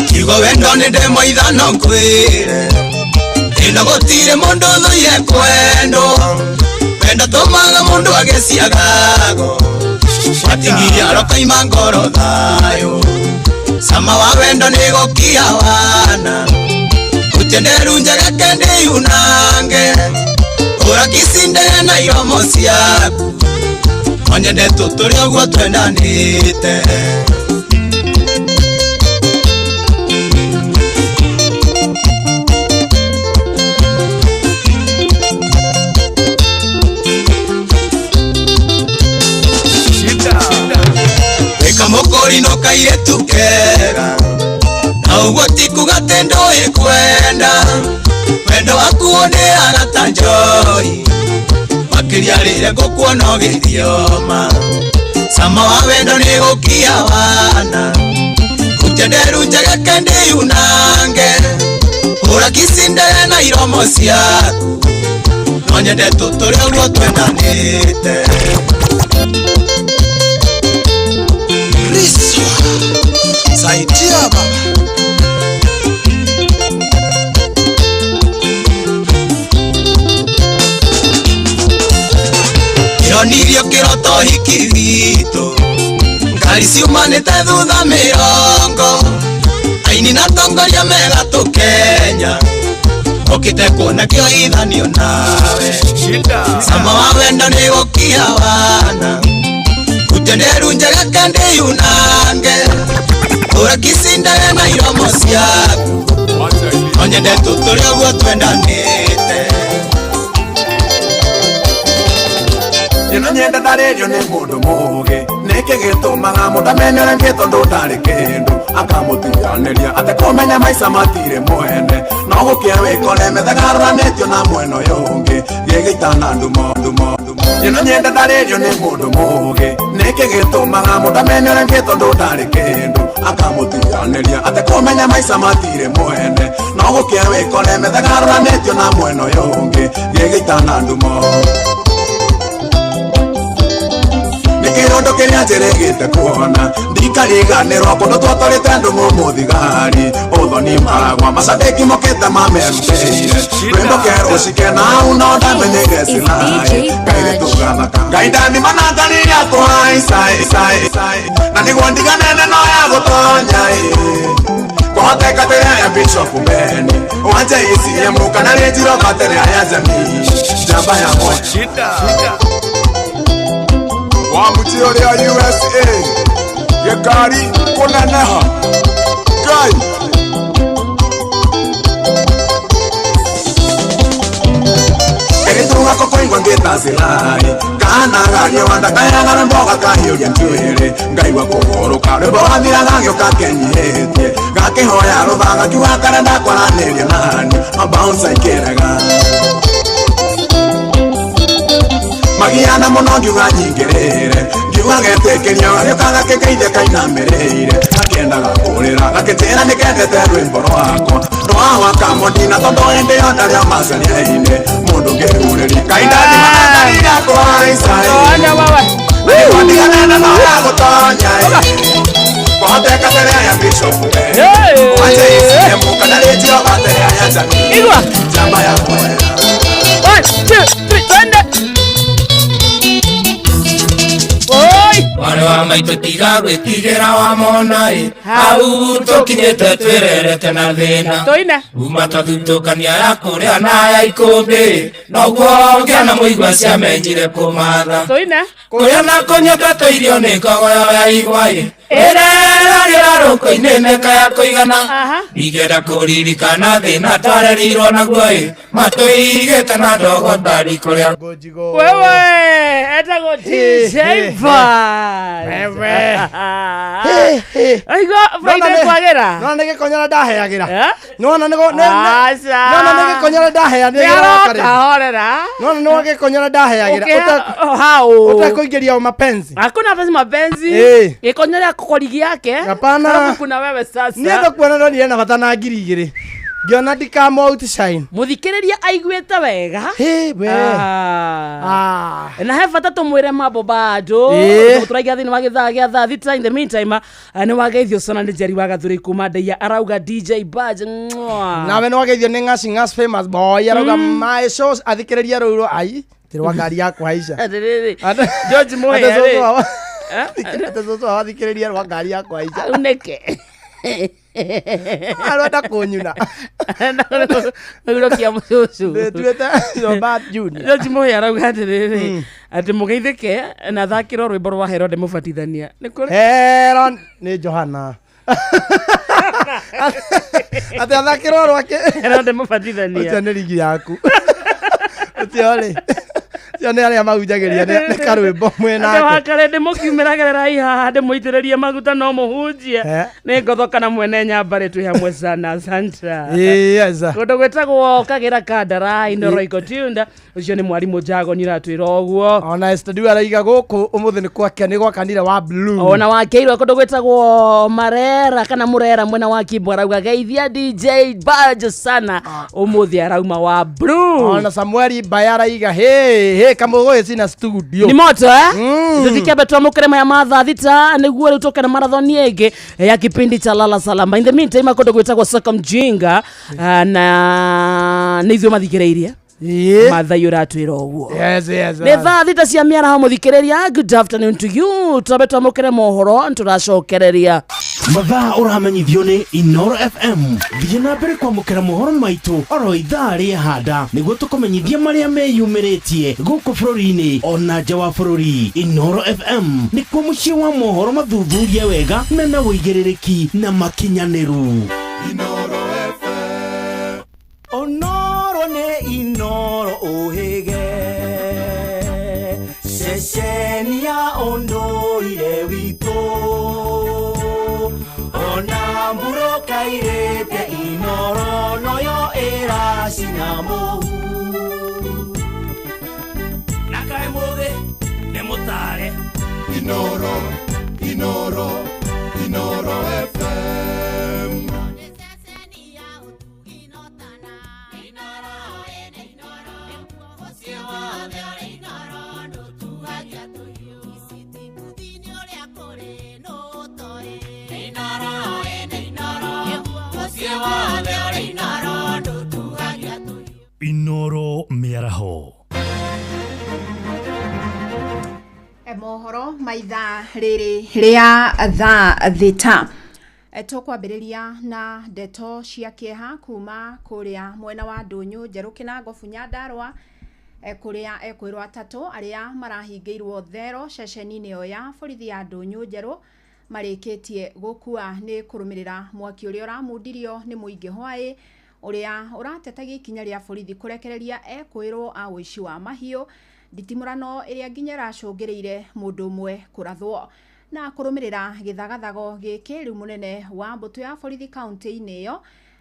Kiugo wendo nĩ ndemwa ithano ngwĩre ĩno gũtirĩ mũndũ ũthũire kwendwo wendo tũmaga mũndũ agĩciagago watingiria arokaima ngoro thayũ sama wa wendo nĩ gũkia wana utenderu njegeke ndĩyunange ũrakicindere na iromo ciaku onyende tũtũre ũguo twendanĩte. Shida. Wĩkamũkũri no kairĩtu kega na ũguo ti kuga atĩ ndũĩ kwenda wendo waku ndĩaga ta njohi makĩria rĩrĩa ngũkuona ũgĩthioma cama wa wendo nĩ gũkia wana hutia nderu njegeke ndĩyunange hũra kici ndere na iromo ciaku no nyende tũtũre ũguo twendanĩte. Kristo saidia baba. Ndĩronirio kĩroto hiki witũ ngari ciumanĩte thutha mĩrongo aini na atongoria megatũ Kenya okĩte kuona kĩoithanio nawe cama wa wendo nĩ gũkia wana hutia nderu njegeke ndĩyunange hũra kici ndere na iromo ciaku no nyende tũtũre ũguo twendanĩte. Ĩno nyenda ndarĩrio nĩ mũndũ mũũgĩ nĩkĩ gĩtũmaga mũndũ amenere nĩ tondũ ndarĩ kĩndũ akamũtiganĩria atekũmenya maica matirĩ mwene no gũkĩa wĩkore methegaranĩtio na mwena ũyũ ũngĩ gĩgĩitana ndumo ndumo ndumo. Ĩno nyenda ndarĩrio nĩ mũndũ mũũgĩ nĩkĩ gĩtũmaga mũndũ amenere nĩ tondũ ndarĩ kĩndũ akamũtiganĩria atekũmenya maica matirĩ mwene no gũkĩa wĩkore methegaranĩtio na mwena ũyũ ũngĩ gĩgĩitana ndumo. Kĩrondo kĩrĩa njĩrĩgĩte kuona ndikariganĩrwo kũndũ twatwarĩte ndũng'ũ mũthigari ũthoni maragwa macabĩki mokĩte mamerutĩire rwĩmbo kerũ cikena au no ndamenyeire cilaĩ kairĩtu gathaka Ngai ndathima na ngari ya kũhaica na nĩguo ndiganene no ya gũtonya kũhoteka tĩrĩa ya Bishop Beni wa JCM kana Range Rover tĩrĩa ya jamii njamba ya moyo wa mũtĩ ũrĩa USA gĩkari kũneneha Ngai Kĩrĩtu gako kũigua ngĩta cilaĩ kana garia wanda kayaga rwĩmbo gakahiũria njuĩrĩ ngaigua kũgũrũka rwĩmbo wathira gagĩũka kenyihĩtie gakĩhoya rũtha gakiuga karenda kwaranĩria nani mabouncer ikĩrega magiana mũno ngiuga nyingĩrĩre ngiuga getĩkĩria gagĩũka gakĩngeithia kainamĩrĩire gakĩendaga kũrĩra gakĩnjĩra nĩkendete rwĩmbo rwakwa rwa wakamondina tondũ hĩndĩ ĩyo ndarĩ macaria-inĩ mũndũ ngĩhurĩria Ngai ndathima na ngari ya kũhaica nĩguo ndiganene no ya gũtonya kũhoteka tĩrĩa ya Bishop Beni wa JCM kana Range Rover tĩrĩa ya jamii njamba ya mwera. 1 2 3 twende. Mwana wa maitũ tiga gwĩtigĩra wamona ĩ hau tũkinyĩte twĩrerete na thĩna uma twathutũkania ya kũrĩa na ya ikũmbĩ noguo ngĩona mũigua ciamenyire kũmatha kũrĩa na kũnyua twatũirio nĩ ngogoyo ya igwa ĩ ĩreragĩra rũkũ-inĩ mĩka ya kũigana ndingĩenda kũririkana thĩna twarerirwo naguo ĩ matũigĩte na ndogo tari kũrĩa Wewe etagwo DJ Vibes. Aigua Friday kwagĩra Nona nĩ gĩkonyora ndaheagĩra Nona nĩ Aca. Nona nĩ gĩkonyora ndaheanĩra Nĩaroka horera. Nona nĩ gĩkonyora ndaheagĩra Hau. Ũtekũingĩria o mapenzi Hakuna pesa mapenzi. Gĩkonyora kwa ligi yake. Hapana. Alafu kuna wewe sasa. Niĩ ndũkuona ndonire na bata na 2000 ngĩona ndikamo outshine Mũthikĩrĩria aiguĩte wega. We. Na he bata tũmwĩre mambo bado tũraigĩa thĩinĩ wa gĩthaa gĩa thaa thita. In the meantime nĩ wageithio sana nĩ Njeri wa Gathũri kuma Ndeia arauga DJ Badge. Nawe nĩ wageithio nĩ Ng'aci Ng'aci famous boy arauga my shows athikĩrĩria rũu rwa ai ti rwa ngari ya kũhaica Atĩrĩrĩ George Mũhĩa rĩ atĩ cũcũ wao athikĩrĩria rwa ngari ya kũhaica uneke arenda kũnyuna Ũgurokia mũcũcũ Ndĩtuĩte Robert Junior. George Mũhĩa arauga atĩrĩrĩ atĩ mũgeithĩke na thakĩrwo rwĩmbo rwa Herode mũbatithania. Nĩ kũrĩ Heron nĩ Johana atĩ athakĩrwo rwake Herode mũbatithania ũcio nĩ rigi yaku ũcio rĩ Cio nĩ arĩa mahunjagĩria nĩ karwĩmbo mwenake. Wakare ndĩmũkiumĩra gererai haha ndĩmũitĩrĩrie maguta no mũhunjie. Nĩ ngotho kana mwene nyambarĩ twĩ hamwe sana, asante. Yes. Kũndũ gwĩtagwo Kagĩra Kandara Inoro Ikotunda, ũcio nĩ mwarimũ Jagoni ũratwĩra ũguo. Ona Esther Ndiu araiga gũkũ ũmũthĩ nĩ kwake nĩ gwakanire wa blue. Ona wakeirwo kũndũ gwĩtagwo Marera kana Mũrera mwena wa Kimbo, arauga geithia DJ Badge sana, ũmũthĩ arauma wa blue. Ona Samueli Mbaya araiga hey hey kamũgũĩ cina studio. Nĩ moto eh? Tũtikĩambe twamũkĩre maya ma thaa 6 nĩguo rĩu tũke na marathoni ĩngĩ ya kipindi cha Lala Salama. In the meantime, kũndũ gwĩtagwo Soko Mjinga, na nĩ ithuĩ mathikĩrĩirie Mathai ũratwĩra ũguo. Yes. Nĩ thaa 6 cia mĩaraho, mũthikĩrĩria, good afternoon to you. Twambe twamũkĩre mohoro, tũracokereria. Mathaa ũramenyithio nĩ Inoro FM. Thiĩ na mbere kwamũkĩra mohoro maitũ oro ithaa rĩa handa nĩguo tũkũmenyithia marĩa meyumĩrĩtie gũkũ bũrũri-inĩ ona nja wa bũrũri. Inoro FM nĩkuo mũciĩ wa mohoro mathuthurie wega mena ũigĩrĩrĩki na makinyanĩru. Onoro nĩ Inoro ũhĩge ceceni ya ũndũire witũ, ona mburũka irĩte Inoro noyo ĩracina mũhu na kaĩ mũthĩ nĩ mũtare. Inoro, Inoro, Inoro FM. Inoro mĩaraho. Mohoro maithaa rĩrĩ rĩa thaa 6. Tũkwambĩrĩria na ndeto cia kĩeha kuma kũrĩa mwena wa Ndũnyũ Njerũ Kĩnangobu Nyandarũa, kũrĩa ekwĩrwo atatũ arĩa marahingĩirwo thero ceceni-inĩ ĩyo ya borithi ya Ndũnyũ Njerũ marĩkĩtie gũkua nĩ kũrũmĩrĩra mwaki ũrĩa ũramundirio nĩ mũingĩ hwaĩ ũrĩa ũratetagia ikinya rĩa borithi kũrekereria ekwĩrwo a ũici wa mahiũ, nditimũrano ĩrĩa nginya ĩracũngĩrĩire mũndũ ũmwe kũrathwo. Na kũrũmĩrĩra gĩthagathago gĩkĩ, rĩu mũnene wa mbũtũ ya borithi kaunti-inĩ ĩyo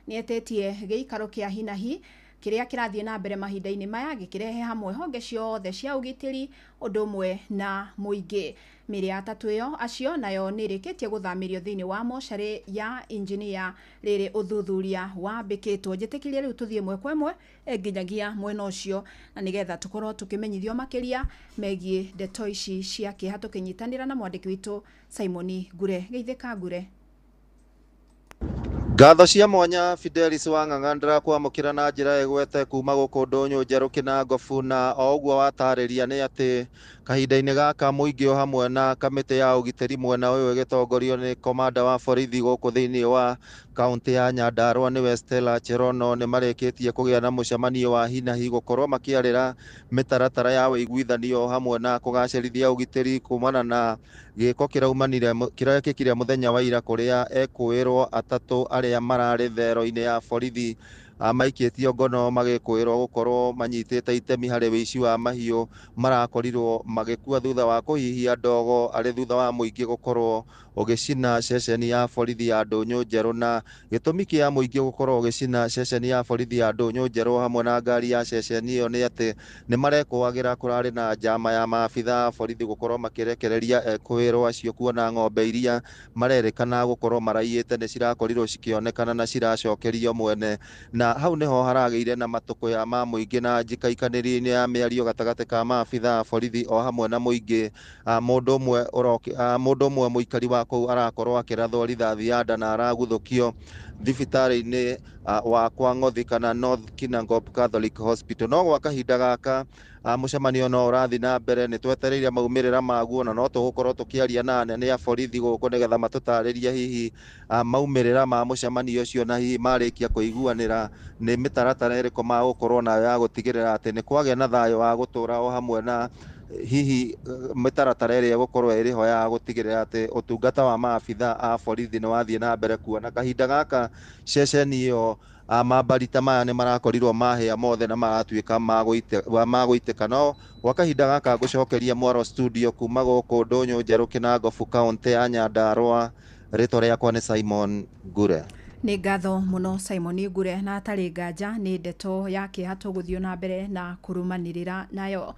nĩetĩtie gĩikaro kĩa hinahi kĩrĩa kĩrathiĩ na mbere mahinda-inĩ maya gĩkĩrehe hamwe honge ciothe cia ũgitĩri ũndũ ũmwe na mũingĩ. Mĩĩrĩ ya atatũ ĩyo acio nayo nĩ ĩrĩkĩtie gũthamĩrio thĩinĩ wa mocarĩ ya injinia rĩrĩ ũthuthuria wambĩkĩtwo. Njĩtĩkĩrie rĩu tũthiĩ ĩmwe kwa ĩmwe nginyagia mwena ũcio na nĩgetha tũkorwo tũkĩmenyithio makĩria megiĩ ndeto ici cia kĩeha tũkĩnyitanĩra na mwandĩki witũ Simon Ngure. Geithĩka Ngure. Ngatho cia mwanya Fidelis Wang'ang'a, ndĩrakwamũkĩra na njĩra ĩgwete kuma gũkũ Ndũnyũ Njerũ Kĩnangobu, na o ũguo watarĩria nĩ atĩ kahinda-inĩ gaka mũingĩ o hamwe na kamĩtĩ ya ũgitĩri mwena ũyũ ĩgĩtongorio nĩ komanda wa borithi gũkũ thĩinĩ wa kaunti ya Nyandarua nĩwe Stella Cherono nĩ marĩkĩtie kũgĩa na mũcemanio wa hinahi gũkorwo makĩarĩra mĩtaratara ya ũiguithanio hamwe na kũgacĩrithia ũgitĩri kumana na gĩko kĩraumanire kĩrekĩkire mũthenya wa ira kũrĩa ekũĩrwo atatũ arĩa mararĩ thero-inĩ ya borithi maikĩtio ngono magĩkwĩrwo gũkorwo manyitĩte itemi harĩ wĩici wa mahiũ marakorirwo magĩkua thutha wa kũhihia ndogo arĩ thutha wa mũingĩ gũkorwo ũgĩcina ceceni ya borithi ya Ndũnyũ Njerũ. Na gĩtũmi kĩa mũingĩ gũkorwo ũgĩcina ceceni ya borithi ya Ndũnyũ Njerũ hamwe na ngari ya ceceni ĩyo nĩ atĩ nĩ marekũagĩra kũrarĩ na njama ya maabitha a borithi gũkorwo makĩrekereria ekũĩrwo acio kuona ng'ombe iria marerĩkana gũkorwo maraiyĩte nĩ cirakorirwo cikĩonekana na ciracokerio mwene, na hau niho haragĩire na matũkũya ma mũingĩ na njikaikanĩrio-inĩ ya mĩario gatagatĩ ka maabitha a borithi o hamwe na mũingĩ. Mũndũ ũmwe mũikari wa kũu arakorwo akĩrathwo rithathi ya nda na araguthũkio thibitarĩ-inĩ wa Kwang'othi kana North Kinangop Catholic Hospital. No gwa kahinda gaka mũcemanio no ũrathiĩ na mbere, nĩ twetereire maumĩrĩra maguo na no tũgũkorwo tũkĩaria na anene a borithi gũkũ nĩgetha matũtarĩrie hihi maumĩrĩra ma mũcemanio ũcio na hihi marĩkia kũiguanĩra nĩ mĩtaratara ĩrĩkũ magũkorwo nayo ya gũtigĩrĩra atĩ nĩ kwagĩa na thayũ wa gũtũra o hamwe na hihi mĩtaratara ĩrĩa ĩgũkorwo ĩrĩ ho ya gũtigĩrĩra atĩ ũtungata wa maabitha a borithi nĩ wathiĩ na mbere kuona kahinda gaka ceceni ĩyo Mambari ta maya nĩ marakorirwo mahĩa mothe na maratuĩka ma gũitĩka. No gwa kahinda gaka ngũcokeria mwaro studio kuma gũkũ Ndũnyũ Njerũ Kĩnangobu, kaũntĩ ya Nyandarũa. Rĩtwa rĩakwa nĩ Simon Ngure. Nĩ ngatho mũno Simon Ngure, na atarĩ nganja nĩ ndeto ya kĩeha tũgũthiĩ na mbere na kũrũmanĩrĩra nayo.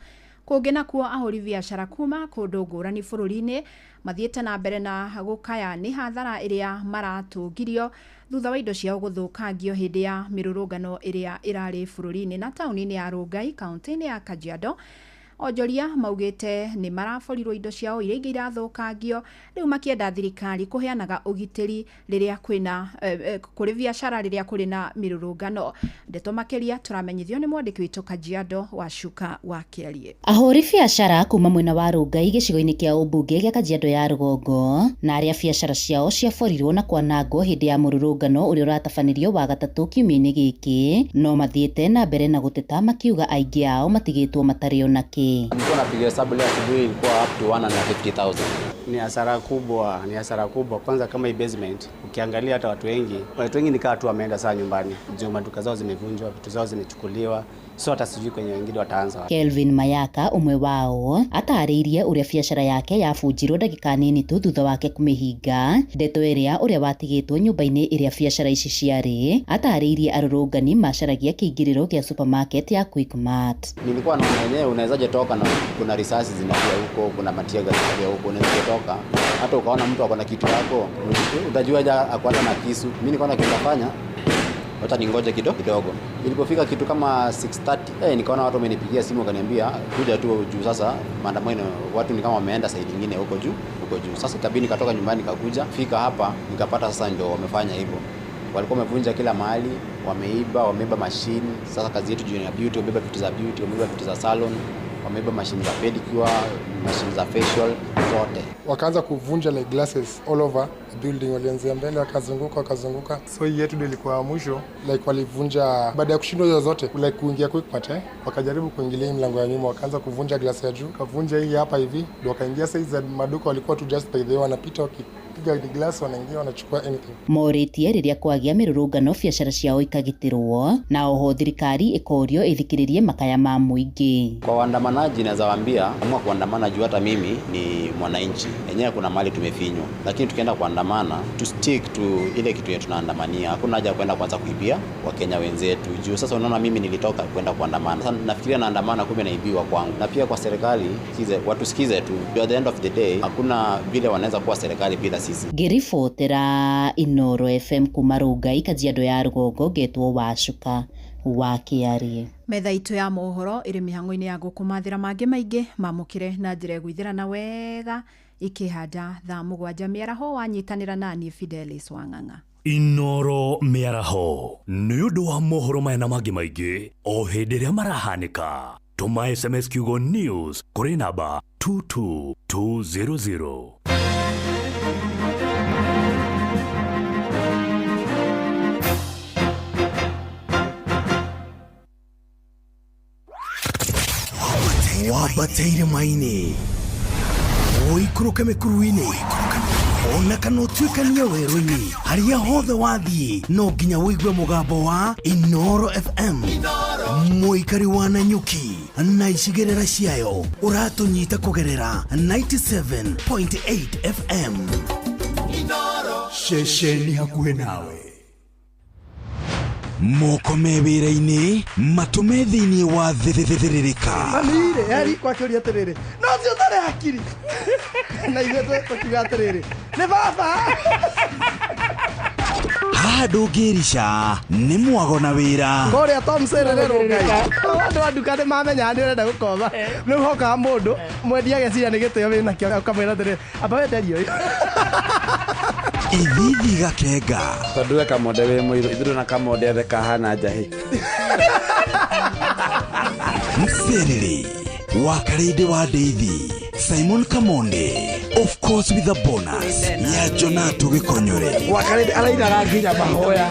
Kũngĩ nakuo, ahũri biacara kuma kũndũ ngũrani bũrũri-inĩ mathiĩte na mbere na gũkaya nĩ hathara ĩrĩa maratũngirio thutha wa indo ciao gũthũkangio hĩndĩ ya mĩrũrũngano ĩrĩa ĩrarĩ bũrũri-inĩ. Na taũni-inĩ ya Rongai, kaũntĩ-inĩ ya Kajiado, onjoria maugĩte nĩ maraborirwo indo ciao iria ingĩ irathũkangio, rĩu makĩenda thirikari kũheanaga ũgitĩri rĩrĩa kwĩna kũrĩ biacara rĩrĩa kũrĩ na mĩrũrũngano. Ndeto makĩria tũramenyithio nĩ mwandĩki witũ Kajiado wa Cuka wa Kĩarie. Ahũri biacara kuma mwena wa Rongai gĩcigo-inĩ kĩa ũmbunge gĩa Kajiado ya rũgongo na arĩa biacara ciao ciaborirwo na kwanangwo hĩndĩ ya mũrũrũngano ũrĩa ũratabanirio wa gatatũ kiumia-inĩ gĩkĩ no mathiĩte na mbere na gũteta makiuga aingĩ ao matigĩtwo matarĩ ona kĩ. Nilikuwa napiga hesabu leo asubuhi ilikuwa up to 150,000. Ni hasara kubwa, ni hasara kubwa. Kwanza kama hii basement, ukiangalia hata watu wengi ni kaa tu wameenda saa nyumbani. Juu maduka zao zimevunjwa, vitu zao zimechukuliwa. So hata sijui kwenye wengine wataanza. Kelvin Mayaka ũmwe wao atarĩirie ũrĩa biacara yake yabunjirwo ndagĩka nini tu thutha wake kũmĩhinga. Ndeto ĩrĩa ũrĩa watigĩtwo nyũmba-inĩ ĩrĩa biacara ici ciarĩ atarĩirie arũrũngani macaragia kĩingĩrĩro gĩa supermarket ya Quickmart. Nilikuwa naona yenyewe unawezaje toka na kuna risasi zinalia huko, kuna mateargas zinalia huko, unawezaje toka? Hata ukaona mtu ako na kitu yako, utajua ja ako hata na kisu. Mimi nikaona kitu nafanya, wacha ningoje kidogo. Ilipofika kitu kama 6:30, nikaona watu wamenipigia simu wakaniambia kuja tu juu sasa maandamano watu ni kama wameenda side nyingine huko juu, huko juu. Sasa ikabidi nikatoka nyumbani nikakuja, fika hapa nikapata sasa ndio wamefanya hivyo. Walikuwa wamevunja kila mahali, wameiba, wameiba machine. Sasa kazi yetu juu ya beauty, wameiba vitu za beauty, wameiba vitu za salon, wameiba machine za pedicure, machine za facial zote. Wakaanza kuvunja like glasses all over the building. Walianzia mbele wakazunguka wakazunguka, so hii yetu ndio ilikuwa ya mwisho. Like walivunja baada ya kushindwa hizo zote, like kuingia Quickmart, wakajaribu kuingilia hii mlango ya nyuma, wakaanza kuvunja glass ya juu, kavunja hii hapa hivi, ndio wakaingia. Saizi za maduka walikuwa tu just by the way wanapita wakipiga glass, wanaingia wanachukua anything. Morĩtie rĩrĩa kwagĩa mĩrũrũngano biacara ciao ikagitĩrwo na oho thirikari ĩkorio ĩthikĩrĩrie makaya ma mũingĩ. Kwa waandamanaji naweza waambia amua kuandamana juu hata mimi ni mwananchi. Enyewe kuna mali tumefinywa, lakini tukienda kuandamana to stick to ile kitu yetu tunaandamania. Hakuna haja ya kwenda kuanza kuibia Wakenya wenzetu. Juu sasa unaona mimi nilitoka kwenda kuandamana. Sasa nafikiria naandamana kumbe naibiwa kwangu. Na pia kwa serikali sikize, watu sikize tu. At the end of the day hakuna vile wanaweza kuwa serikali bila sisi. Ngĩribotera Inoro FM kuma Rongai, Kajiado ya rũgongo, ngetwo Wacuka wa Kĩarie. Metha itũ ya mohoro ĩrĩ mĩhang'o-inĩ ya gũkũmathĩra mangĩ maingĩ mamũkĩre na njĩra ĩgwithĩrana wega ikĩhanda thaa 7 mĩaraho. Wanyitanĩra naniĩ Fidelis Wang'ang'a. Inoro mĩaraho nĩ ũndũ wa mohoro maya na mangĩ maingĩ o hĩndĩ ĩrĩa marahanĩka, tũma SMS kiugo news kũrĩ namba 22200. Wambate irĩma-inĩ, ũikũrũke mĩkuru-inĩ, ona kana ũtuĩkanie werũ-inĩ, harĩa hothe wathiĩ no nginya ũigue mũgambo wa Inoro FM. Mũikari wa Nanyuki na icigĩrĩra ciayo, ũratũnyita kũgerera 97.8 FM. Ceceni hakuhĩ nawe. Moko me wĩra-inĩ, matũ me thĩinĩ wa thĩrĩrĩka. Mami-rĩ eri kwakĩũria atĩrĩrĩ, no ũcio ũtarĩ hakiri, na ithuĩ tũkiuga atĩrĩrĩ, nĩ baba. Haha ndũngĩrica nĩ mwago na wĩra. Kũrĩa Tom Serere Rongai, andũ a nduka nĩ mamenyaga nĩ ũrenda gũkomba. Rĩu hokaga mũndũ mwendia ageciria nĩ gĩtĩo wĩnakĩo, ũkamwĩra atĩrĩrĩ, amba wenderie ũyũ. Ithithi gakenga. Tondũ we kamonde wĩ mũirũ, ithuĩ na kamonde othe kahana njahĩ. Mserere wa Karĩndĩ wa Ndeithi Simon Kamonde, of course with a bonus ya Jonato Gĩkonyore. Wa Karĩndĩ arainaga nginya mahoya.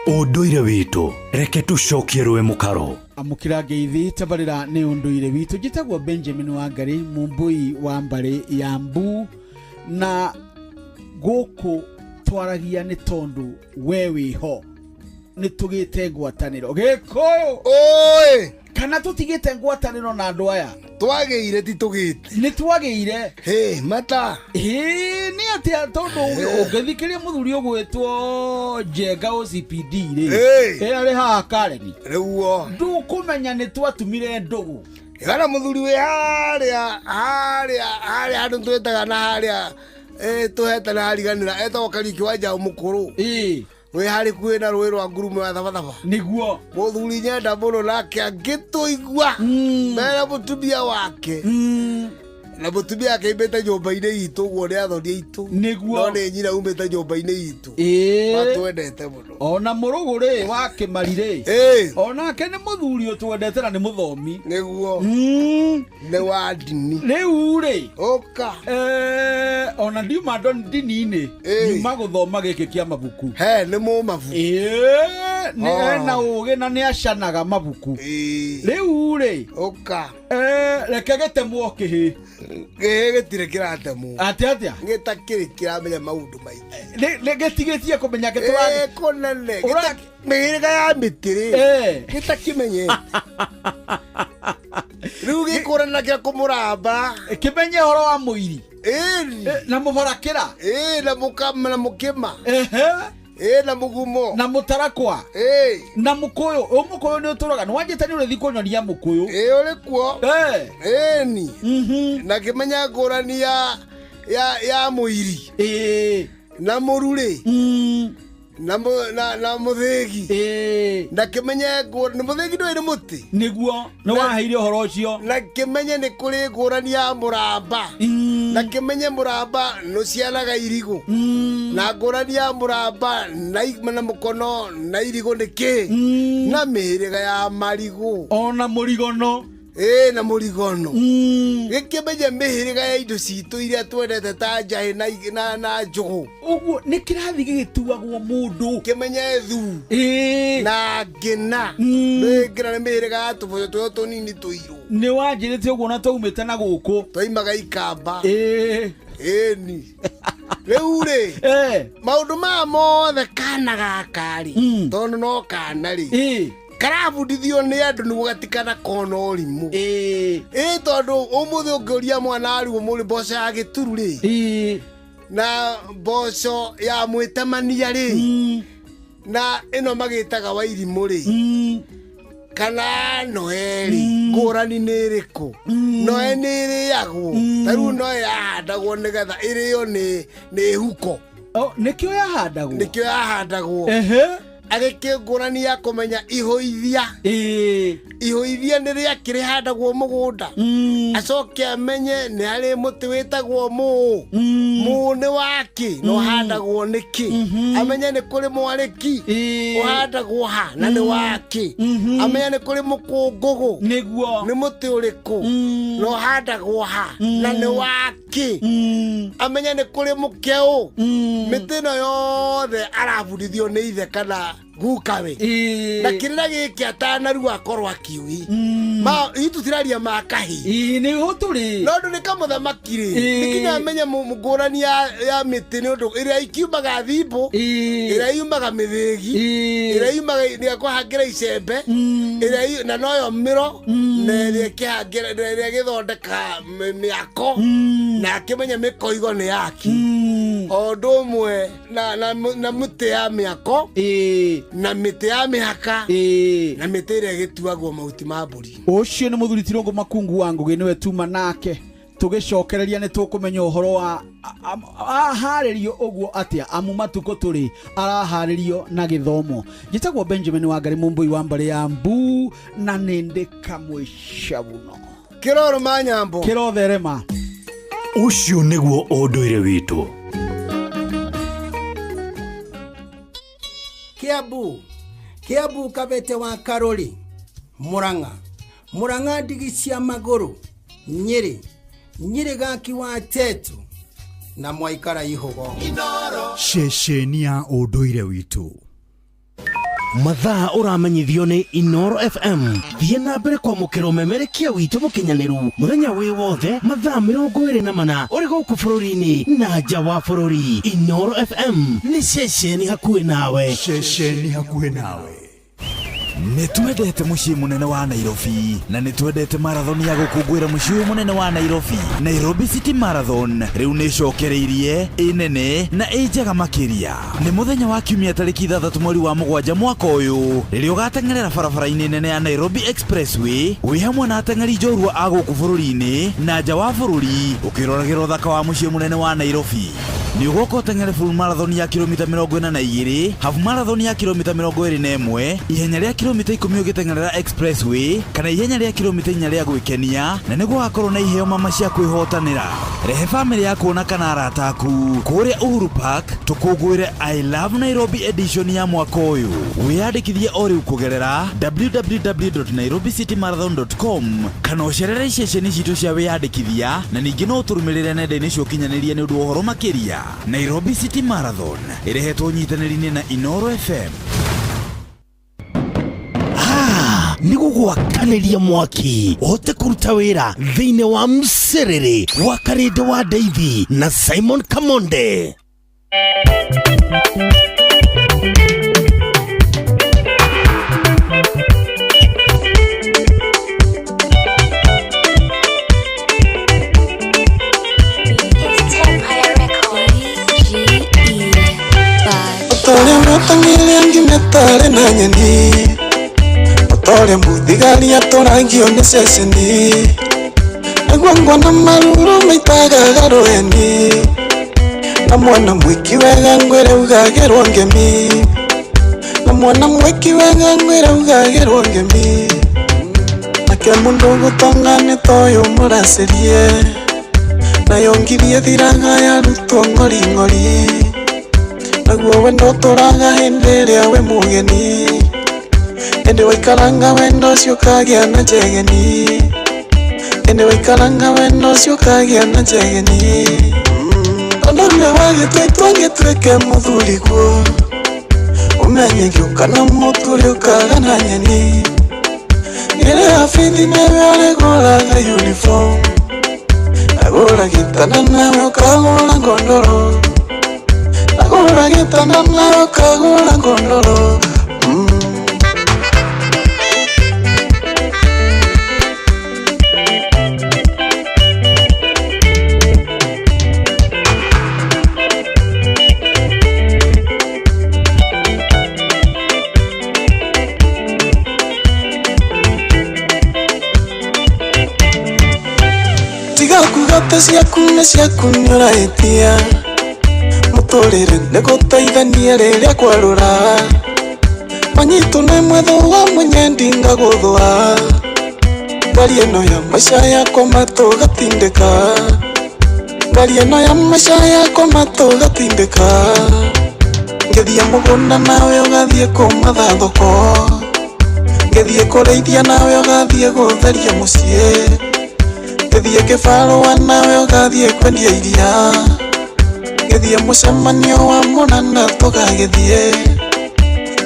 Ũndũire witũ reke tũcokie rũĩ mũkaro. Amũkĩra ngeithi, tabarĩra nĩ ũndũire witũ. Njĩtagwo Benjamin Wangari, mũmbũi wa mbarĩ ya Mbu. Na gũkũ twaragia nĩ tondũ we wĩho nĩ tũgĩte ngwatanĩro gĩkũyũ oi kana tũtigĩte ngwatanĩro na andũ aya twagĩire ti tũgĩte nĩ twagĩire hĩ mata ĩĩ nĩ atĩa tondũ ũngĩthikĩria mũthuri ũgwĩtwo Njenga OCPD rĩ Ĩ. ĩ arĩ haha Kareni rĩuo ndũkũmenya nĩ twatumire ndũgũ Gana mũthuri wĩ harĩa harĩa harĩa handũ twĩtaga na harĩa tũhetana hariganĩra etagwo Kariũki wa Njaũ mũkũrũ wĩ harĩ kuhĩ na rũĩ rwa ngurumo ya Thabathaba nĩguo mũthuri nyenda mũno nake angĩtũigua mena mũtumia wake na mũtumia wake aumĩte nyũmba-inĩ itũ ũguo nĩ athoni aitũ nĩguo no nĩ nyina umĩte nyũmba-inĩ itũ Ĩĩ. matwendete mũno ona mũrũgũ rĩ wa kĩmari rĩ onake nĩ mũthuri ũtwendete na nĩ mũthomi nĩguo nĩ wa ndini rĩu rĩ ũka ona ndiuma ndini-inĩ nyuma gũthoma gĩkĩ kĩa mabuku he nĩ mũmabu ĩĩ nĩ Oh. ena ũgĩ na nĩ acanaga mabuku rĩu rĩ ũka reke gĩtemwo kĩhĩ gĩhĩ gĩtirĩ kĩratemwo atĩ atĩa gĩtakĩrĩ kĩramenya maũndũ maingĩ nĩ gĩtigĩtie kũmenya Ĩ, kũnene mĩhĩrĩga ya mĩtĩ rĩ gĩtakĩmenyete rĩu gĩkũrana kĩa kũmũramba kĩmenye ũhoro wa mũiri ĩni na mũbarakĩra ĩ na mũkama na mũkĩma ĩ na mũgumo na mũtarakwa ĩ na mũkũyũ ũ mũkũyũ nĩ ũtũraga nĩ wanjĩte nĩ ũrĩthi kũnyonia mũkũyũ ĩ ũrĩ kuo ĩni na kĩmenya ngũrani ya ya ya mũiri na mũrurĩ na na na mũthĩgi na kĩmenye nĩ mũthĩgi ndũĩ nĩ mũtĩ nĩguo nĩ waheire ũhoro ũcio na kĩmenye nĩ kũrĩ ngũrani ya mũramba na kĩmenye mũramba nũciaraga irigũ na ngũrani ya mũramba na na mũkono na irigũ nĩ kĩ na mĩhĩrĩga ya marigũ ona mũrigono ĩ na mũrigono gĩkĩmenye mĩhĩrĩga ya indo citũ iria twendete ta njahĩ na na na njũgũ ũguo nĩ kĩrathi gĩgĩtuagwo mũndũ kĩmenye thu na ngĩna ngĩna nĩ mĩhĩrĩga ya tũboco tũrĩa tũnini tũirũ nĩ wanjĩrĩte ũguo na twaumĩte na gũkũ twaimaga ikamba ĩni rĩu rĩ maũndũ maya mothe kana gaka rĩ tondũ no kana rĩ karabundithio nĩ andũ nĩguo gatikana kona ũrimũ ĩ tondũ ũmũthĩ ũngĩũria mwana arigwo mũrĩ mboco ya gĩturu rĩ na mboco ya mwĩtemania rĩ na ĩno magĩtaga wa irimũ rĩ kana noe rĩ ngũrani nĩ ĩrĩkũ noe nĩ ĩrĩagwo ta rĩu noe yahandagwo nĩgetha ĩrĩo nĩ nĩ huko nĩkĩo yahandagwo nĩkĩo yahandagwo agĩkĩ ngũrani ya kũmenya ihũithia ihũithia nĩ rĩakĩ rĩhandagwo mũgũnda acoke amenye nĩ harĩ mũtĩ wĩtagwo mũũ mũũ nĩ wakĩ na ũhandagwo nĩkĩ amenye nĩ kũrĩ mwarĩki ũhandagwo ha na nĩ wakĩ amenye nĩ kũrĩ mũkũngũgũ nĩguo nĩ mũtĩ ũrĩkũ na ũhandagwo ha na nĩ wakĩ amenye nĩ kũrĩ mũkeũ mĩtĩ ĩno yothe arabundithio nĩ ithe kana gukawe na kĩrĩra gĩkĩ atanarua akorwo akiũĩ ma itũ tiraria ma kahĩ nĩho tũrĩ no ũndũ nĩ kamũthamaki rĩ nĩ nginya amenye ngũrani ya mĩtĩ nĩ ũndũ ĩrĩa ikiumaga thimbũ ĩrĩa yumaga mĩthĩgi ĩrĩa yumaga ĩrĩa kũhangĩra icembe ĩrĩa na noyo mĩro na ĩrĩa ĩkĩhangĩra na ĩrĩa ĩgĩthondeka mĩako na akĩmenya mĩkoigo nĩ yaki o ũndũ ũmwe na mĩtĩ ya mĩako na mĩtĩ ya mĩhaka na mĩtĩ ĩrĩa ĩgĩtuagwo mahuti ma mbũri ũcio nĩ mũthuri Tirũngũ Makungu wa Ngũgĩ nĩwe tuma nake tũgĩcokereria nĩ tũkũmenya ũhoro wa aharĩrio ũguo atĩa amu matukũ tũrĩ araharĩrio na gĩthomo njĩtagwo Benjamin Wangari Mũmbũi wa mbarĩ ya mbu na nĩ ndĩ kamwe cabuno kĩroro ma nyambo kĩrotherema ũcio nĩguo ũndũire witũ Kiambu Kiambu Kabete wa Karori Murang'a Murang'a ndigi cia magũrũ Nyĩrĩ Nyĩrĩ gaki wa Tetu na mwaikara ihũgo ceceni ya ũndũire witũ Mathaa ũramenyithio nĩ Inoro FM. Thiĩ na mbere kwamũkĩra ũmemerekia witũ mũkinyanĩru mũthenya wĩ wothe mathaa 24 ũrĩ gũkũ bũrũri-inĩ na nja wa bũrũri. Inoro FM nĩ ceceni hakuhĩ nawe. Ceceni hakuhĩ nawe. Nĩ twendete mũciĩ mũnene wa Nairobi na nĩ twendete marathon ya gũkũngũĩra mũciĩ ũyũ mũnene wa Nairobi. Nairobi City Marathon rĩu nĩ ĩcokereirie, ĩ nene na ĩ njega makĩria. Nĩ mũthenya wa kiumia tarĩki 6 mweri wa 7 mwaka ũyũ rĩrĩa ũgateng'erera barabara-inĩ nene ya Nairobi Expressway wĩ hamwe na ateng'eri njorua a gũkũ bũrũri-inĩ na nja wa bũrũri ũkĩroragĩra ũthaka wa mũciĩ mũnene wa Nairobi. Nĩ ũgoka ũteng'ere full marathon ya kilomita 42, half marathon ya kilomita 21, ihenya rĩa kilomita 10 ũgĩteng'erera expressway kana ihenya rĩa kilomita 4 rĩa gwĩkenia, na nĩguo gakorwo na iheo mama cia kwĩhotanĩra. Rehe bamĩrĩ yaku na kana arata aku kũrĩa Uhuru Park tũkũngũĩre I Love Nairobi edition ya mwaka ũyũ. Wĩyandĩkithie o rĩu kũgerera www.nairobicitymarathon.com kana ũcerere ceceni citũ cia wĩyandĩkithia, na ningĩ no ũtũrũmĩrĩre nenda-inĩ cia ũkinyanĩria nĩ ũndũ wa ũhoro makĩria. Nairobi City Marathon ĩrehetwo ũnyitanĩri-inĩ na Inoro FM. Nĩ gũgwakanĩria mwaki ũhote kũruta wĩra thĩinĩ wa mcerere wa Karĩndĩ wa Ndeithi na Simon Kamonde. Otorĩa mũtang'ĩrĩa ngimetarĩ na nyeni, otorĩa mũthigari atũrangio nĩ ceceni, nĩguo nguona maruru maitagaga rũheni, na mwana mwĩki wega ngwĩre ugagĩrwo ngemi, na mwana mwĩki wega ngwĩre ugagĩrwo ngemi, nake mũndũ gũtonga nĩ toyũ mũracĩrie, nayo ngiri ĩthiraga yarutwo ng'ori ng'ori, naguo wendo ũtũraga hĩndĩ ĩrĩa wĩ mũgeni, ĩndĩ waikaranga wendo ũcio ũkagĩa na njegeni, ĩndĩ waikaranga wendo ũcio ũkagĩa na njegeni, tondũ nĩ wagĩtua itua ngĩtuĩke mũthuri guo, ũmenye ngĩũka na mũturi ũkaga na nyeni, ngĩrĩha bithi nĩwe ũrĩgũraga uniform, agũra gĩtanda nawe ũkagũra ngondoro, agũra gĩtanda nawe ũkagũra ngondoro. Tiga kuga ciaku nĩ ciaku nĩũrahĩtia, mũtũrĩre nĩ gũteithania rĩrĩa kwarũra, manyitũ nĩ mwetho wa mwenyendi ngagũthũa, ngari ĩno ya maica yakwa matũgatindĩka, ngari ĩno ya maica yakwa matũgatindĩka, ngĩthiĩ mũgũnda nawe ũgathiĩ kũmatha thoko, ngĩthiĩ kũrĩithia nawe ũgathiĩ gũtheria mũciĩ, ngĩthiĩ kĩbarũa nawe ũgathiĩ kwendia iria, ngĩthiĩ mũcemanio wa mũnana tũgagĩthiĩ,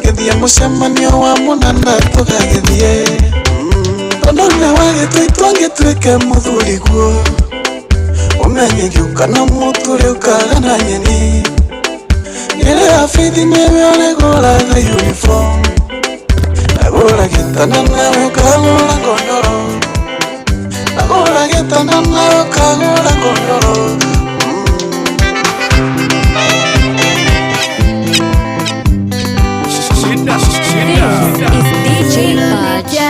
ngĩthiĩ mũcemanio wa mũnana tũgagĩthiĩ, tondũ nĩ wagĩtua itua ngĩtuĩke mũthuri guo, ũmenye ngĩũka na mũturi ũkaga na nyeni, ngĩrĩha bithi nĩwe ũrĩgũraga uniform, agũra gĩtanda nawe ũkagũra ngondoro, agũra gĩtanda nawe ũkagũra ngondoro. This is DJ Budge.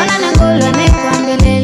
Ona nangulwa nekwambele.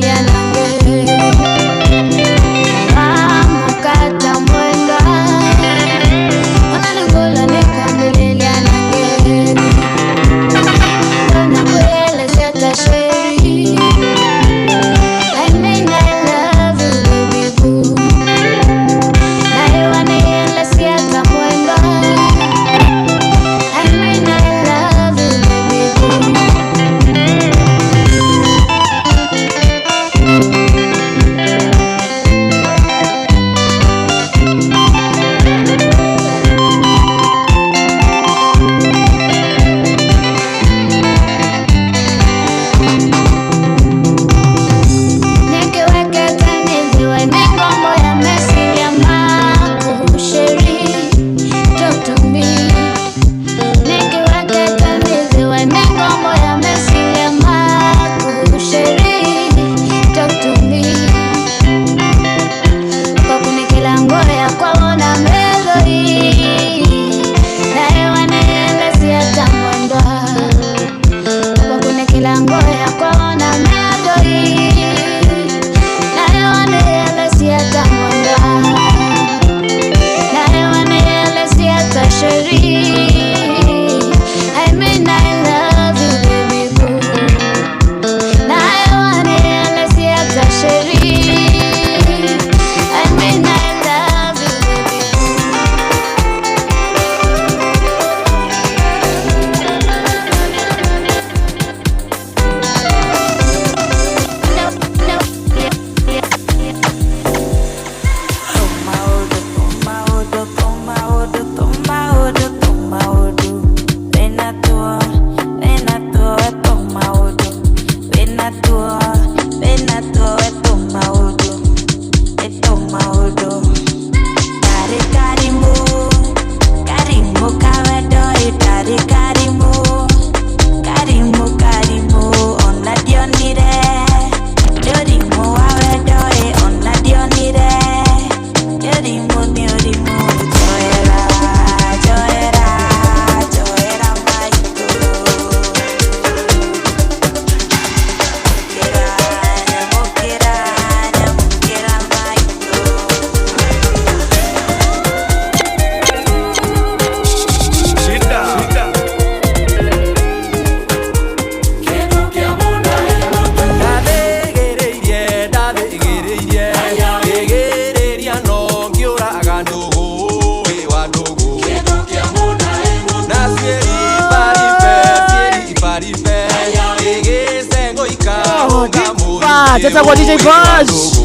Tetagwo DJ Bash.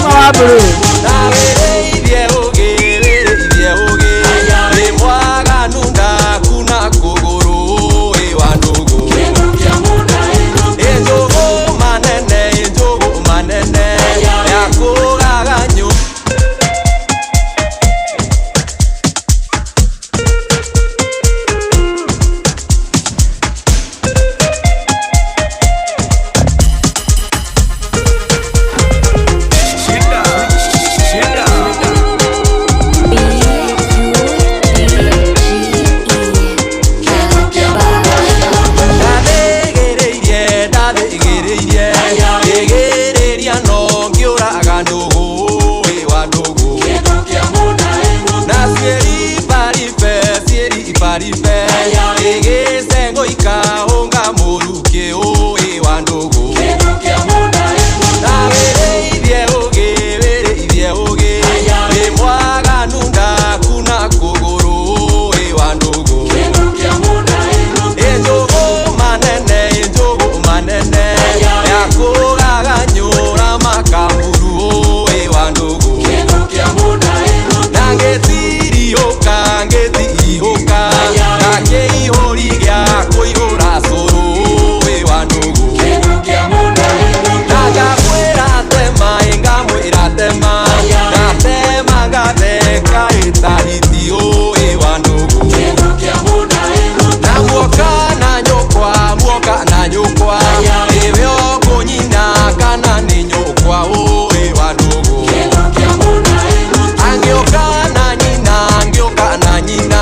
Wa blue. Wĩrĩithie ũgĩ, wĩrĩithie ũgĩ. Nĩ mwaganu ndakuna kũgũrũ ĩ wa ndũgũ. Ĩ njũgũ manene, ĩ njũgũ manene. Yakũraga nyũ. Ndathĩgĩrĩirie, ndathĩgĩrĩirie. Ngĩgĩrĩria no ngĩũraga ndũgũ ĩ wa ndũgũ. Na ciĩribaribe, ciĩribaribe. Ĩgĩcengwo ikahũnga mũrukĩ ĩ wa ndũgũ. Na wĩrĩithie ũgĩ, wĩrĩithie ũgĩ. Nĩ mwaganu ndakuna kũgũrũ ĩ wa ndũgũ. Ĩ njũgũ manene, ĩ njũgũ manene. Yakũraga nyũra makamburu ĩ wa ndũgũ. Na ngĩtiriũka, ngĩtihũka. Na kĩihũri gĩa kũihũra cũrũ ĩ wa ndũgũ. Na ngamwĩra tema, ĩ ngamwĩra tema. Ngatema ngatheka ĩtahiti ĩ wa ndũgũ. Na muoka na nyũkwa, muoka na nyũkwa. Ĩwe ũkũnyina kana nĩ nyũkwa ĩ wa ndũgũ. Angĩũka na nyina, angĩũka na nyina.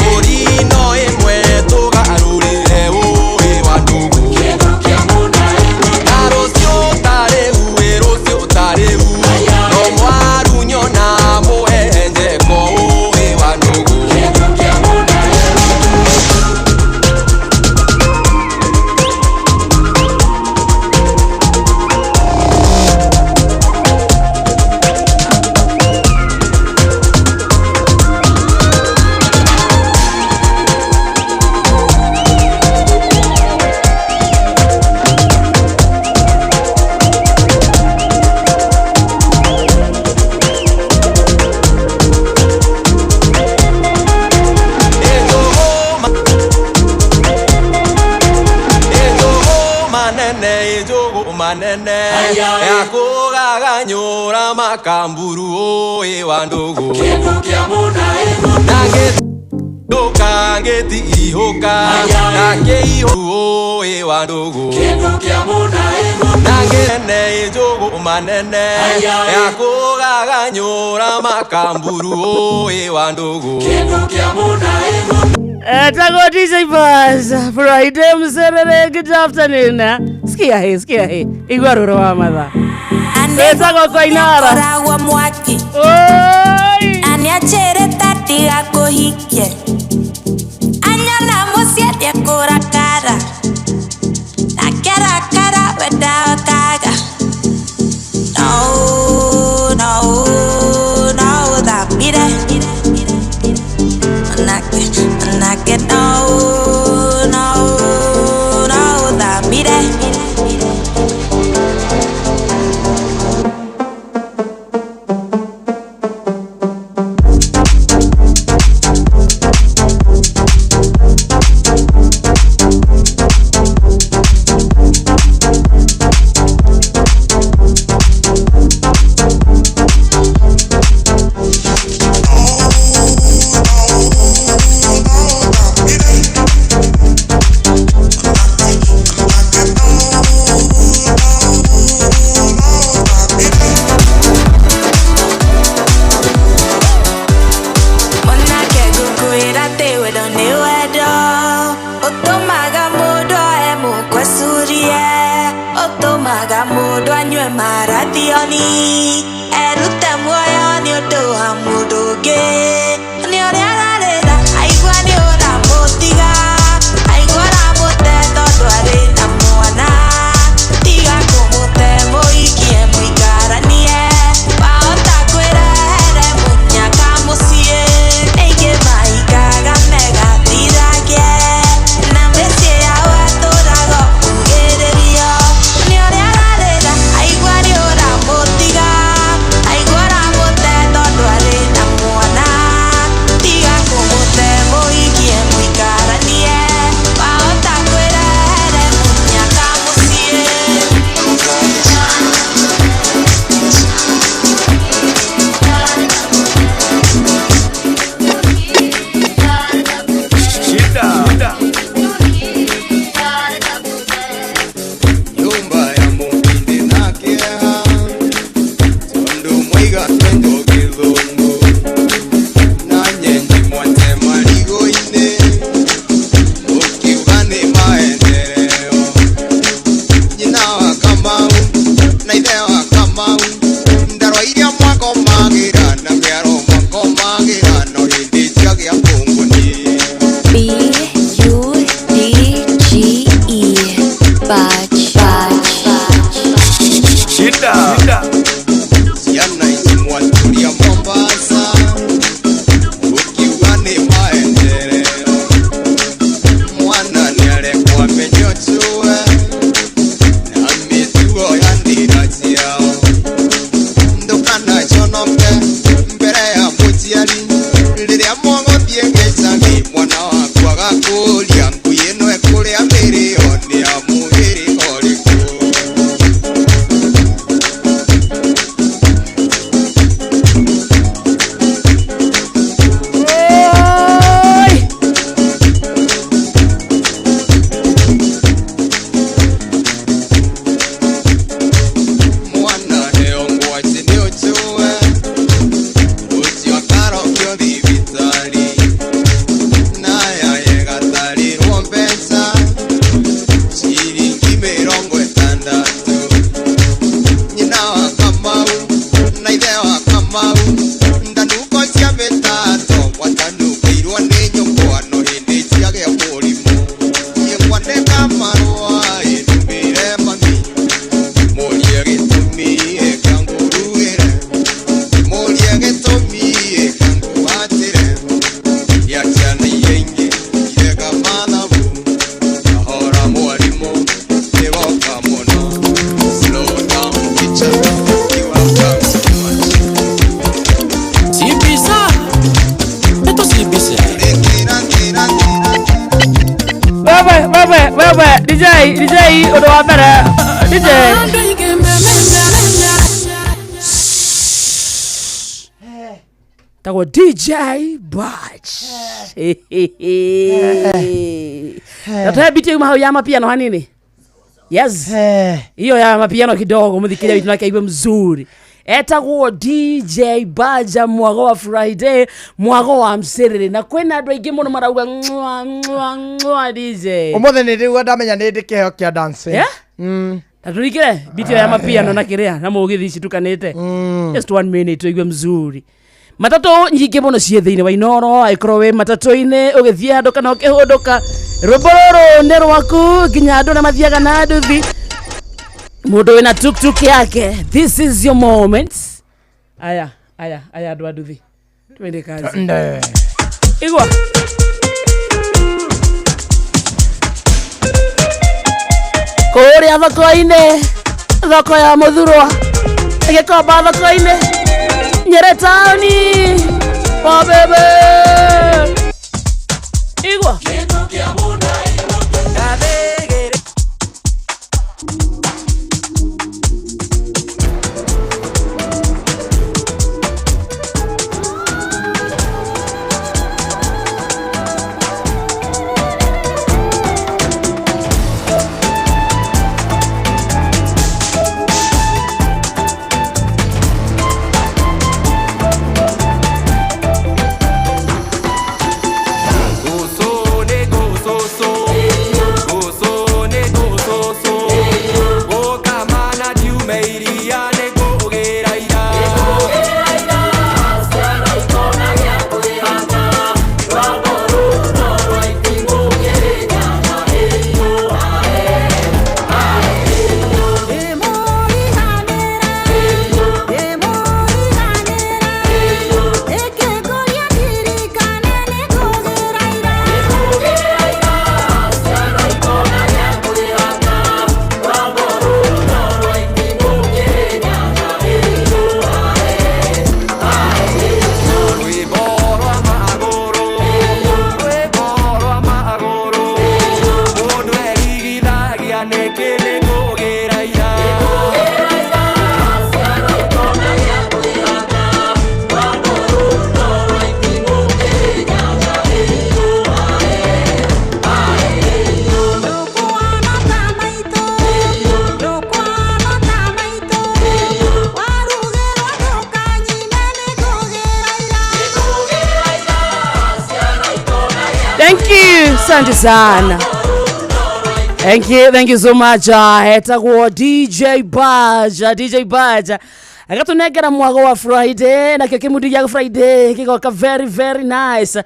Mbũri no ĩmwe tũgarũrĩre ĩ wa ndũgũ. Na rũciũ ta rĩu, ĩ rũciũ ta rĩu. No mwaru nyona mũhehenjeko ĩ wa ndũgũ. Ĩnjũgũ manene, ĩnjũgũ manene. Yakũraga nyũra makamburu ĩ wa ndũgũ. Na ngĩtũka, ngĩtihũka. Na kĩihũ ĩ wa ndũgũ. Na ngĩnene, ĩnjũgũ manene. Yakũraga nyũra makamburu ĩ wa ndũgũ. Etagwo DJ Buzz. Friday mserere, good afternoon. Sikia hii, sikia hii. Igua ruro wa matha. Etagwo Koinara. Koragwo mwaki. Anianjĩrĩte ndigakũhikie. Anyona mũciĩ ndĩkũrakara. Ndakerakara we ndahotaga. No, no, no ũthambire. Manake, manake no, no, no ũthambire. Ngomagĩra no hĩndĩ ciagĩa kũngũni. B U D G E Baj Baj. Shida. Ciana ici mwatũria Mombasa, ũkiuga nĩ maendeleo. Mwana nĩarekwo amenye ũcũwe na mĩtugo ya ndĩra ciao. Ndũkanaconoke mbere ya mũciari rĩrĩa mũgũthiĩ gĩcagi, mwana waku agakũria ngui ĩno ĩkũrĩa mĩrĩo nĩ ya mũhĩrĩga ũrĩkũ. Oi! Mwana heo ngwacĩ nĩ ũcũwe ũcio akarokio thibitarĩ naya yegatarĩrwo mbeca ciringi 60. Nyina wa Kamau na ithe wa Kamau ndanũko cia mĩtato watanũkĩirwo nĩ nyũkwa no hĩndĩ ciagĩa mũrimũ. Niĩ kwandĩka marũa ĩndũmĩre mami mũrie gĩtũmi ĩkangũrugĩre, mũrie gĩtũmi ĩkangũhatĩre, ya ciana iria ingĩ ireka mathabu kahora mwarimũ nĩwoka mũno. Slow down teacher, you have done so much. Sibisa, eto sibisa. Wewe wewe wewe DJ DJ ũndũ wa mbere DJ tagwo DJ Batch natũhe biti yuma hau ya mapiano hanini. Yes, hiyo ya mapiano kidogo muthikiria witu nake aigue mzuri. Etagwo DJ Baja mwago wa Friday, mwago wa msiriri, na kwĩna andũ aingĩ mũno marauga mwa mwa mwa DJ. Ũmũthĩ nĩ rĩu ndamenya nĩ ndĩ kĩheo kĩa dancing. Yeah? Na turikire biti ya mapiano na kiria na mugithi ici tukanite. Just 1 minute tuigue mzuri. Matatũ nyingĩ mũno ciĩ thĩinĩ wa Inoro, angĩkorwo wĩ matatũ-inĩ ũgĩthiĩ handũ kana ũkĩhũndũka, rwĩmbo rũrũ nĩ rwaku nginya andũ arĩa mathiaga na nduthi, mũndũ wĩna tuktuk yake, this is your moment. Aya aya aya andũ a nduthi, twende kazi. Nde. Igua kũrĩa thoko-inĩ, thoko ya mũthurwa, ĩgĩkomba thoko-inĩ Nyere taũni wa bebe. Igua. Thank you, asante sana. Thank you so much. Etagwo DJ Baja, DJ Baja. Agatunengera mwago wa Friday nakio kimundi gĩa Friday kigoka very very nice.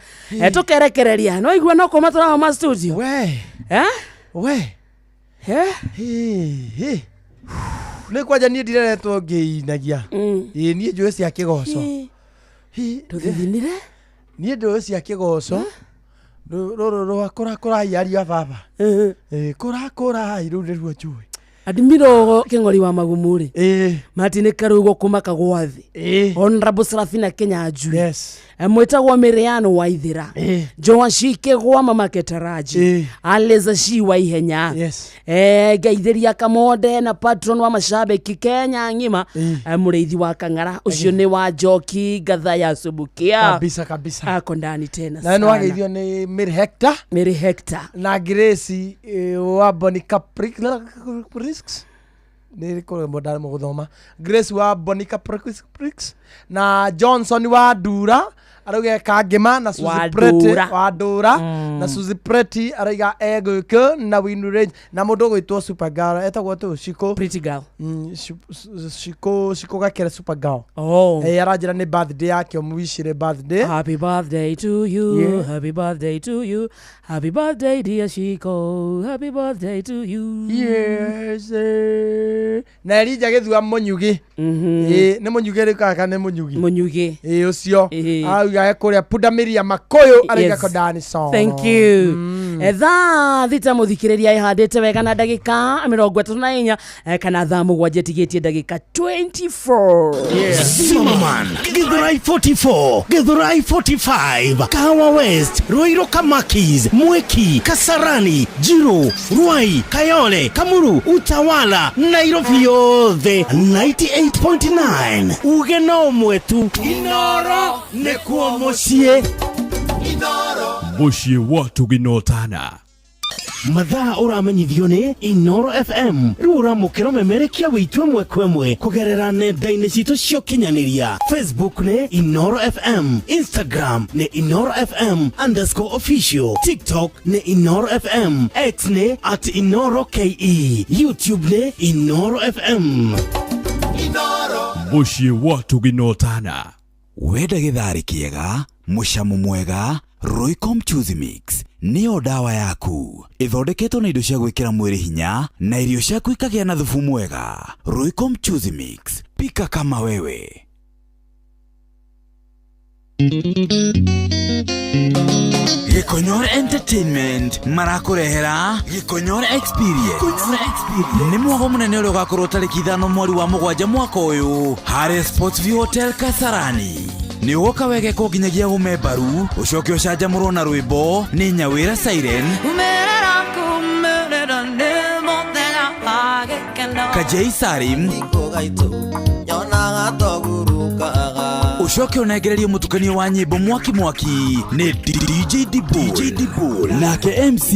Tukerekereria no igua no kuma turahoma studio. We. Eh? We. Eh? He. Nĩ kwanja niĩ ndireretwo ngĩinagia. Ĩĩ niĩ njũĩ cia kĩgoco. Tũthithinire? Niĩ njũĩ cia kĩgoco. Rũrũ rwa kũrakũrai ariũ a baba. Ĩĩ kũrakũrai rũu nĩruo njũĩ. Adimiro kĩng'ori wa magumu rĩ. Ĩĩ. Martin Karugo kuma kagwa thĩ. Ĩĩ. Honorable Serafina Kinyanjui. Yes. Mwĩtagwo Miriano Waithĩra. Ĩĩ. Joan Shikegwa mama Ketaraji. Aleza Shi wa Ihenya. Yes. Ngeithĩria Kamonde na patron wa mashabiki Kenya ng'ima. Mũrĩithi wa Kang'ara ũcio nĩ wa Njoki Ngatha ya Subukia. Kabisa kabisa. Ako ndani tena Na sana. nĩ wageithio nĩ Mary Hector. Mary Hector. Na Grace wa Bonny Caprix. Nĩ kũremwo ndaremwo gũthoma. Grace wa Bonny Caprix na Johnson wa Ndura arauga Kangema na Suzy Wa Pretty Ndura. wa Ndura na Suzy Pretty arauga egũkũ na Win Range na mũndũ ũgwĩtwo Super Girl etagwo tu Shiko Pretty Girl. Shiko Shiko Gakere Super Girl. Oh. Aranjĩra nĩ birthday yake ũmwicire birthday. Happy birthday to you. Yeah. Happy birthday to you. Happy birthday dear Shiko. Happy birthday to you. Yes. Na Elijah Gĩthua Mũnyugi. Ĩĩ nĩ Mũnyugi rĩ kana nĩ Mũnyugi? Mũnyugi. Ĩĩ ũcio. Auga kũrĩa Pundamilia Makũyũ arauga Yes. Kondani song. Thank you. Thaa thita mũthikĩrĩria ĩhandĩte wega na ndagĩka 34 kana thaa 7 ĩtigĩtie ndagĩka 24. Zimmerman, Githurai 44, Githurai 45, Kahawa West, Ruiru Kamakis, Mwiki, Kasarani, Jiru, Ruai, Kayole, Kamuru, Utawala, Nairobi yothe 98.9. Uge no mwetu Inoro nĩkuo mũciĩ. Mũciĩ wa tũginotana. Mathaa ũramenyithio nĩ Inoro FM rĩu ũramũkĩra ũmemerekia wĩitũ ĩmwe kwa ĩmwe kũgerera nenda-inĩ citũ cia ũkinyanĩria. Facebook nĩ Inoro FM, Instagram nĩ Inoro FM underscore official, TikTok nĩ Inoro FM, X nĩ at Inoro KE, YouTube nĩ Inoro FM. Mũciĩ wa tũginotana. Wenda gĩtharĩ kĩega, mũcamo mwega, Royco Mchuzi Mix nĩyo ndawa yaku. Ĩthondeketwo na indo cia gwĩkĩra mwĩrĩ hinya na irio ciaku ikagĩa na thubu mwega. Royco Mchuzi Mix, pika kama wewe. Gĩkonyore Entertainment marakũrehera Gĩkonyore Experience. Nĩ mwago mũnene ũrĩa ũgakorwo tarĩki 5 mweri wa 7 mwaka ũyũ harĩa Sports View Hotel Kasarani. Nĩ ũgoka wegekwo nginyagia ũme mbaru ũcoke ũcanjamũrwo na rwĩmbo nĩ Nyawĩra Siren, Kajei Sarim, ũcoke ũnengererio mũtukanio wa nyĩmbo mwaki mwaki nĩ DJ Dibul nake MC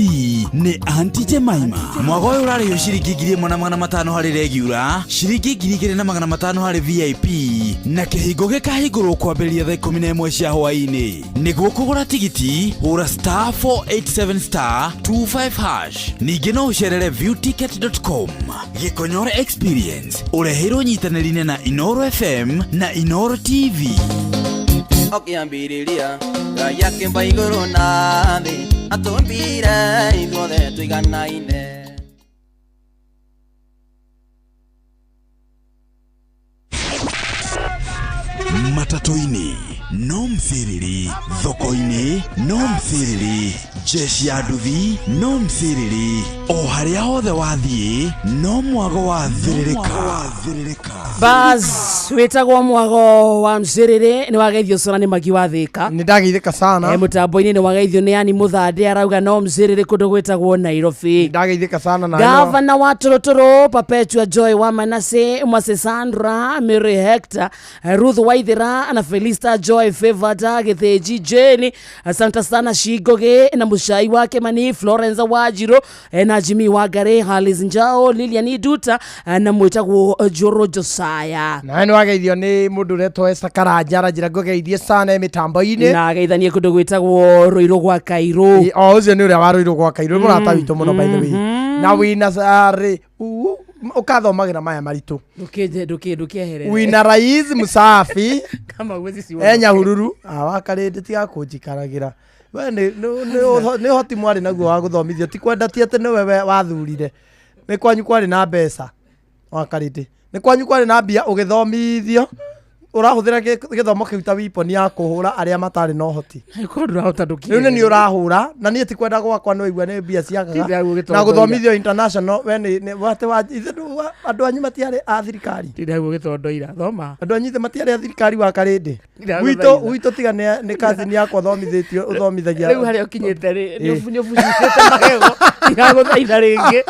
nĩ Aunty Jemima. Mwago ũyũ ũrarĩhio ciringi 1500 harĩ regular, ciringi 2500 harĩ VIP na kĩhingo gĩkahingũrwo kwambĩrĩria thaa 11 cia hwaĩ-inĩ. Nĩguo kũgũra tigiti hũra star 487 star 25 hash. Ningĩ no ũcerere viewticket.com. Gĩkonyore Experience ũreheirwo nyitanĩri-inĩ na Inoro FM na Inoro TV. Ũkĩambĩrĩria Ngai akĩmba igũrũ na thĩ atũmbire ithuothe tũiganaine. Matatũ-inĩ no msiriri, thoko-inĩ no msiriri, jeshi ya nduthi no msiriri, o harĩa hothe wathiĩ no mwago wa thĩrĩrĩka. Bas wĩtagwo mwago wa msiriri nĩ wageithio cora nĩ magi wa Thĩka. Nĩ ndageithĩka sana. Mũtambo-inĩ nĩ wageithio nĩ Ani Mũthande arauga no msiriri kũndũ gwĩtagwo Nairobi. Ndageithĩka sana na Gavana wa Torotoro Perpetua Joy wa Manase, Mwase Sandra, Mary Hector, Ruth Waithera na Felista Joy Favor Gĩthĩnji Jane, asante sana Shigoge na Mushai wake Mani, Florence Wajiro na Jimmy Wagare, Halis Njao, Lilian Iduta na mwĩtagwo Joro Josiah. Na nĩ wageithio nĩ mũndũ ũretwo Esther Karanja aranjĩra ngũgeithie sana mĩtambo-inĩ. Na ageithanie kũndũ gwĩtagwo Rũirũ gwa Kairũ. O ũcio nĩ ũrĩa wa Rũirũ gwa Kairũ, mũrata witũ mũno by the way. Na wĩna sarĩ Ũkathomagĩra maya maritũ. Ndũkĩnje ndũkĩ ndũkĩeherere. Wina rais msafi. Kama uwezi si Enyahururu awakarĩndĩ tiga kũnjikaragĩra. We nĩ ũhoti mwarĩ naguo wa gũthomithio, ti kwenda, ti atĩ nĩwe we wathurire. Nĩ kwanyu kwarĩ na mbeca, wakarĩndĩ nĩ kwanyu kwarĩ na mbia, ũgĩthomithio ũrahũthĩra gĩthomo kĩu ta weapon ya kũhũra arĩa matarĩ na ũhoti. Korwo ndũrahota ndũkĩeherere. Rĩu nĩ niĩ ũrahũra na niĩ ti kwenda gwakwa, nĩ waigua nĩ mbia ciagaga Ti ndagũ gĩtondoira. Na gũthomithio international. We nĩ wate wa ithe andũ anyu matiarĩ a thirikari. Ti ndagũ gĩtondoira thoma. Andũ anyu ithe matiarĩ a thirikari, wa karĩndĩ. Ndagũthaitha. Gwitũ tiga nĩ cousin yakwa thomithĩtio ũthomithagia. Rĩu harĩa ũkinyĩte rĩ, nĩ ũbucicĩte magego. Ndiragũthaitha rĩngĩ,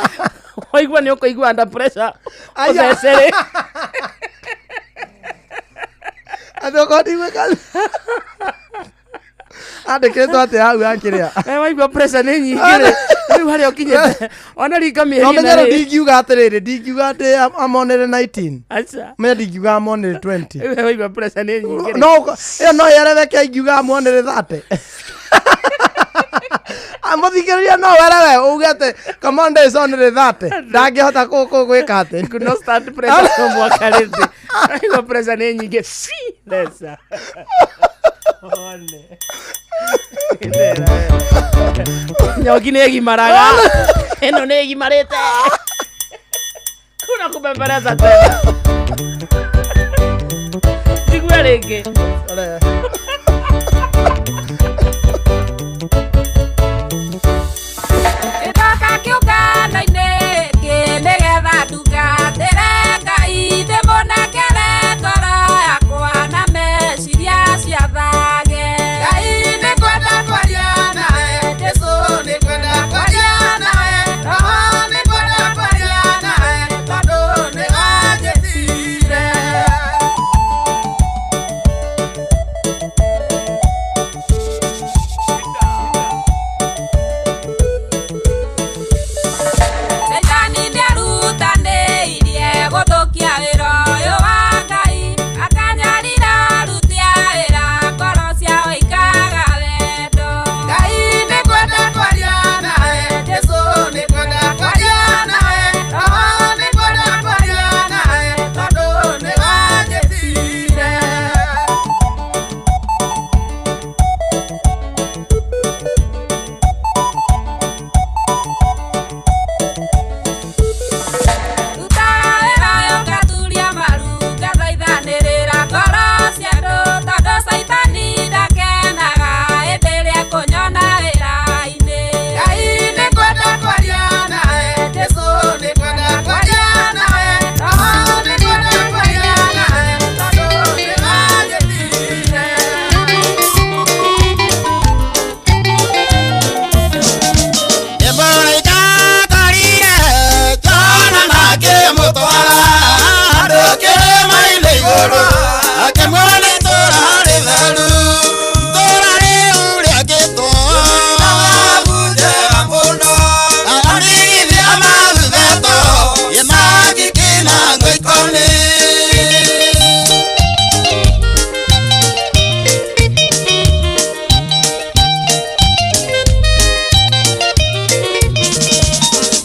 waigua nĩ ũkũigua under pressure. Aya. Ũthece rĩ. Andũ okorwo ndigwĩka andĩkĩtwo atĩ hau akĩrĩa. Waigua pressure nĩ nyingĩ rĩ, rĩu harĩa ũkinyĩte ona ringa mĩeri No menye rĩu ĩna rĩ. Ndingiuga atĩrĩrĩ, ndingiuga atĩ amonere 19. Aca. Menye ndingiuga amonere 20. Rĩu waigua pressure nĩ nyingĩ rĩ. No ĩyo no yereweke, ingiuga amonere 30. Amũthikĩrĩria no werewe uge atĩ Kamande is only 30, ndangĩhota gwĩka atĩ. Could not stand pressure no mwaka rĩngĩ. Waigua pressure nĩ nyingĩ fi theca. One. Nyoki nĩ ĩgimaraga, ĩno nĩ ĩgimarĩte. Kuna kubembeleza tena. Njigue rĩngĩ. Ndoka kĩũngano-inĩ kĩ nĩgetha ndungatĩre Ngai, ndĩmũnengere ngoro yakwa na meciria ciathage. Ngai nĩngwenda kwaria nawe, Jesũ nĩngwenda kwaria nawe, Roho nĩngwenda kwaria nawe, tondũ nĩwanjĩtire. Shaitani nĩarutanĩirie gũthũkia wĩra ũyũ wa Ngai, akanyarira aruti a wĩra, ngoro ciao ikaga wendo. Ngai nĩngwenda kwaria nawe, Jesũ nĩngwenda kwaria nawe, Roho nĩngwenda kwaria nawe, tondũ nĩwanjĩtire. Rutaga wĩra ũyũ ngaturia maru, ngathaithanĩrĩra ngoro cia andũ, tondũ Caitani ndakenaga hĩndĩ ĩrĩa ekũnyona wĩra-inĩ. Ngai nĩngwenda kwaria nawe, Jesũ nĩngwenda kwaria nawe, Roho nĩngwenda kwaria nawe, tondũ nĩwanjĩtire. Mũraika Jona makĩmũtwara handũ kĩrĩma-inĩ igũrũ, akĩmuona itũũra rĩtheru, itũũra rĩu rĩakĩtwo thahabu njega mũno, andigithia mathuthetwo ĩmangĩkĩ na ngoikoni.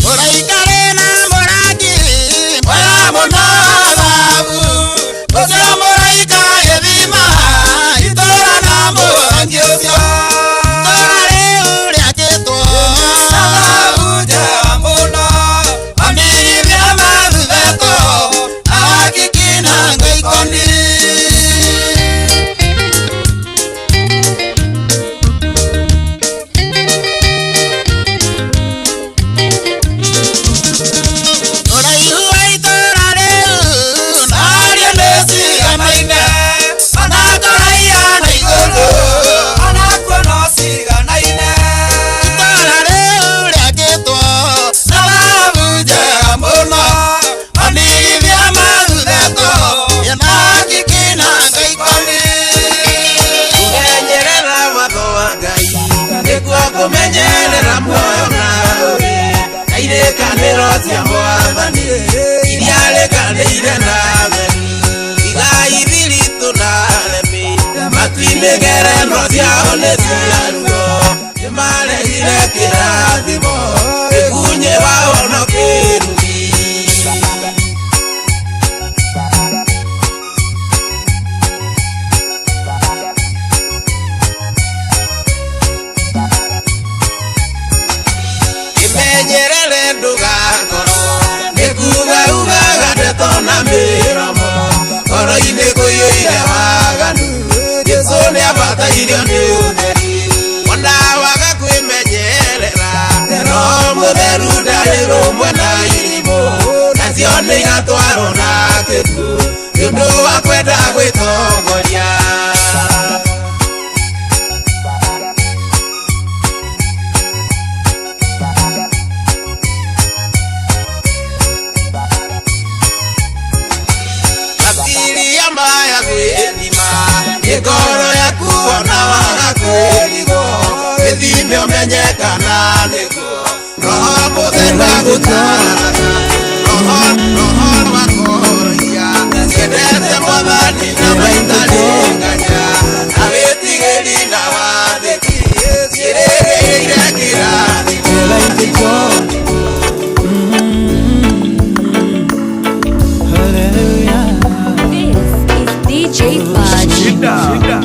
Mũraika na mũrangi mwega mũno thahabu, ũcio mũraika agĩthima itũũra na mũrangi ũcio. Itũũra rĩu rĩakĩtwo thahabu njega mũno, andigithia mathuthetwo ahakiki na ngoikoni. Ũraihu wa itũũra rĩu narĩo nĩ ciganaine, ona kũraiha na igũrũ onakuo no ciganaine. Itũũra rĩu rĩakĩtwo na thahabu njega mũno, andigithia mathuthetwo ĩnakiki na ngoikoni. Kũmenyerera watho wa Ngai nĩkuo kũmenyerera muoyo nawe, na irĩkanĩro cia Mwathani iria arĩkanĩire nawe, igai thiritũ na aremi matu-inĩ ngerenwa ciao nĩ cia ruo, nĩmaregire kĩrathimo gĩkunyĩ wao no kĩrumi. Wĩmenyerere ndũgakorwo nĩ kuga ugaga ndeto na mĩromo ngoro-inĩ kũiyũire waganu Jesũ nĩabatairio nĩ ũtheri ona waga kwĩmenyerera Roho mũtheru ndarĩ rũmwe na irimũ nacio nĩ igatwarwo na kĩguũ nĩ ũndũ wa kwenda gwĩtongoria. Ngoro yaku ona waga kwĩrigwo gĩthime ũmenye kana nĩguo Roho mũtheru agũtaaraga Roho Roho wakũroria ciendete Mwathani na maitarĩ nganya na wĩtigĩri na wathĩki ciĩrĩgĩrĩire kĩrathimo. This is DJ Budge.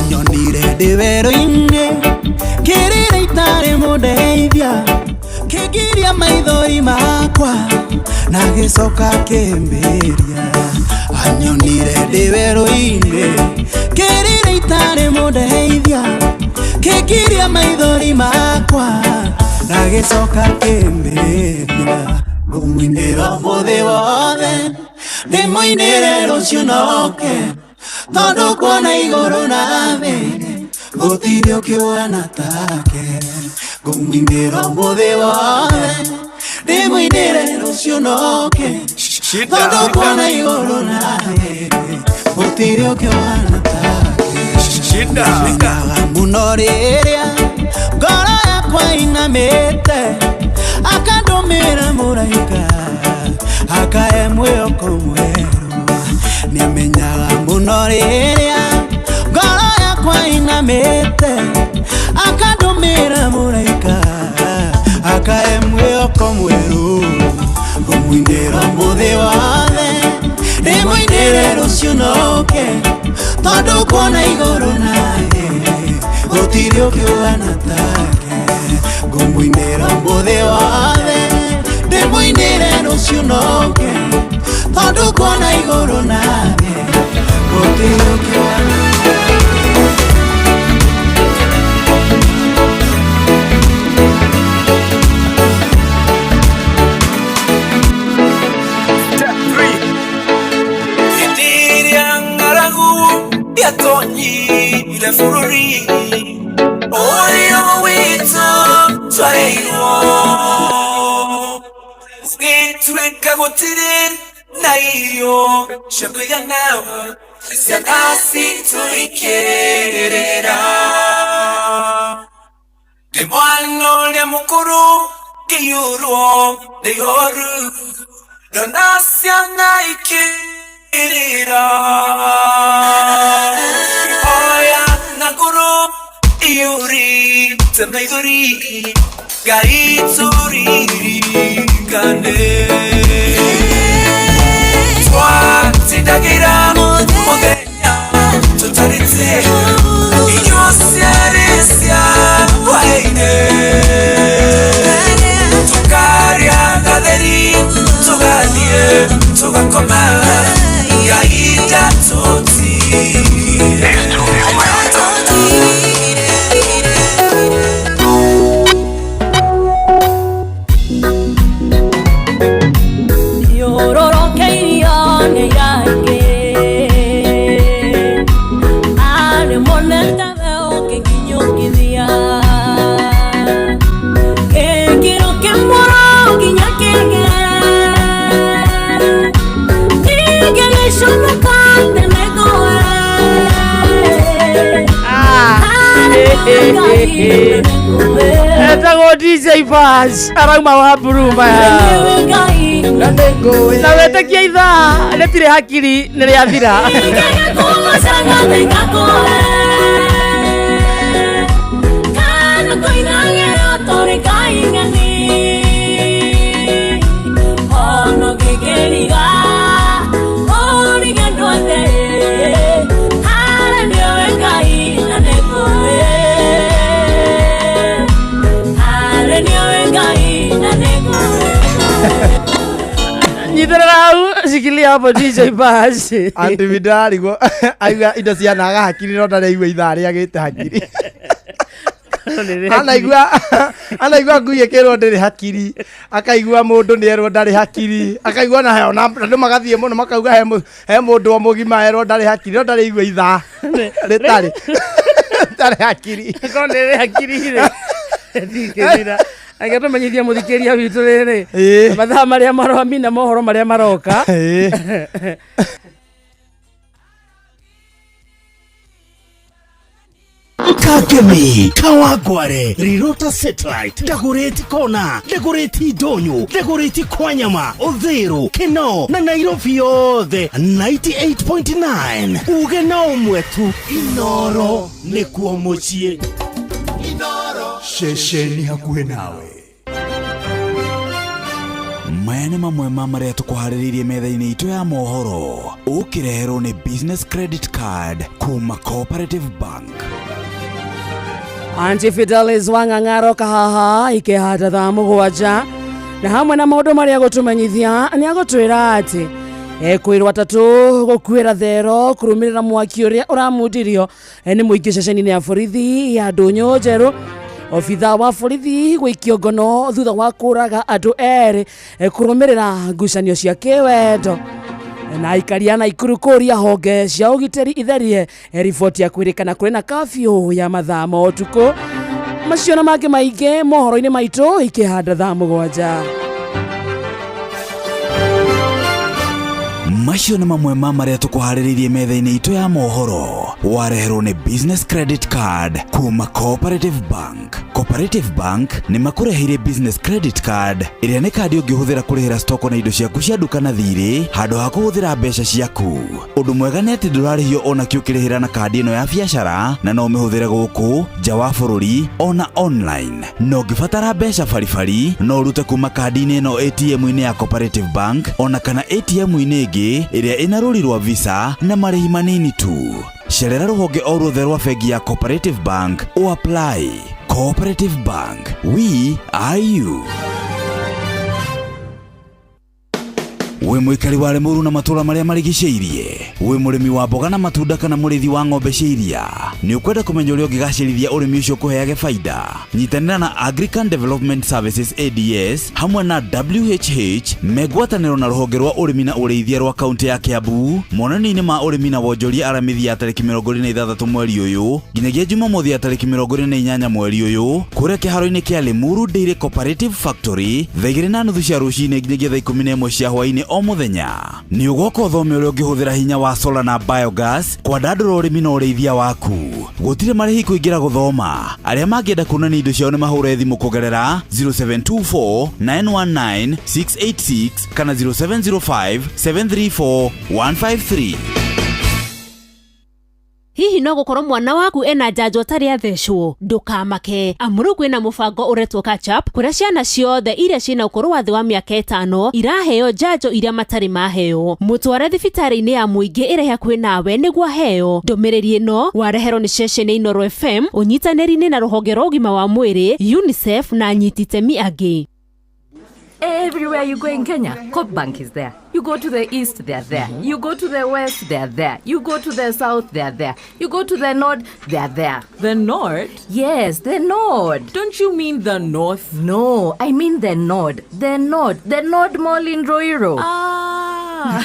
Nyonire ndĩ werũ-inĩ kĩrĩra itarĩ mũndeithia kĩngiria maithori makwa na gĩcoka kĩmbĩria. Anyonire ndĩ werũ-inĩ kĩrĩra itarĩ mũndeithia kĩngiria maithori makwa na gĩcoka kĩmbĩria. Ngũmũinĩra ũmũthĩ wothe ndĩmũinĩre rũciũ noke tondũ kuona igũrũ na thĩ gũtirĩ ũkĩũana take. Ngũmũinĩra ũmũthĩ wothe ndĩmũinĩre rũciũ noke tondũ kuona igũrũ na thĩ gũtirĩ ũkĩũana take. Nĩmenyaga mũno rĩrĩa ngoro yakwa inamĩte akandũmĩra mũraika akae mwĩhoko mwerũ. Nĩamenyaga mũno rĩrĩa ngoro yakwa inamĩte akandũmĩra mũraika akae mwĩhoko mwerũ. Ngũmũinĩra ũmũthĩ wothe ndĩmũinĩre rũciũ noke tondũ kuona igũrũ na thĩ gũtirĩ ũkĩũana take. Ngũmũinĩra ũmũthĩ wothe ndĩmũinĩre rũciũ noke tondũ kuona igũrũ na thĩ gũtirĩ ũkĩũana. Step 3. Hĩndĩ ĩrĩa ng'aragu yatonyire bũrũri ũrĩa witũ twaheirwo gĩtuĩka gũtirĩ na irio cia kũigana ciana citũ ikĩrĩra. Ndĩ mwana ũrĩa mũkũrũ ngĩiyũrwo nĩ ihoru ndona ciana ikĩrĩra. Oya na ngoro iyũrĩte maithori Ngai tũririkane. Twatindagĩra mũthenya tũtarĩte irio ciarĩ cia hwaĩ-inĩ tũkarĩa gatheri tũgathiĩ tũgakoma Ngai ndatũtigire. Etagwo DJ Bash arauma wa Buruma na wetĩkia ithaa rĩtirĩ hakiri nĩ rĩathira. Nĩ Hapo DJ Bash. Anti Vidal go aiga indo cianaga hakiri no ndarĩ aigua ithaa rĩagĩte hakiri. Anaigua ngui ĩkĩrwo ndĩrĩ hakiri, akaigua mũndũ nĩ erwo ndarĩ hakiri, akaigua na heo na andũ magathiĩ mũno makauga he mũndũ o mũgima erwo ndarĩ hakiri no ndarĩ aigua ithaa rĩtarĩ ndarĩ hakiri. Korwo ndĩrĩ hakiri rĩ ndingĩthira. Reke tũmenyithie mũthikĩria witũ rĩrĩ mathaa marĩa maroamina mohoro marĩa maroka. Kakemi, Kawagware, Rirota Satellite, Dagoretti Kona, Dagoretti Donyo, Dagoretti Kwanyama, Odhero, Keno, na Nairobi yothe 98.9. Uge na umwetu, Inoro, nĩkuo mũciĩ. Inoro. Ceceni hakuhĩ nawe. Maya nĩ mamwe ma marĩa tũkũharĩrĩirie metha-inĩ itũ ya mohoro ũkĩreherwo nĩ Business Credit Card kuma Cooperative Bank. Auntie Fidelis Wang'ang'aro kahaha ikĩhanda thaa mũgwanja na hamwe na maũndũ marĩa gũtũmenyithia nĩ agũtwĩra atĩ ekwĩrwo atatũ gũkuĩra thero kũrũmĩrĩra mwaki ũrĩa ũramundirio nĩ mũingĩ ceceni-inĩ ya borithi ya Ndũnyũ Njerũ. Obitha wa borithi gũikio ngono thutha wa kũraga andũ erĩ kũrũmĩrĩra ngucanio cia kĩwendo. Na aikari a Naikuru kũria honge cia ũgitĩri itherie riboti ya kwĩrĩkana kũrĩ na kafyu ya mathaa ma ũtukũ. Macio na mangĩ maingĩ mohoro-inĩ maitũ ikĩhanda thaa mũgwanja. Macio nĩ mamwe ma marĩa tũkũharĩrĩirie metha-inĩ itũ ya mohoro wareherwo nĩ Business Credit Card kuma Cooperative Bank. Cooperative Bank nĩ makũreheire Business Credit Card ĩrĩa nĩ kandi ũngĩhũthĩra kũrĩhĩra stoko na indo ciaku cia nduka na thirĩ handũ ha kũhũthĩra mbeca ciaku. Ũndũ mwega nĩ atĩ ndũrarĩhio ona kĩ ũkĩrĩhĩra na kandi ĩno ya biacara na no ũmĩhũthĩre gũkũ nja wa bũrũri ona online. Na ũngĩbatara mbeca baribari no ũrute kuma kandi-inĩ ĩno ATM-inĩ ya Cooperative Bank ona kana ATM-inĩ ĩngĩ ĩrĩa ĩna rũri rwa Visa na marĩhi manini tu. Cerera rũhonge o ruothe rwa bengi ya Cooperative Bank o apply. Cooperative Bank, we are you. Wĩ mũikari wa Limuru na matũra marĩa marigicĩirie, wĩ mũrĩmi wa mboga na matunda kana mũrĩithi wa ng'ombe cia iria, nĩ ũkwenda kũmenya ũrĩa ũngĩgacĩrithia ũrĩmi ũcio ũkũheage baida? Nyitanĩra na Agrican Development Services ADS hamwe na WHH megwatanĩro na rũhonge rwa ũrĩmi na ũrĩithia rwa kaunti ya Kiambu monanio-inĩ ma ũrĩmi na wonjoria Aramithi ya tarĩki 26 mweri ũyũ nginyagia Jumamothi ya tarĩki 28 mweri ũyũ kũrĩa kĩharo-inĩ kĩa Limuru Dairy Cooperative Factory thaa 2:30 cia rũcinĩ nginyagia thaa 11 cia hwaĩ-inĩ o mũthenya. Nĩ ũgoka ũthome ũrĩa ũngĩhũthĩra hinya wa solar na biogas kwandandũra ũrĩmi na ũrĩithia waku. Gũtirĩ marĩhi kũingĩra gũthoma. Arĩa mangĩenda kuonania indo ciao nĩ mahũre thimũ kũgerera 0724 919 686 kana 0705 734 153. Hihi no gukorwo mwana waku ena njanjo atarĩ athecwo? Ndũkamake, amu rĩu kwĩna mũbango ũretwo catch up kũrĩa ciana ciothe iria ciĩna ũkũrũ wa thĩ wa mĩaka 5 iraheo njanjo iria matarĩ maheo. Mũtware thibitarĩ-inĩ ya mũingĩ ĩrĩa hakuhĩ nawe nĩguo aheo. Ndũmĩrĩri ĩno wareherwo nĩ ceceni Inooro FM ũnyitanĩri-inĩ na rũhonge rwa ũgima wa mwĩrĩ UNICEF na anyiti itemi angĩ. Everywhere you go in Kenya, Coop Bank is there. You go to the east, they're there. You go to the west, they're there. You go to the south, they're there. You go to the north, they're there. The north? Yes, the north. Don't you mean the north? No, I mean the north. The north. The North Mall in Ruiru. Ah.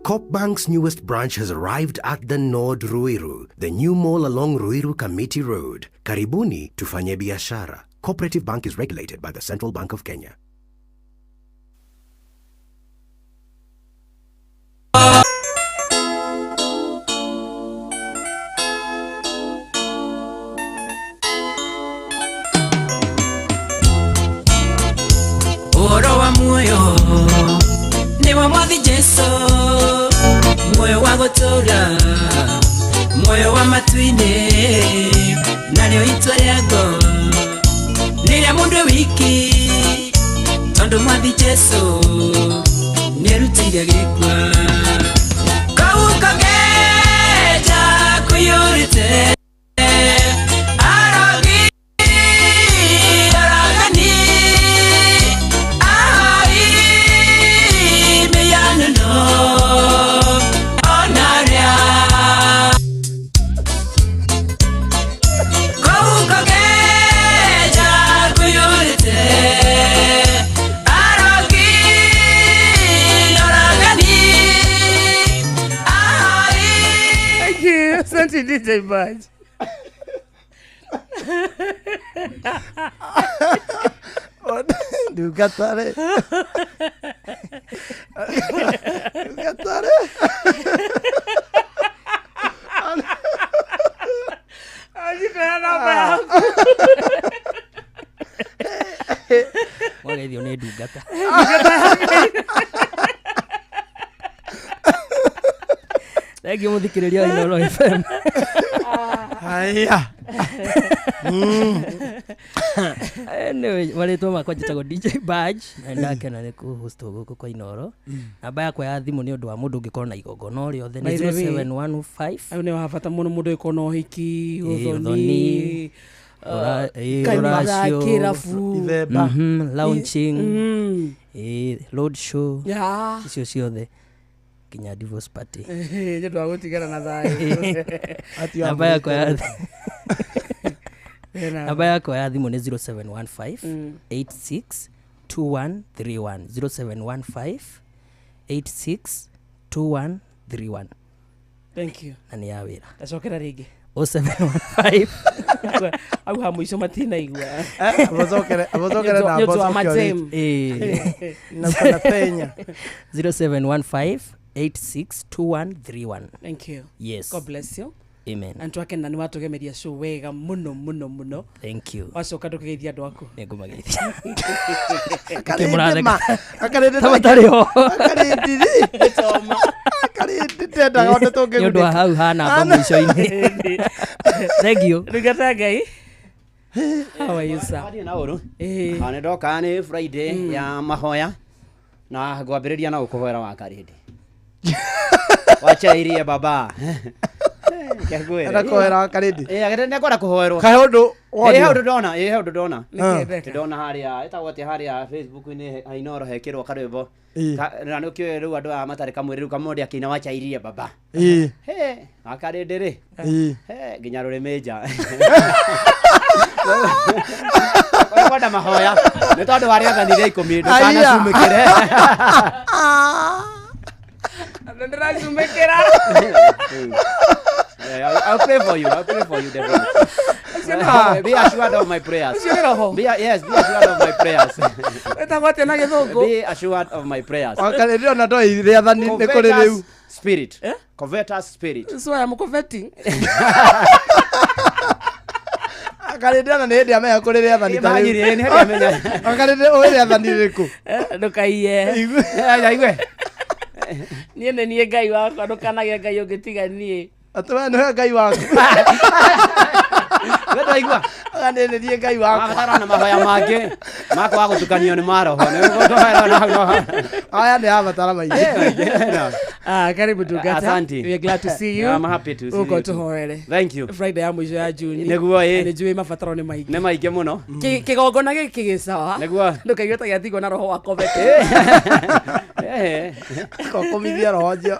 Coop Bank's newest branch has arrived at the Nord Ruiru, the new mall along Ruiru Committee Road. Karibuni tufanye biashara. Cooperative Bank is regulated by the Central Bank of Kenya. Oro wa muoyo ni wa mwathi Jesu, muoyo wa gũtũũra, muoyo wa matu-inĩ, narĩo itua rĩago nĩ rĩa mũndũ wiki, tondũ mwathi Jesu nĩerutĩire gĩkua. Kau kageja kũiyũrĩte arogi aragani ahai mĩya DJ Badge. Ndungata rĩ. Ndungata rĩ. Anjikora namba yaku. Wageithio nĩ ndungata. Thank you muthikĩrĩria wa Inooro FM. Haya. Anyway, marĩtwa makwa njĩtagwo DJ Badge na ndakena nĩ kũ-host gũkũ kwa Inooro. Namba yakwa ya thimũ nĩ ũndũ wa mũndũ ũngĩkorwo na igongona o rĩothe nĩ By the way, 0715 Au nĩ wa bata mũno mũndũ ĩkorwo na ũhiki, Ĩĩ, ũthoni, ũthoni, kanitha, rũracio, kĩrabu. Ithemba. Launching, road show, Yeah. icio ciothe nginya divorce party. Nĩ ũndũ wa gũtigana na thayũ. Namba yakwa ya Ena. namba yakwa ya thimũ nĩ 0715 86 2131 0715 86 2131. Thank you. Na nĩ ya wĩra. Ndacokera rĩngĩ. 0715 Au ha mũico matinaigua. Abocokere namba Nĩ ũndũ wa ũcoke matemu. ũrĩte. Na kana penya. 0715 862131. Thank you. Yes. God bless you. Amen. Na nĩtwakena nĩ watũgemeria show wega mũno mũno mũno. Thank you. Wacoka ndũkĩgeithia andũ aku. Nĩngũmageithia. Akarĩndĩ ma. Akarĩndĩ Ta matarĩ ho. Akarĩndĩ rĩ. Akarĩndĩ ndendaga ũndũ Nĩ ũndũ wa tũngĩgunĩka. hau ha namba mũico-inĩ. Thank you. Ndungata Ngai. How are you, sir? Ndirĩ na ũru. Nĩ ndoka nĩ Friday ya mahoya na ngwambĩrĩria na gũkũhoera wa karĩndĩ. Wacha irie baba. Enda kũhoera wa karĩndĩ? Ĩĩ, nĩ ngwenda kũhoerwo. Kahe ũndũ wonire? Ĩĩ, he ũndũ ndona, ĩĩ, he ũndũ ndona. Nĩ Ndona harĩa, ĩtagwo atĩa harĩa Facebook-inĩ ha Inooro hekĩrwo karwĩmbo. Ĩĩ. Na nĩ ũkĩũĩ rĩu andũ aya matarĩ kamwĩrĩ rĩu kamũndĩ akĩina wacha irie baba. Ĩĩ. He, wa karĩndĩ rĩ. Ĩĩ. He, nginya rũrĩmĩ nja. Kwenda mahoya nĩ tondũ wa rĩathani rĩa ikũmi ndũkanacumĩkĩre. Andũ ndĩracumĩkĩra. Yeah, I'll pray for you. I'll pray for you definitely. Ũcio nĩ roho. Be assured of my prayers. Ũcio nĩ roho. Yes, be assured of my prayers. Wĩtagwo atĩa na gĩthũngũ? Be assured of my prayers. Wakarĩndĩ ona ndoĩ rĩathani nĩ kũrĩ rĩu. Covetous spirit. Covetous spirit. So I am coveting. Akarĩndĩ ona nĩ hĩndĩ amenya kũrĩ rĩathani ta rĩu. Imagine, nĩ hĩndĩ amenya. Wakarĩndĩ ũĩ rĩathani rĩrĩkũ? Ndũkaiye. Aigue. Niĩ nĩ niĩ Ngai wakwa ndũkanagĩe Ngai ũngĩ tiga niĩ. Atĩ we nĩwe Ngai waku. We ndwaigua? Aga nĩ niĩ Ngai wakwa. Mabatara na mahoya mangĩ makwaga gũtukanio nĩ maroho. Nĩ ũkũhoera na hau no. Aya nĩ abatara maingĩ. Ah, karibu Ndungata. Asante. We are glad to see you. I'm happy to see Ũka you too. ũtũhoere. Thank you. Friday ya mũico ya June. Nĩguo, ĩ. Na nĩnjũĩ mabataro nĩ maingĩ. Nĩ maingĩ mũno. Kĩgongona gĩkĩ gĩ sawa. Nĩguo. Ndũkaigue ta gĩatigwo na roho wa coveting. Eh. Kũmithia roho njio.